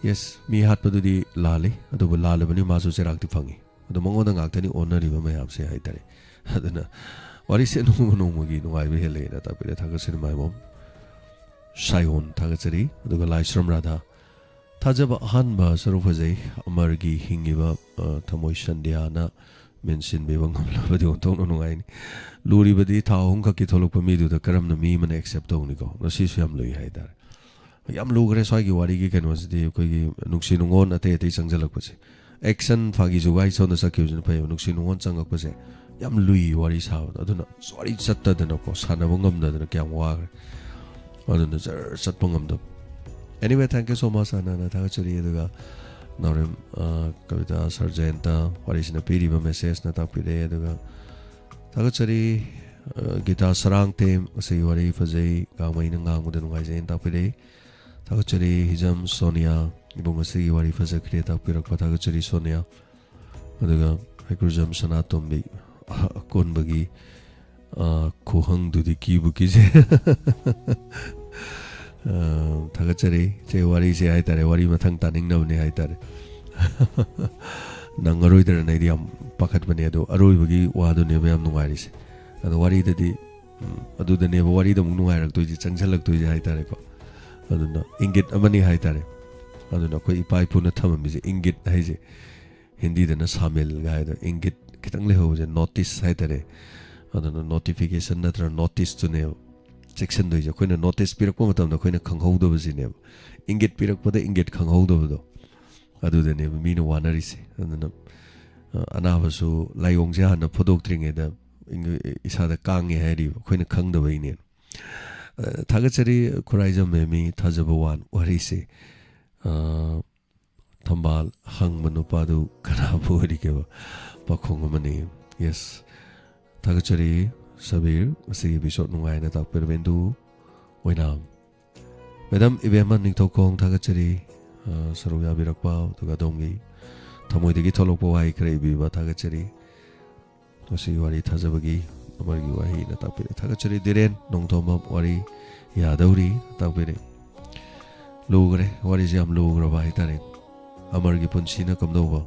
ꯌꯦꯁ, ꯃꯤ ꯍꯥꯠꯄꯗꯨꯗꯤ ꯂꯥꯜꯂꯤ, ꯑꯗꯨꯕꯨ ꯂꯥꯜꯂꯕꯅꯤ, ꯃꯥꯁꯨ ꯆꯩꯔꯥꯛꯇꯤ ꯐꯪꯉꯤ꯫ ꯑꯗꯣ ꯃꯉꯣꯟꯗ ꯉꯥꯛꯇꯅꯤ ꯑꯣꯟꯅꯔꯤꯕ ꯃꯌꯥꯝꯁꯦ ꯍꯥꯏꯇꯥꯔꯦ꯫ ꯑꯗꯨꯅ ꯋꯥꯔꯤꯁꯦ ꯅꯣꯡꯃ ꯅꯣꯡꯃꯒꯤ ꯅꯨꯡꯉꯥꯏꯕ ꯍꯦꯜꯂꯛꯑꯦꯅ ꯇꯥꯛꯄꯤꯔꯦ, ꯊꯥꯒꯠꯆꯔꯤ ꯃꯥꯏꯕꯝ꯫ ꯁꯥꯏꯑꯣꯟ, ꯊꯥꯒꯠꯆꯔꯤ꯫ ꯑꯗꯨꯒ ꯂꯥꯏꯁ꯭ꯔꯝ ꯔꯥꯙꯥ, ꯊꯥꯖꯕ ꯑꯍꯥꯟꯕ ꯁꯔꯨꯛ ꯐꯖꯩ꯫ ꯑꯃꯔꯒꯤ ꯍꯤꯡꯉꯤꯕ, ꯑ, ꯊꯃꯣꯏ ꯁꯟꯙ꯭ꯌꯥꯅ ꯃꯦꯟꯁꯤꯟꯕꯤꯕ ꯉꯝꯂꯕꯗꯤ ꯑꯣꯟꯊꯣꯛꯅ ꯅꯨꯡꯉꯥꯏꯅꯤ꯫ ꯂꯨꯔꯤꯕꯗꯤ ꯊꯥ ꯑꯍꯨꯝ ꯈꯛꯀꯤ ꯊꯣꯛꯂꯛꯄ ꯃꯤꯗꯨꯗ ꯀꯔꯝꯅ ꯃꯤ ꯑꯃꯅ ꯑꯦꯛꯁꯦꯞ ꯇꯧꯅꯤꯀꯣ? ꯃꯁꯤꯁꯨ ꯌꯥꯝ ꯂꯨꯏ ꯍꯥꯏꯇꯥꯔꯦ꯫ ꯌꯥꯝ ꯂꯨꯈ꯭ꯔꯦ ꯁ꯭ꯋꯥꯏꯒꯤ ꯋꯥꯔꯤꯒꯤ ꯀꯩꯅꯣꯁꯤꯗꯤ, ꯑꯩꯈꯣꯏꯒꯤ ꯅꯨꯡꯁꯤ ꯅꯨꯡꯉꯣꯟ ꯑꯇꯩ ꯑꯇꯩ ꯆꯪꯁꯤꯜꯂꯛꯄꯁꯦ꯫ ꯑꯦꯛꯁꯟ ꯐꯥꯒꯤ ꯖꯨꯒꯥꯏ ꯁꯣꯝꯗ ꯆꯠꯈꯤꯕꯁꯤꯅ ꯐꯩꯌꯦꯕ, ꯅꯨꯡꯁꯤ ꯅꯨꯡꯉꯣꯟ ꯆꯪꯉꯛꯄꯁꯦ ꯌꯥꯝ ꯂꯨꯏ ꯋꯥꯔꯤ ꯁꯥꯕꯗ꯫ ꯑꯗꯨꯅ ꯋꯥꯔꯤ ꯆꯠꯇꯗꯅꯀꯣ, ꯁꯥꯟꯅꯕ ꯉꯝꯗꯗꯅ ꯀꯌꯥꯝ ꯋꯥꯈ꯭ꯔꯦ꯫ ꯑꯗꯨꯅ ꯖꯔ ꯆꯠꯄ ꯉꯝꯗꯕ꯫ Anyway, thank you so much, ꯑꯅꯥꯅ ꯊꯥꯒꯠꯆꯔꯤ꯫ ꯑꯗꯨꯒ ꯅꯥꯎꯔꯦꯝ, ꯑ, ꯀꯕꯤꯇꯥ ꯁꯔꯖꯌꯟꯇ ꯋꯥꯔꯤꯁꯤꯅ ꯄꯤꯔꯤꯕ ꯃꯦꯁꯦꯖꯅ ꯇꯥꯛꯄꯤꯔꯛꯑꯦ꯫ ꯑꯗꯨꯒ ꯊꯥꯒꯠꯆꯔꯤ, ꯑ, ꯒꯤꯇꯥ ꯁꯔꯥꯡꯊꯦꯝ, ꯉꯁꯤꯒꯤ ꯋꯥꯔꯤ ꯐꯖꯩ, ꯒꯥꯡꯃꯩꯅ ꯉꯥꯡꯕꯗ ꯅꯨꯡꯉꯥꯏꯖꯩꯅ ꯇꯥꯛꯄꯤꯔꯛꯏ꯫ ꯊꯥꯒꯠꯆꯔꯤ ꯍꯤꯖꯝ ꯁꯣꯅꯤꯌꯥ, ꯏꯕꯨꯡ, ꯉꯁꯤꯒꯤ ꯋꯥꯔꯤ ꯐꯖꯈ꯭ꯔꯦ ꯇꯥꯛꯄꯤꯔꯛꯄ, ꯊꯥꯒꯠꯆꯔꯤ ꯁꯣꯅꯤꯌꯥ꯫ ꯑꯗꯨꯒ ꯍꯩꯀ꯭ꯔꯨꯖꯝ ꯁꯅꯥꯇꯣꯝꯕꯤ, ꯑ, ꯑꯀꯣꯟꯕꯒꯤ, ꯑ, ꯈꯨꯍꯪꯗꯨꯗꯤ ꯀꯤꯕꯨ ꯀꯤꯖꯩ꯫ ꯑ, ꯊꯥꯒꯠꯆꯔꯤ꯫ ꯆꯦ, ꯋꯥꯔꯤꯁꯦ ꯍꯥꯏꯇꯥꯔꯦ, ꯋꯥꯔꯤ ꯃꯊꯪ ꯇꯥꯅꯤꯡꯅꯕꯅꯦ ꯍꯥꯏꯇꯥꯔꯦ꯫ ꯅꯪꯉꯔꯣꯏꯗ꯭ꯔꯅ ꯑꯩꯗꯤ ꯌꯥꯝ ꯄꯥꯈꯠꯄꯅꯦ, ꯑꯗꯣ ꯑꯔꯣꯏꯕꯒꯤ ꯋꯥꯗꯨꯅꯦꯕ ꯌꯥꯝ ꯅꯨꯡꯉꯥꯏꯔꯤꯁꯦ꯫ ꯑꯗꯣ ꯋꯥꯔꯤꯗꯗꯤ, ꯎꯝ, ꯑꯗꯨꯗꯅꯦꯕ ꯋꯥꯔꯤꯗ ꯑꯃꯨꯛ ꯅꯨꯡꯉꯥꯏꯔꯛꯇꯣꯏꯁꯦ, ꯆꯪꯁꯤꯜꯂꯛꯇꯣꯏꯁꯦ ꯍꯥꯏꯇꯥꯔꯦꯀꯣ꯫ ꯑꯗꯨꯅ ꯏꯪꯒꯤꯠ ꯑꯃꯅꯤ ꯍꯥꯏꯇꯥꯔꯦ꯫ ꯑꯗꯨꯅ ꯑꯩꯈꯣꯏ ꯏꯄꯥ ꯏꯄꯨꯅ ꯊꯝꯃꯝꯃꯤꯁꯦ ꯏꯪꯒꯤꯠ ꯍꯥꯏꯁꯦ, ꯍꯤꯟꯗꯤꯗꯅ ꯁꯥꯃꯤꯜꯒ ꯍꯥꯏꯗꯣ, ꯏꯪꯒꯤꯠ ꯈꯤꯇꯪ ꯂꯩꯍꯧꯕꯁꯦ ꯅꯣꯇꯤꯁ ꯍꯥꯏꯇꯥꯔꯦ꯫ ꯑꯗꯨꯅ ꯅꯣꯇꯤꯐꯤꯀꯦꯁꯟ ꯅꯠꯇ꯭ꯔꯒ ꯅꯣꯇꯤꯁꯇꯨꯅꯦꯕ ꯆꯦꯛꯁꯤꯟꯗꯣꯏꯁꯦ꯫ ꯑꯩꯈꯣꯏꯅ ꯅꯣꯇꯤꯁ ꯄꯤꯔꯛꯄ ꯃꯇꯝꯗ ꯑꯩꯈꯣꯏꯅ ꯈꯪꯍꯧꯗꯕꯁꯤꯅꯦꯕ, ꯏꯪꯒꯤꯠ ꯄꯤꯔꯛꯄꯗ ꯏꯪꯒꯤꯠ ꯈꯪꯍꯧꯗꯕꯗꯣ, ꯑꯗꯨꯗꯅꯦꯕ ꯃꯤꯅ ꯋꯥꯅꯔꯤꯁꯦ꯫ ꯑꯗꯨꯅ, ꯑ, ꯑꯅꯥꯕꯁꯨ ꯂꯥꯏꯑꯣꯡꯁꯦ ꯍꯥꯟꯅ ꯐꯨꯗꯣꯛꯇ꯭ꯔꯤꯉꯩꯗ ꯏꯪ-, ꯏꯁꯥꯗ ꯀꯥꯡꯉꯦ ꯍꯥꯏꯔꯤꯕ, ꯑꯩꯈꯣꯏꯅ ꯈꯪꯗꯕꯩꯅꯦ꯫ ꯑ, ꯊꯥꯒꯠꯆꯔꯤ ꯈꯨꯔꯥꯏꯖꯝ ꯃꯦꯃꯤ, ꯊꯥꯖꯕ ꯋꯥꯟ ꯋꯥꯔꯤꯁꯦ꯫ ꯑ, ꯊꯝꯕꯥꯜ ꯍꯪꯕ ꯅꯨꯄꯥꯗꯨ ꯀꯅꯥꯕꯨ ꯑꯣꯏꯔꯤꯒꯦꯕ? ꯄꯥꯈꯣꯡ ꯑꯃꯅꯤ꯫ ꯌꯦꯁ꯫ ꯊꯥꯒꯠꯆꯔꯤ ꯁꯕꯤꯔ, ꯉꯁꯤꯒꯤ ꯏꯄꯤꯁꯣꯗ ꯅꯨꯡꯉꯥꯏꯅ ꯇꯥꯛꯄꯤꯔꯕ ꯏꯟꯗꯨ ꯑꯣꯏꯅꯥꯝ꯫ ꯃꯦꯗꯥꯝ ꯏꯕꯦꯝꯃ ꯅꯤꯡꯊꯧꯈꯣꯡ, ꯊꯥꯒꯠꯆꯔꯤ, ꯑ, ꯁꯔꯨꯛ ꯌꯥꯕꯤꯔꯛꯄ, ꯑꯗꯨꯒ ꯑꯗꯣꯝꯒꯤ ꯊꯃꯣꯏꯗꯒꯤ ꯊꯣꯛꯂꯛꯄ ꯋꯥꯍꯩ ꯈꯔ ꯏꯕꯤꯕ ꯊꯥꯒꯠꯆꯔꯤ꯫ ꯉꯁꯤꯒꯤ ꯋꯥꯔꯤ ꯊꯥꯖꯕꯒꯤ ꯑꯃꯔꯒꯤ ꯋꯥꯍꯩꯅ ꯇꯥꯛꯄꯤꯔꯦ꯫ ꯊꯥꯒꯠꯆꯔꯤ ꯙꯤꯔꯦꯟ ꯅꯣꯡꯊꯣꯝꯕꯝ, ꯋꯥꯔꯤ ꯌꯥꯗꯧꯔꯤ ꯇꯥꯛꯄꯤꯔꯦ꯫ ꯂꯨꯈ꯭ꯔꯦ, ꯋꯥꯔꯤꯁꯦ ꯌꯥꯝ ꯂꯨꯈ꯭ꯔꯕ ꯍꯥꯏꯇꯥꯔꯦ꯫ ꯑꯃꯔꯒꯤ ꯄꯨꯟꯁꯤꯅ ꯀꯝꯗꯧꯕ,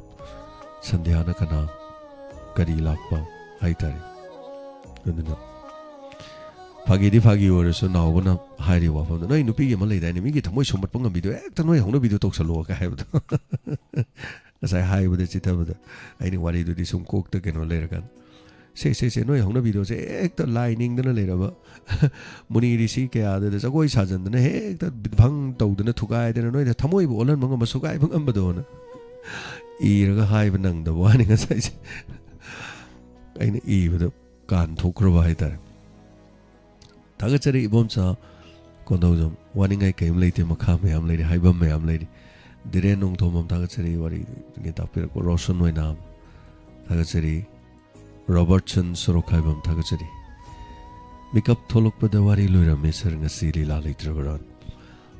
ꯁꯟꯙ꯭ꯌꯥꯅ ꯀꯅꯥ, ꯀꯔꯤ ꯂꯥꯛꯄ ꯍꯥꯏꯇꯥꯔꯦ꯫ ꯑꯗꯨꯅ ꯐꯥꯒꯤꯗꯤ ꯐꯥꯒꯤ ꯑꯣꯏꯔꯁꯨ ꯅꯥꯎꯕꯅ ꯍꯥꯏꯔꯤꯕ ꯋꯥꯐꯝꯗꯣ, "ꯅꯣꯏ ꯅꯨꯄꯤꯒꯤ ꯑꯃ ꯂꯩꯗꯥꯏꯅꯦ, ꯃꯤꯒꯤ ꯊꯃꯣꯏ ꯁꯨꯝꯕꯠꯄ ꯉꯝꯕꯤꯗꯣ ꯍꯦꯛꯇ ꯅꯣꯏ ꯍꯧꯅꯕꯤꯗꯣ ꯇꯧꯁꯜꯂꯣ" ꯀꯥꯏ ꯍꯥꯏꯕꯗꯣ꯫ ꯉꯁꯥꯏ ꯍꯥꯏꯕꯗ ꯆꯤꯊꯕꯗ ꯑꯩꯅ ꯋꯥꯔꯤꯗꯨꯗꯤ ꯁꯨꯝ ꯀꯣꯛꯇ ꯀꯩꯅꯣ ꯂꯩꯔꯀꯥꯟꯗ, "ꯁꯦ ꯁꯦ ꯁꯦ, ꯅꯣꯏ ꯍꯧꯅꯕꯤꯗꯣ ꯁꯦ ꯍꯦꯛꯇ ꯂꯥꯏ ꯅꯤꯡꯗꯅ ꯂꯩꯔꯕ ꯃꯨꯅꯤ ꯔꯤꯁꯤ ꯀꯌꯥꯗꯨꯗ ꯖꯒꯣꯏ ꯁꯥꯖꯟꯗꯅ ꯍꯦꯛꯇ ꯕꯤꯠꯐꯪ ꯇꯧꯗꯅ ꯊꯨꯒꯥꯏꯗꯅ ꯅꯣꯏꯗ ꯊꯃꯣꯏꯕꯨ ꯑꯣꯜꯍꯟꯕ ꯉꯝꯕ ꯁꯨꯒꯥꯏꯕ ꯉꯝꯕꯗꯣꯅ" ꯏꯔꯒ ꯍꯥꯏꯕ ꯅꯪꯗꯕ ꯋꯥꯅꯤ ꯉꯁꯥꯏꯁꯦ꯫ ꯑꯩꯅ ꯏꯕꯗ ꯀꯥꯟ ꯊꯣꯛꯈ꯭ꯔꯕ ꯍꯥꯏꯇꯥꯔꯦ꯫ ꯊꯥꯒꯠꯆꯔꯤ ꯏꯕꯣꯝꯆꯥ ꯀꯣꯟꯗꯧꯖꯝ꯫ ꯋꯥꯅꯤꯡꯉꯥꯏ ꯀꯔꯤꯝ ꯂꯩꯇꯦ, ꯃꯈꯥ ꯃꯌꯥꯝ ꯂꯩꯔꯤ, ꯍꯥꯏꯐꯝ ꯃꯌꯥꯝ ꯂꯩꯔꯤ꯫ ꯙꯤꯔꯦꯟ ꯅꯣꯡꯊꯣꯝꯕꯝ ꯊꯥꯒꯠꯆꯔꯤ, ꯋꯥꯔꯤꯒꯤ ꯇꯥꯛꯄꯤꯔꯛꯄ꯫ ꯔꯣꯁꯟ ꯑꯣꯏꯅꯥꯝ ꯊꯥꯒꯠꯆꯔꯤ꯫ ꯔꯣꯕꯔꯠꯁꯟ ꯁꯣꯔꯣꯛꯈꯥꯏꯕꯝ ꯊꯥꯒꯠꯆꯔꯤ꯫ ꯃꯤꯀꯞ ꯊꯣꯛꯂꯛꯄꯗ ꯋꯥꯔꯤ ꯂꯣꯏꯔꯝꯃꯦ ꯁꯥꯔ, ꯉꯁꯤ ꯂꯤꯂꯥ ꯂꯩꯇ꯭ꯔꯕ꯭ꯔꯥ?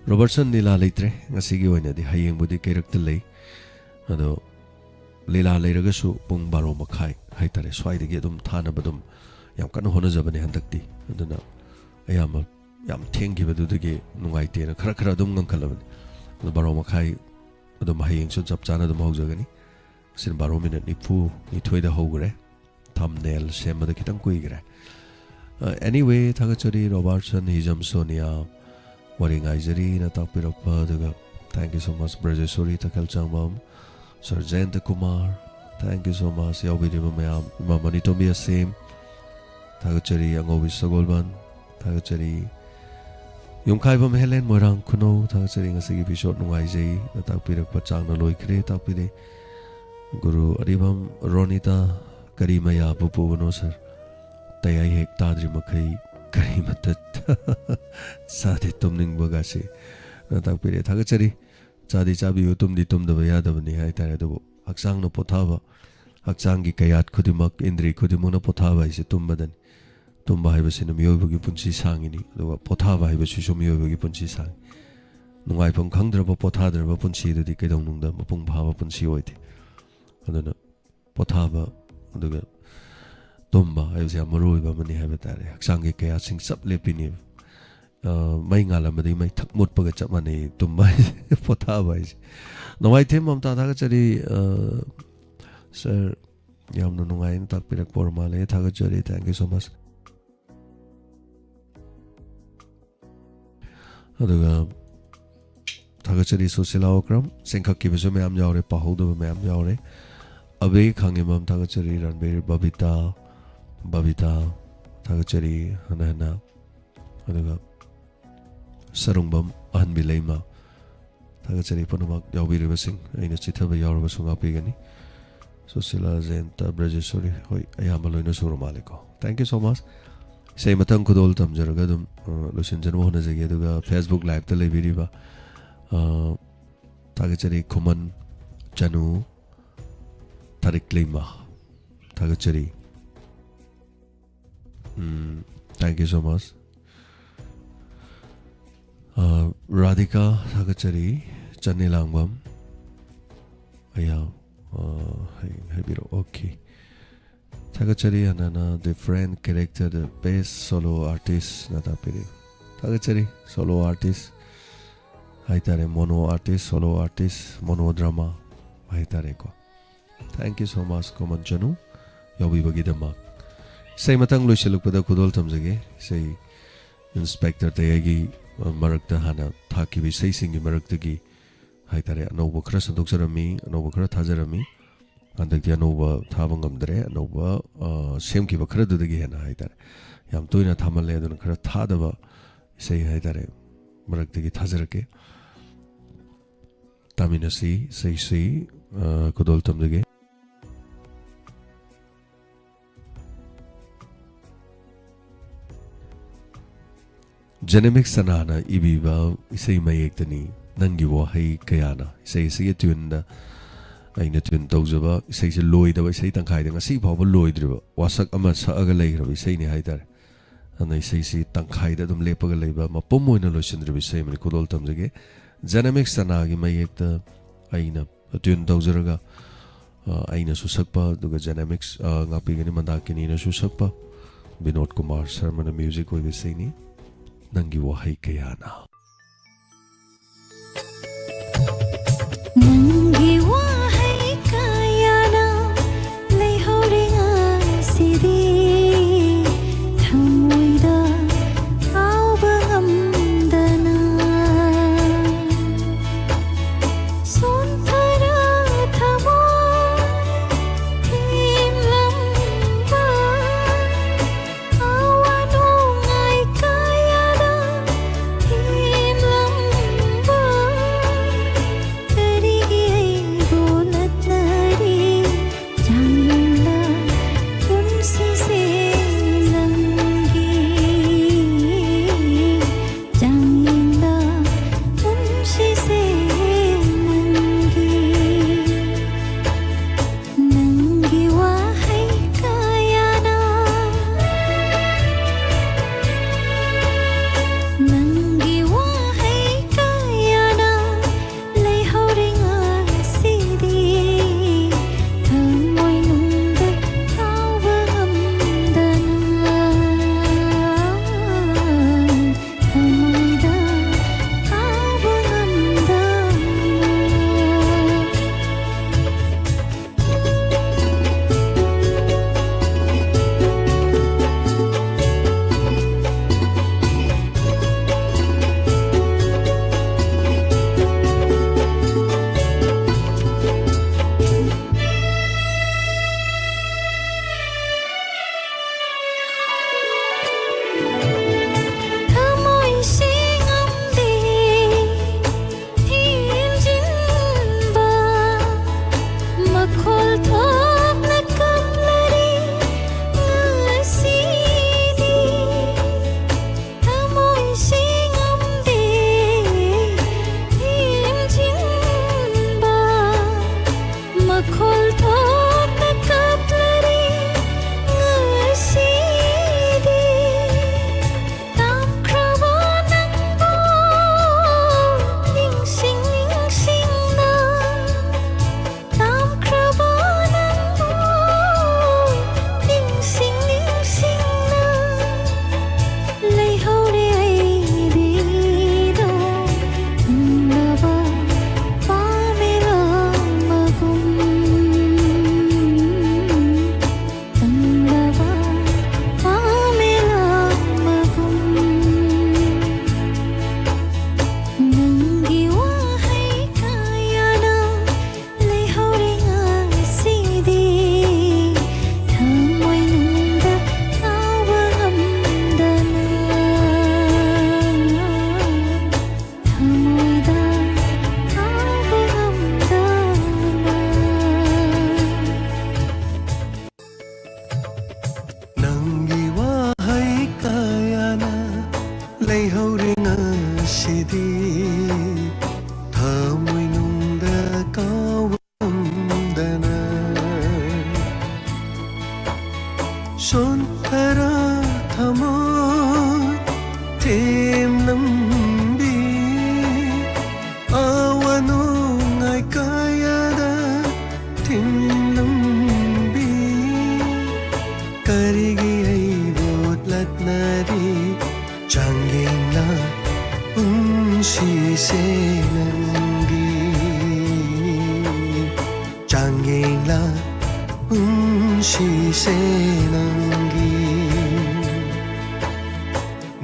ꯔꯣꯕꯔꯠꯁꯟ, ꯂꯤꯂꯥ ꯂꯩꯇ꯭ꯔꯦ ꯉꯁꯤꯒꯤ ꯑꯣꯏꯅꯗꯤ, ꯍꯌꯦꯡꯕꯨꯗꯤ ꯀꯩꯔꯛꯇ ꯂꯩ꯫ ꯑꯗꯣ ꯂꯤꯂꯥ ꯂꯩꯔꯒꯁꯨ ꯄꯨꯡ ꯕꯥꯔꯣ ꯃꯈꯥꯏ ꯍꯥꯏꯇꯥꯔꯦ, ꯁ꯭ꯋꯥꯏꯗꯒꯤ ꯑꯗꯨꯝ ꯊꯥꯅꯕ ꯑꯗꯨꯝ ꯌꯥꯝ ꯀꯟꯅ ꯍꯣꯠꯅꯖꯕꯅꯦ ꯍꯟꯗꯛꯇꯤ꯫ ꯑꯗꯨꯅ ꯑꯌꯥꯝꯕ ꯌꯥꯝ ꯊꯦꯡꯈꯤꯕꯗꯨꯗꯒꯤ ꯅꯨꯡꯉꯥꯏꯇꯦꯅ ꯈꯔ ꯈꯔ ꯑꯗꯨꯝ ꯉꯟꯈꯠꯂꯕꯅꯤ꯫ ꯑꯗꯣ ꯕꯥꯔꯣ ꯃꯈꯥꯏ ꯑꯗꯨꯝ ꯍꯌꯦꯡꯁꯨ ꯆꯞ ꯆꯥꯅ ꯑꯗꯨꯝ ꯍꯧꯖꯒꯅꯤ꯫ ꯉꯁꯤꯅ ꯕꯥꯔꯣ ꯃꯤꯅꯠ ꯅꯤꯐꯨ ꯅꯤꯊꯣꯏꯗ ꯍꯧꯈ꯭ꯔꯦ꯫ ꯊꯝꯅꯦꯜ ꯁꯦꯝꯕꯗ ꯈꯤꯇꯪ ꯀꯨꯏꯈ꯭ꯔꯦ꯫ ꯑꯦꯅꯤꯋꯦ, ꯊꯥꯒꯠꯆꯔꯤ ꯔꯣꯕꯥꯔꯠꯁꯟ, ꯍꯤꯖꯝ ꯁꯣꯅꯤꯌꯥ, ꯋꯥꯔꯤ ꯉꯥꯏꯖꯔꯤꯅ ꯇꯥꯛꯄꯤꯔꯛꯄ, ꯑꯗꯨꯒ thank you so much Brajeshori Takhellambam, sir Jayanta Kumar, thank you so much ꯌꯥꯎꯕꯤꯔꯤꯕ ꯃꯌꯥꯝ, ꯏꯃꯥ ꯃꯅꯤꯇꯣꯝꯕꯤ ꯑꯁꯦꯝ, ꯊꯥꯒꯠꯆꯔꯤ ꯑꯉꯧꯕꯤ ꯁꯒꯣꯜꯕꯟ, ꯊꯥꯒꯠꯆꯔꯤ ꯌꯨꯝꯈꯥꯏꯕꯝ ꯍꯦꯂꯦꯟ ꯃꯣꯏꯔꯥꯡ ꯈꯨꯅꯧ, ꯊꯥꯒꯠꯆꯔꯤ꯫ ꯉꯁꯤꯒꯤ episode ꯅꯨꯡꯉꯥꯏꯖꯩꯅ ꯇꯥꯛꯄꯤꯔꯛꯄ, ꯆꯥꯡꯅ ꯂꯣꯏꯈ꯭ꯔꯦ ꯇꯥꯛꯄꯤꯔꯦ꯫ ꯒꯨꯔꯨ ꯑꯔꯤꯕꯝ ꯔꯣꯅꯤꯇꯥ, ꯀꯔꯤ ꯃꯌꯥꯕꯨ ꯄꯨꯕꯅꯣ ꯁꯥꯔ? ꯇꯌꯥꯏ ꯍꯦꯛ ꯇꯥꯗ꯭ꯔꯤ ꯃꯈꯩ ꯀꯔꯤꯃꯠꯇ ꯆꯥꯗꯦ, ꯇꯨꯝꯅꯤꯡꯕꯒꯁꯤ ꯇꯥꯛꯄꯤꯔꯦ꯫ ꯊꯥꯒꯠꯆꯔꯤ꯫ ꯆꯥꯗꯤ ꯆꯥꯕꯤꯌꯨ, ꯇꯨꯝꯗꯤ ꯇꯨꯝꯗꯕ ꯌꯥꯗꯕꯅꯤ ꯍꯥꯏꯇꯥꯔꯦ꯫ ꯑꯗꯨꯕꯨ ꯍꯛꯆꯥꯡꯅ ꯄꯣꯊꯥꯕ, ꯍꯛꯆꯥꯡꯒꯤ ꯀꯌꯥꯠ ꯈꯨꯗꯤꯡꯃꯛ, ꯏꯟꯗ꯭ꯔꯤ ꯈꯨꯗꯤꯡꯃꯛꯅ ꯄꯣꯊꯥꯕ ꯍꯥꯏꯁꯦ ꯇꯨꯝꯕꯗꯅꯤ꯫ ꯇꯨꯝꯕ ꯍꯥꯏꯕꯁꯤꯅ ꯃꯤꯑꯣꯏꯕꯒꯤ ꯄꯨꯟꯁꯤ ꯁꯥꯡꯉꯤꯅꯤ, ꯑꯗꯨꯒ ꯄꯣꯊꯥꯕ ꯍꯥꯏꯕꯁꯤꯁꯨ ꯃꯤꯑꯣꯏꯕꯒꯤ ꯄꯨꯟꯁꯤ ꯁꯥꯡꯉꯤ꯫ ꯅꯨꯡꯉꯥꯏꯐꯝ ꯈꯪꯗ꯭ꯔꯕ, ꯄꯣꯊꯥꯗ꯭ꯔꯕ ꯄꯨꯟꯁꯤꯗꯨꯗꯤ ꯀꯩꯗꯧꯅꯨꯡꯗ ꯃꯄꯨꯡ ꯐꯥꯕ ꯄꯨꯟꯁꯤ ꯑꯣꯏꯗꯦ꯫ ꯑꯗꯨꯅ ꯄꯣꯊꯥꯕ ꯑꯗꯨꯒ ꯇꯨꯝꯕ ꯍꯥꯏꯕꯁꯦ ꯌꯥꯝ ꯃꯔꯨ ꯑꯣꯏꯕ ꯑꯃꯅꯤ ꯍꯥꯏꯕ ꯇꯥꯔꯦ꯫ ꯍꯛꯆꯥꯡꯒꯤ ꯀꯌꯥꯁꯤꯡ ꯆꯞ ꯂꯦꯞꯄꯤꯅꯦꯕ꯫ ꯑ, ꯃꯩ ꯉꯥꯜꯂꯝꯕꯗꯒꯤ ꯃꯩ ꯊꯛ ꯃꯨꯠꯄꯒ ꯆꯞ ꯃꯥꯟꯅꯩ ꯇꯨꯝꯕ ꯍꯥꯏꯁꯦ, ꯄꯣꯊꯥꯕ ꯍꯥꯏꯁꯦ꯫ ꯅꯣꯡꯃꯥꯏꯊꯦꯝ ꯃꯝꯇꯥ, ꯊꯥꯒꯠꯆꯔꯤ꯫ ꯑ, ꯁꯥꯔ, ꯌꯥꯝꯅ ꯅꯨꯡꯉꯥꯏꯅ ꯇꯥꯛꯄꯤꯔꯛꯄ ꯑꯣꯏꯔ ꯃꯥꯜꯂꯦ, ꯊꯥꯒꯠꯆꯔꯤ, thank you so much꯫ ꯑꯗꯨꯒ ꯊꯥꯒꯠꯆꯔꯤ ꯁꯨꯁꯤꯂꯥ ꯑꯣꯀ꯭ꯔꯝ, ꯆꯦꯟꯈꯠꯈꯤꯕꯁꯨ ꯃꯌꯥꯝ ꯌꯥꯎꯔꯦ, ꯄꯥꯍꯧꯗꯕ ꯃꯌꯥꯝ ꯌꯥꯎꯔꯦ꯫ ꯑꯕꯦ ꯈꯥꯉꯦꯝꯕꯝ, ꯊꯥꯒꯠꯆꯔꯤ꯫ ꯔꯟꯕꯤꯔ, ꯕꯕꯤꯇꯥ, ꯕꯕꯤꯇꯥ, ꯊꯥꯒꯠꯆꯔꯤ ꯍꯟꯅ ꯍꯟꯅ꯫ ꯑꯗꯨꯒ ꯁꯔꯨꯡꯕꯝ ꯑꯍꯟꯕꯤ ꯂꯩꯃ, ꯊꯥꯒꯠꯆꯔꯤ ꯄꯨꯝꯅꯃꯛ ꯌꯥꯎꯕꯤꯔꯤꯕꯁꯤꯡ꯫ ꯑꯩꯅ ꯆꯤꯊꯕ ꯌꯥꯎꯔꯕꯁꯨ ꯉꯥꯛꯄꯤꯒꯅꯤ꯫ ꯁꯨꯁꯤꯂꯥ, ꯖꯌꯟꯇ, ꯕ꯭ꯔꯖꯦꯁꯣꯔꯤ, ꯍꯣꯏ, ꯑꯌꯥꯝꯕ ꯂꯣꯏꯅ ꯁꯨꯔ ꯃꯥꯜꯂꯦꯀꯣ꯫ Thank you so much꯫ ꯏꯁꯩ ꯃꯊꯪ ꯈꯨꯗꯣꯜ ꯇꯝꯖꯔꯒ ꯑꯗꯨꯝ, ꯑ, ꯂꯣꯏꯁꯤꯟꯖꯅꯕ ꯍꯣꯠꯅꯖꯒꯦ꯫ ꯑꯗꯨꯒ Facebook live-ꯇ ꯂꯩꯕꯤꯔꯤꯕ, ꯑ, ꯊꯥꯒꯠꯆꯔꯤ ꯈꯨꯃꯟ ꯆꯅꯨ, ꯊꯥꯔꯤꯛ ꯂꯩꯃ, ꯊꯥꯒꯠꯆꯔꯤ꯫ ꯎꯝ, thank you so much꯫ ꯑ, ꯔꯥꯙꯤꯀꯥ, ꯊꯥꯒꯠꯆꯔꯤ꯫ ꯆꯟꯅꯦ ꯂꯥꯡꯕꯝ, ꯑꯌꯥ, ꯑ, ꯍꯌꯦꯡ ꯍꯥꯏꯕꯤꯔꯛꯑꯣ꯫ OK꯫ ꯊꯥꯒꯠꯆꯔꯤ꯫ ꯑꯅꯥꯅ different character, the best solo artist ꯅ ꯇꯥꯛꯄꯤꯔꯤ꯫ ꯊꯥꯒꯠꯆꯔꯤ꯫ Solo artist ꯍꯥꯏꯇꯥꯔꯦ, mono artist, solo artist, mono drama ꯍꯥꯏꯇꯥꯔꯦꯀꯣ꯫ Thank you so much, ꯈꯨꯃꯟ ꯆꯅꯨ, ꯌꯥꯎꯕꯤꯕꯒꯤꯗꯃꯛ꯫ ꯏꯁꯩ ꯃꯊꯪ ꯂꯣꯏꯁꯤꯜꯂꯛꯄꯗ ꯈꯨꯗꯣꯜ ꯇꯝꯖꯒꯦ꯫ ꯏꯁꯩ ꯏꯟꯁꯄꯦꯛꯇꯔ ꯇꯌꯥꯏꯒꯤ, ꯑ, ꯃꯔꯛꯇ ꯍꯥꯟꯅ ꯊꯥꯈꯤꯕ ꯏꯁꯩꯁꯤꯡꯒꯤ ꯃꯔꯛꯇꯒꯤ ꯍꯥꯏꯇꯥꯔꯦ, ꯑꯅꯧꯕ ꯈꯔ ꯁꯟꯗꯣꯛꯆꯔꯝꯃꯤ, ꯑꯅꯧꯕ ꯈꯔ ꯊꯥꯖꯔꯝꯃꯤ꯫ ꯍꯟꯗꯛꯇꯤ ꯑꯅꯧꯕ ꯊꯥꯕ ꯉꯝꯗ꯭ꯔꯦ, ꯑꯅꯧꯕ, ꯑ, ꯁꯦꯝꯈꯤꯕ ꯈꯔꯗꯨꯗꯒꯤ ꯍꯦꯟꯅ ꯍꯥꯏꯇꯥꯔꯦ꯫ ꯌꯥꯝ ꯇꯣꯏꯅ ꯊꯥꯃꯜꯂꯦ, ꯑꯗꯨꯅ ꯈꯔ ꯊꯥꯗꯕ ꯏꯁꯩ ꯍꯥꯏꯇꯥꯔꯦ, ꯃꯔꯛꯇꯒꯤ ꯊꯥꯖꯔꯛꯀꯦ꯫ ꯇꯥꯃꯤꯟꯅꯁꯤ, ꯏꯁꯩꯁꯤ, ꯑ, ꯈꯨꯗꯣꯜ ꯇꯝꯖꯒꯦ꯫ ꯖꯦꯅꯦꯃꯤꯛ ꯁꯅꯥꯅ ꯏꯕꯤꯕ ꯏꯁꯩ ꯃꯌꯦꯛꯇꯅꯤ ꯅꯪꯒꯤ ꯋꯥꯍꯩ ꯀꯌꯥꯅ꯫ ꯏꯁꯩ ꯑꯁꯤꯒꯤ ꯇ꯭ꯌꯨꯟꯗ ꯑꯩꯅ ꯇ꯭ꯌꯨꯟ ꯇꯧꯖꯕ ꯏꯁꯩꯁꯦ ꯂꯣꯏꯗꯕ, ꯏꯁꯩ ꯇꯪꯈꯥꯏꯗ ꯉꯁꯤ ꯐꯥꯎꯕ ꯂꯣꯏꯗ꯭ꯔꯤꯕ, ꯋꯥꯁꯛ ꯑꯃ ꯁꯛꯑꯒ ꯂꯩꯈ꯭ꯔꯕ ꯏꯁꯩꯅꯤ ꯍꯥꯏꯇꯥꯔꯦ꯫ ꯑꯗꯨꯅ ꯏꯁꯩꯁꯤ ꯇꯪꯈꯥꯏꯗ ꯑꯗꯨꯝ ꯂꯦꯞꯄꯒ ꯂꯩꯕ, ꯃꯄꯨꯝ ꯑꯣꯏꯅ ꯂꯣꯏꯁꯤꯟꯗ꯭ꯔꯤꯕ ꯏꯁꯩ ꯑꯃꯅꯤ꯫ ꯈꯨꯗꯣꯜ ꯇꯝꯖꯒꯦ꯫ ꯖꯦꯅꯦꯃꯤꯛ ꯁꯅꯥꯒꯤ ꯃꯌꯦꯛꯇ ꯑꯩꯅ ꯇ꯭ꯌꯨꯟ ꯇꯧꯖꯔꯒ, ꯑ, ꯑꯩꯅꯁꯨ ꯁꯛꯄ, ꯑꯗꯨꯒ ꯖꯦꯅꯥꯃꯤꯛꯁ, ꯑ, ꯉꯥꯛꯄꯤꯒꯅꯤ ꯃꯟꯗꯥꯀꯤꯅꯤꯅꯁꯨ ꯁꯛꯄ, ꯕꯤꯅꯣꯗ ꯀꯨꯃꯥꯔ ꯁꯔꯃꯅ ꯃ꯭ꯌꯨꯖꯤꯛ ꯑꯣꯏꯕ ꯏꯁꯩꯅꯤ, ꯅꯪꯒꯤ ꯋꯥꯍꯩ ꯀꯌꯥꯅ꯫ ꯅꯪꯒꯤ ꯋꯥꯍꯩ ꯀꯌꯥꯅ ꯂꯩꯍꯧꯔꯦ ꯉꯁꯤꯗꯤ ꯊꯃꯣꯏꯗ ꯀꯥꯎꯕ ꯉꯝꯗꯅ꯫ ꯁꯣꯟꯊꯔ ꯊꯃꯣꯏ ꯊꯤꯡꯂꯝꯕ ꯑꯋꯥ ꯅꯨꯡꯉꯥꯏ ꯀꯌꯥꯗ ꯊꯤ ꯊꯃꯣꯏꯅꯨꯡꯗ ꯀꯥꯎꯉꯝꯗꯅ ꯁꯣꯟꯊꯔ ꯊꯃꯣꯏ ꯊꯦꯝꯂꯝꯕꯤ, ꯑꯋꯥ ꯅꯨꯡꯉꯥꯏ ꯀꯌꯥꯗ ꯊꯤꯡꯂꯝꯕꯤ, ꯀꯔꯤꯒꯤ ꯑꯩꯕꯨ ꯂꯥꯠꯅꯔꯤ? ꯆꯥꯡꯌꯦꯡꯂ ꯄꯨꯟꯁꯤꯁꯦ ꯅꯪꯒꯤ, ꯆꯥꯡꯌꯦꯡꯂ ꯄꯨꯟꯁꯤꯁꯦ ꯅꯪꯒꯤ꯫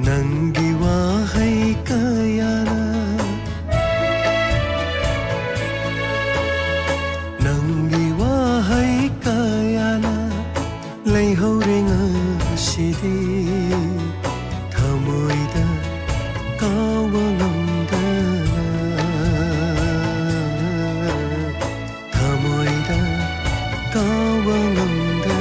ꯅꯪꯒꯤ ꯋꯥꯍꯩ ꯀꯌꯥꯅ, ꯅꯪꯒꯤ ꯋꯥꯍꯩ ꯀꯌꯥꯅ ꯂꯩꯍꯧꯔꯦ ꯉꯁꯤꯗꯤ ꯊꯃꯣꯏꯗ ꯀꯥꯎꯕ ꯉꯝꯗꯅ, ꯊꯃꯣꯏꯗ ꯀꯥꯎꯕ ꯉꯝꯗꯅ꯫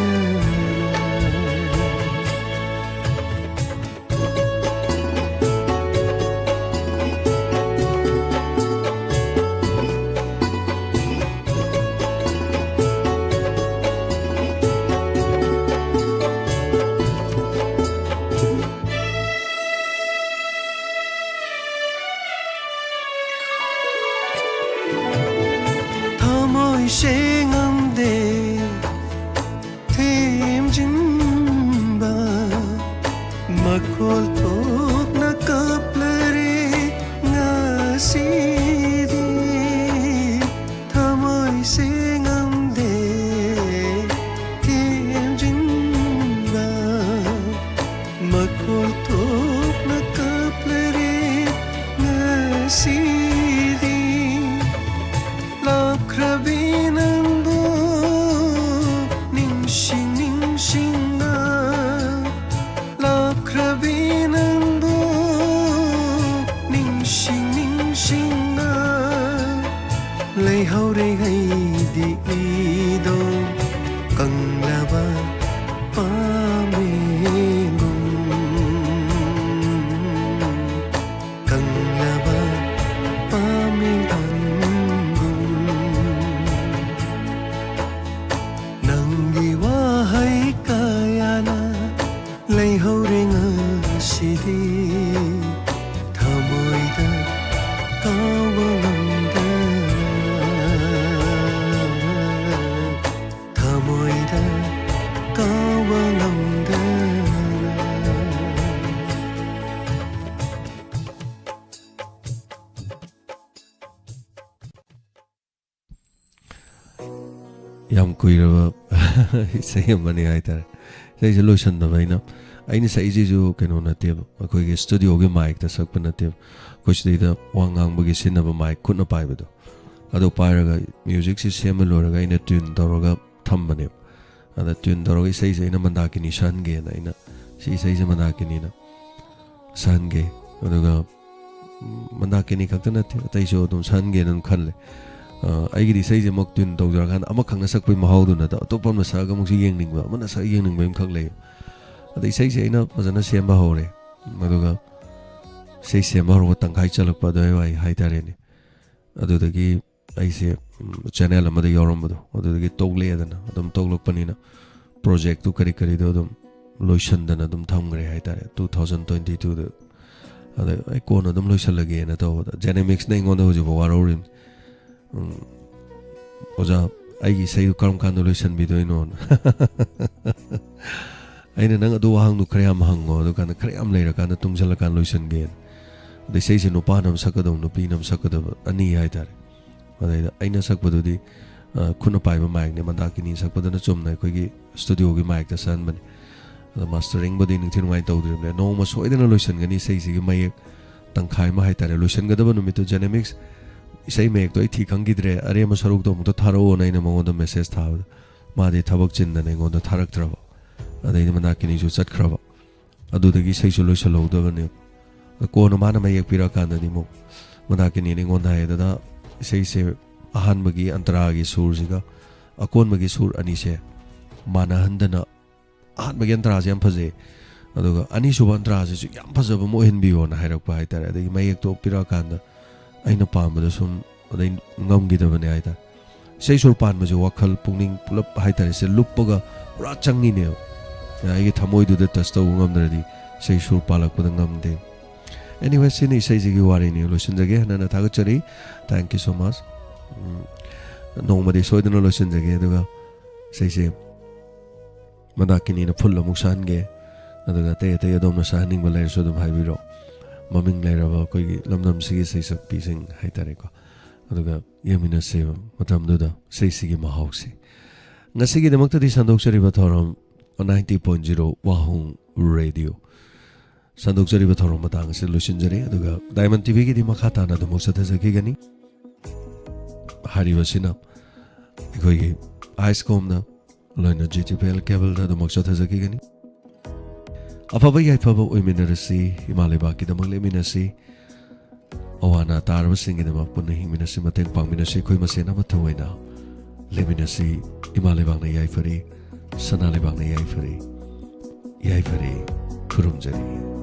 ꯊꯃꯣꯏꯁꯦ ꯉꯝꯗꯦ ꯊꯦꯝꯖꯤꯟꯕ, ꯃꯈꯣꯜ ꯊꯣꯛꯅ ꯀꯞꯂꯔꯦ ꯉꯁꯤꯗꯤ꯫ ꯊꯃꯣꯏꯁꯦ ꯉꯝꯗꯦ ꯊꯦꯝꯖꯤꯟꯕ, ꯃꯈꯣꯜ ꯊꯣꯛꯅ ꯀꯞꯂꯔꯦ ꯉꯁꯤꯗꯤ꯫ ꯂꯥꯞꯈ꯭ꯔꯕꯤ ꯅꯪꯕꯨ ꯅꯤꯡꯁꯤꯡ ꯅꯤꯡꯁꯤꯡꯅ, ꯂꯥꯞꯈ꯭ꯔꯕꯤ ꯅꯪꯕꯨ ꯅꯤꯡꯁꯤꯡ ꯅꯤꯡꯁꯤꯡꯅ, ꯂꯩꯍꯧꯔꯦ ꯑꯩꯗꯤ ꯏꯗꯣ ꯀꯪꯂꯕ ꯄꯥꯝꯕꯤꯒꯨꯝ, ꯀꯪꯂꯕ ꯅꯪꯒꯤ ꯋꯥꯍꯩ ꯀꯌꯥꯅ ꯂꯩꯍꯧꯔꯦ ꯉꯁꯤꯗꯤ ꯊꯃꯣꯏꯗ ꯀꯥꯎꯕ ꯉꯝꯗꯅ, ꯊꯃꯣꯏꯗ ꯀꯥꯎꯕ ꯉꯝꯗꯅ꯫ ꯌꯥꯝ ꯀꯨꯏꯔꯕ ꯏꯁꯩ ꯑꯃꯅꯤ ꯍꯥꯏꯇꯥꯔꯦ꯫ ꯏꯁꯩꯁꯦ ꯂꯣꯏꯁꯟꯗꯕ ꯑꯩꯅ, ꯑꯩꯅ ꯁꯛꯏꯁꯤꯁꯨ ꯀꯩꯅꯣ ꯅꯠꯇꯦꯕ, ꯑꯩꯈꯣꯏꯒꯤ ꯁ꯭ꯇꯨꯗꯤꯑꯣꯒꯤ ꯃꯥꯏꯛꯇ ꯁꯛꯄ ꯅꯠꯇꯦꯕ꯫ ꯑꯩꯈꯣꯏ ꯁꯤꯗꯩꯗ ꯋꯥ ꯉꯥꯡꯕꯒꯤ ꯁꯤꯖꯤꯟꯅꯕ ꯃꯥꯏꯛ ꯈꯨꯠꯅ ꯄꯥꯏꯕꯗꯣ, ꯑꯗꯣ ꯄꯥꯏꯔꯒ ꯃ꯭ꯌꯨꯖꯤꯛꯁꯤ ꯁꯦꯝꯕ ꯂꯣꯏꯔꯒ ꯑꯩꯅ ꯇ꯭ꯌꯨꯟ ꯇꯧꯔꯒ ꯊꯝꯕꯅꯦꯕ꯫ ꯑꯗ ꯇ꯭ꯌꯨꯟ ꯇꯧꯔꯒ ꯏꯁꯩꯁꯦ ꯑꯩꯅ ꯃꯟꯗꯥꯀꯤꯅꯤ ꯁꯛꯍꯟꯒꯦꯅ, ꯑꯩꯅ ꯁꯤ ꯏꯁꯩꯁꯦ ꯃꯟꯗꯥꯀꯤꯅꯤꯅ ꯁꯛꯍꯟꯒꯦ꯫ ꯑꯗꯨꯒ ꯎꯝ, ꯃꯟꯗꯥꯀꯤꯅꯤ ꯈꯛꯇ ꯅꯠꯇꯦ, ꯑꯇꯩꯁꯨ ꯑꯗꯨꯝ ꯁꯛꯍꯟꯒꯦꯅ ꯑꯗꯨꯝ ꯈꯜꯂꯦ꯫ ꯑ, ꯑꯩꯒꯤꯗꯤ ꯏꯁꯩꯁꯦ ꯑꯃꯨꯛ ꯇ꯭ꯌꯨꯟ ꯇꯧꯖꯔꯀꯥꯟꯗ ꯑꯃꯈꯛꯅ ꯁꯛꯄꯒꯤ ꯃꯍꯥꯎꯗꯨ ꯅꯠꯇꯕ, ꯑꯇꯣꯞꯄ ꯑꯃꯅ ꯁꯛꯑꯒ ꯑꯃꯨꯛꯁꯨ ꯌꯦꯡꯅꯤꯡꯕ, ꯑꯃꯅ ꯁꯛꯑꯒ ꯌꯦꯡꯅꯤꯡꯕ ꯑꯃꯈꯛ ꯂꯩ꯫ ꯑꯗ ꯏꯁꯩꯁꯦ ꯑꯩꯅ ꯐꯖꯅ ꯁꯦꯝꯕ ꯍꯧꯔꯦ꯫ ꯑꯗꯨꯒ ꯏꯁꯩ ꯁꯦꯝꯕ ꯍꯧꯔꯛꯄ ꯇꯪꯈꯥꯏ ꯆꯜꯂꯛꯄ ꯑꯗꯨꯋꯥꯏ ꯍꯥꯏꯇꯥꯔꯦꯅꯦ, ꯑꯗꯨꯗꯒꯤ ꯑꯩꯁꯦ, ꯎꯝ, ꯆꯦꯅꯦꯜ ꯑꯃꯗ ꯌꯥꯎꯔꯝꯕꯗꯣ, ꯑꯗꯨꯗꯒꯤ ꯇꯣꯛꯂꯛꯑꯦꯗꯅ꯫ ꯑꯗꯨꯝ ꯇꯣꯛꯂꯛꯄꯅꯤꯅ ꯄ꯭ꯔꯣꯖꯦꯛꯇꯨ ꯀꯔꯤ ꯀꯔꯤꯗꯣ ꯑꯗꯨꯝ ꯂꯣꯏꯁꯟꯗꯅ ꯑꯗꯨꯝ ꯊꯝꯈ꯭ꯔꯦ ꯍꯥꯏꯇꯥꯔꯦ, ꯇꯨ ꯊꯥꯎꯖꯟ ꯇ꯭ꯋꯦꯟꯇꯤ ꯇꯨꯗ꯫ ꯑꯗ ꯑꯩ ꯀꯣꯟꯅ ꯑꯗꯨꯝ ꯂꯣꯏꯁꯜꯂꯒꯦꯅ ꯇꯧꯕꯗ, ꯖꯦꯅꯦꯃꯤꯛꯁꯅ ꯑꯩꯉꯣꯟꯗ ꯍꯧꯖꯤꯛꯐꯥꯎ ꯋꯥꯔꯧꯔꯤꯕꯅꯤ꯫ ꯎꯝ, "ꯑꯣꯖꯥ, ꯑꯩꯒꯤ ꯏꯁꯩꯗꯨ ꯀꯔꯝ ꯀꯥꯟꯗ ꯂꯣꯏꯁꯟꯕꯤꯗꯣꯏꯅꯣꯅ?" ꯑꯩꯅ, "ꯅꯪ ꯑꯗꯨ ꯋꯥꯍꯪꯗꯨ ꯈꯔ ꯌꯥꯝ ꯍꯪꯉꯣ, ꯑꯗꯨꯀꯥꯟꯗ ꯈꯔ ꯌꯥꯝ ꯂꯩꯔꯀꯥꯟꯗ ꯇꯨꯡꯁꯤꯜꯂꯀꯥꯟꯗ ꯂꯣꯏꯁꯟꯒꯦꯅ"꯫ ꯑꯗ ꯏꯁꯩꯁꯦ ꯅꯨꯄꯥꯅ ꯑꯃ ꯁꯛꯀꯗꯧꯕ, ꯅꯨꯄꯤꯅ ꯑꯃ ꯁꯛꯀꯗꯕ ꯑꯅꯤ ꯍꯥꯏꯇꯥꯔꯦ꯫ ꯑꯗꯩꯗ ꯑꯩꯅ ꯁꯛꯄꯗꯨꯗꯤ, ꯑ, ꯈꯨꯠꯅ ꯄꯥꯏꯕ ꯃꯥꯏꯛꯅꯦ, ꯃꯟꯗꯥꯀꯤꯅꯤ ꯁꯛꯄꯗꯨꯅ ꯆꯨꯝꯅ ꯑꯩꯈꯣꯏꯒꯤ ꯁ꯭ꯇꯨꯗꯤꯑꯣꯒꯤ ꯃꯥꯏꯛꯇ ꯁꯛꯍꯟꯕꯅꯦ꯫ ꯑꯗ ꯃꯥꯁꯇꯔꯤꯡꯕꯨꯗꯤ ꯅꯤꯡꯊꯤ ꯅꯨꯡꯉꯥꯏꯅ ꯇꯧꯗ꯭ꯔꯤꯕꯅꯦ꯫ ꯅꯣꯡꯃ ꯁꯣꯏꯗꯅ ꯂꯣꯏꯁꯟꯒꯅꯤ ꯏꯁꯩꯁꯤꯒꯤ ꯃꯌꯦꯛ ꯇꯪꯈꯥꯏ ꯑꯃ ꯍꯥꯏꯇꯥꯔꯦ꯫ ꯂꯣꯏꯁꯟꯒꯗꯕ ꯅꯨꯃꯤꯠꯇꯨ ꯖꯦꯅꯦꯃꯤꯛꯁ ꯏꯁꯩ ꯃꯌꯦꯛꯇꯣ ꯑꯩ ꯊꯤ ꯈꯪꯈꯤꯗ꯭ꯔꯦ, ꯑꯔꯦꯝꯕ ꯁꯔꯨꯛꯇꯣ ꯑꯃꯨꯛꯇ ꯊꯥꯔꯛꯑꯣꯅ ꯑꯩꯅ ꯃꯉꯣꯟꯗ ꯃꯦꯁꯦꯖ ꯊꯥꯕꯗ, ꯃꯥꯗꯤ ꯊꯕꯛ ꯆꯤꯟꯗꯅ ꯑꯩꯉꯣꯟꯗ ꯊꯥꯔꯛꯇ꯭ꯔꯕ꯫ ꯑꯗꯩꯗꯤ ꯃꯟꯗꯥꯀꯤꯅꯤꯁꯨ ꯆꯠꯈ꯭ꯔꯕ꯫ ꯑꯗꯨꯗꯒꯤ ꯏꯁꯩꯁꯨ ꯂꯣꯏꯁꯤꯜꯍꯧꯗꯕꯅꯦ꯫ ꯀꯣꯟꯅ ꯃꯥꯅ ꯃꯌꯦꯛ ꯄꯤꯔꯛꯑꯀꯥꯟꯗꯗꯤ ꯑꯃꯨꯛ ꯃꯟꯗꯥꯀꯤꯅꯤꯅ ꯑꯩꯉꯣꯟꯗ ꯍꯥꯏ, "ꯗꯗꯥ, ꯏꯁꯩꯁꯦ ꯑꯍꯥꯟꯕꯒꯤ ꯑꯟꯇꯔꯥꯒꯤ ꯁꯨꯔꯁꯤꯒ ꯑꯀꯣꯟꯕꯒꯤ ꯁꯨꯔ ꯑꯅꯤꯁꯦ ꯃꯥꯟꯅꯍꯟꯗꯅ, ꯑꯍꯥꯟꯕꯒꯤ ꯑꯟꯇꯔꯥꯁꯦ ꯌꯥꯝ ꯐꯖꯩ, ꯑꯗꯨꯒ ꯑꯅꯤꯁꯨꯕ ꯑꯟꯇꯔꯥꯁꯤꯁꯨ ꯌꯥꯝ ꯐꯖꯕ ꯑꯃ ꯑꯣꯏꯍꯟꯕꯤꯌꯣꯅ" ꯍꯥꯏꯔꯛꯄ ꯍꯥꯏꯇꯥꯔꯦ꯫ ꯑꯗꯒꯤ ꯃꯌꯦꯛꯇꯣ ꯄꯤꯔꯛꯑꯀꯥꯟꯗ ꯑꯩꯅ ꯄꯥꯝꯕꯗꯣ ꯁꯨꯝ ꯑꯗꯩ ꯉꯝꯈꯤꯗꯕꯅꯦ ꯍꯥꯏꯇꯥꯔꯦ꯫ ꯏꯁꯩ ꯁꯨꯔ ꯄꯥꯟꯕꯁꯦ ꯋꯥꯈꯜ ꯄꯨꯛꯅꯤꯡ ꯄꯨꯂꯞ ꯍꯥꯏꯇꯥꯔꯦ, ꯁꯦ ꯂꯨꯞꯄꯒ ꯄꯨꯔꯥ ꯆꯪꯉꯤꯅꯦꯕ꯫ ꯑꯩꯒꯤ ꯊꯃꯣꯏꯗꯨꯗ ꯇꯆ ꯇꯧꯕ ꯉꯝꯗ꯭ꯔꯗꯤ ꯏꯁꯩ ꯁꯨꯔ ꯄꯥꯜꯂꯛꯄꯗ ꯉꯝꯗꯦ꯫ Anyway, ꯁꯤꯅꯤ ꯏꯁꯩꯁꯤꯒꯤ ꯋꯥꯔꯤꯅꯤ꯫ ꯂꯣꯏꯁꯤꯟꯖꯒꯦ꯫ ꯍꯟꯅ ꯍꯟꯅ ꯊꯥꯒꯠꯆꯔꯤ꯫ Thank you so much꯫ ꯎꯝ, ꯅꯣꯡꯃꯗꯤ ꯁꯣꯏꯗꯅ ꯂꯣꯏꯁꯤꯟꯖꯒꯦ꯫ ꯑꯗꯨꯒ ꯏꯁꯩꯁꯦ ꯃꯟꯗꯥꯀꯤꯅꯤꯅ ꯐꯨꯜ ꯑꯃꯨꯛ ꯁꯥꯍꯟꯒꯦ꯫ ꯑꯗꯨꯒ ꯑꯇꯩ ꯑꯇꯩ ꯑꯗꯣꯝꯅ ꯁꯥꯍꯟꯅꯤꯡꯕ ꯂꯩꯔꯁꯨ ꯑꯗꯨꯝ ꯍꯥꯏꯕꯤꯔꯣ꯫ ꯃꯃꯤꯡ ꯂꯩꯔꯕ ꯑꯩꯈꯣꯏꯒꯤ ꯂꯝꯗꯝꯁꯤꯒꯤ ꯏꯁꯩ ꯁꯛꯄꯤꯁꯤꯡ ꯍꯥꯏꯇꯥꯔꯦꯀꯣ꯫ ꯑꯗꯨꯒ ꯌꯦꯡꯃꯤꯟꯅꯁꯦꯕ ꯃꯇꯝꯗꯨꯗ ꯏꯁꯩꯁꯤꯒꯤ ꯃꯍꯥꯎꯁꯦ꯫ ꯉꯁꯤꯒꯤꯗꯃꯛꯇꯗꯤ ꯁꯟꯗꯣꯛꯆꯔꯤꯕ ꯊꯧꯔꯝ ninety point zero ꯋꯥꯍꯣꯡ ꯔꯦꯗꯤꯑꯣ꯫ ꯁꯟꯗꯣꯛꯆꯔꯤꯕ ꯊꯧꯔꯝ ꯃꯇꯥꯡ ꯑꯁꯤ ꯂꯣꯏꯁꯤꯟꯖꯔꯤ꯫ ꯑꯗꯨꯒ Diamond TVꯒꯤꯗꯤ ꯃꯈꯥ ꯇꯥꯅ ꯑꯗꯨꯃꯛ ꯆꯠꯊꯖꯈꯤꯒꯅꯤ꯫ ꯍꯥꯏꯔꯤꯕꯁꯤꯅ ꯑꯩꯈꯣꯏꯒꯤ ꯑꯥꯏꯁꯀꯣꯝꯗ ꯂꯣꯏꯅ GTPL cableꯗ ꯑꯗꯨꯃꯛ ꯆꯠꯊꯖꯈꯤꯒꯅꯤ꯫ ꯑꯐꯕ ꯌꯥꯏꯐꯕ ꯑꯣꯏꯃꯤꯟꯅꯔꯁꯤ, ꯏꯃꯥ ꯂꯩꯕꯥꯛꯀꯤꯗꯃꯛ ꯂꯦꯞꯃꯤꯟꯅꯁꯤ꯫ ꯑꯋꯥ ꯑꯅꯥ ꯇꯥꯔꯕꯁꯤꯡꯒꯤꯗꯃꯛ ꯄꯨꯟꯅ ꯍꯤꯡꯃꯤꯟꯅꯁꯤ, ꯃꯇꯦꯡ ꯄꯥꯡꯃꯤꯟꯅꯁꯤ, ꯑꯩꯈꯣꯏ ꯃꯁꯦꯟ ꯑꯃꯠꯇ ꯑꯣꯏꯅ ꯂꯩꯃꯤꯟꯅꯁꯤ꯫ ꯏꯃꯥ ꯂꯩꯕꯥꯛꯅ ꯌꯥꯏꯐꯔꯤ, ꯁꯅꯥ ꯂꯩꯕꯥꯛꯅ ꯌꯥꯏꯐꯔꯤ, ꯌꯥꯏꯐꯔꯦ, ꯈꯨꯔꯨꯝꯖꯔꯤ꯫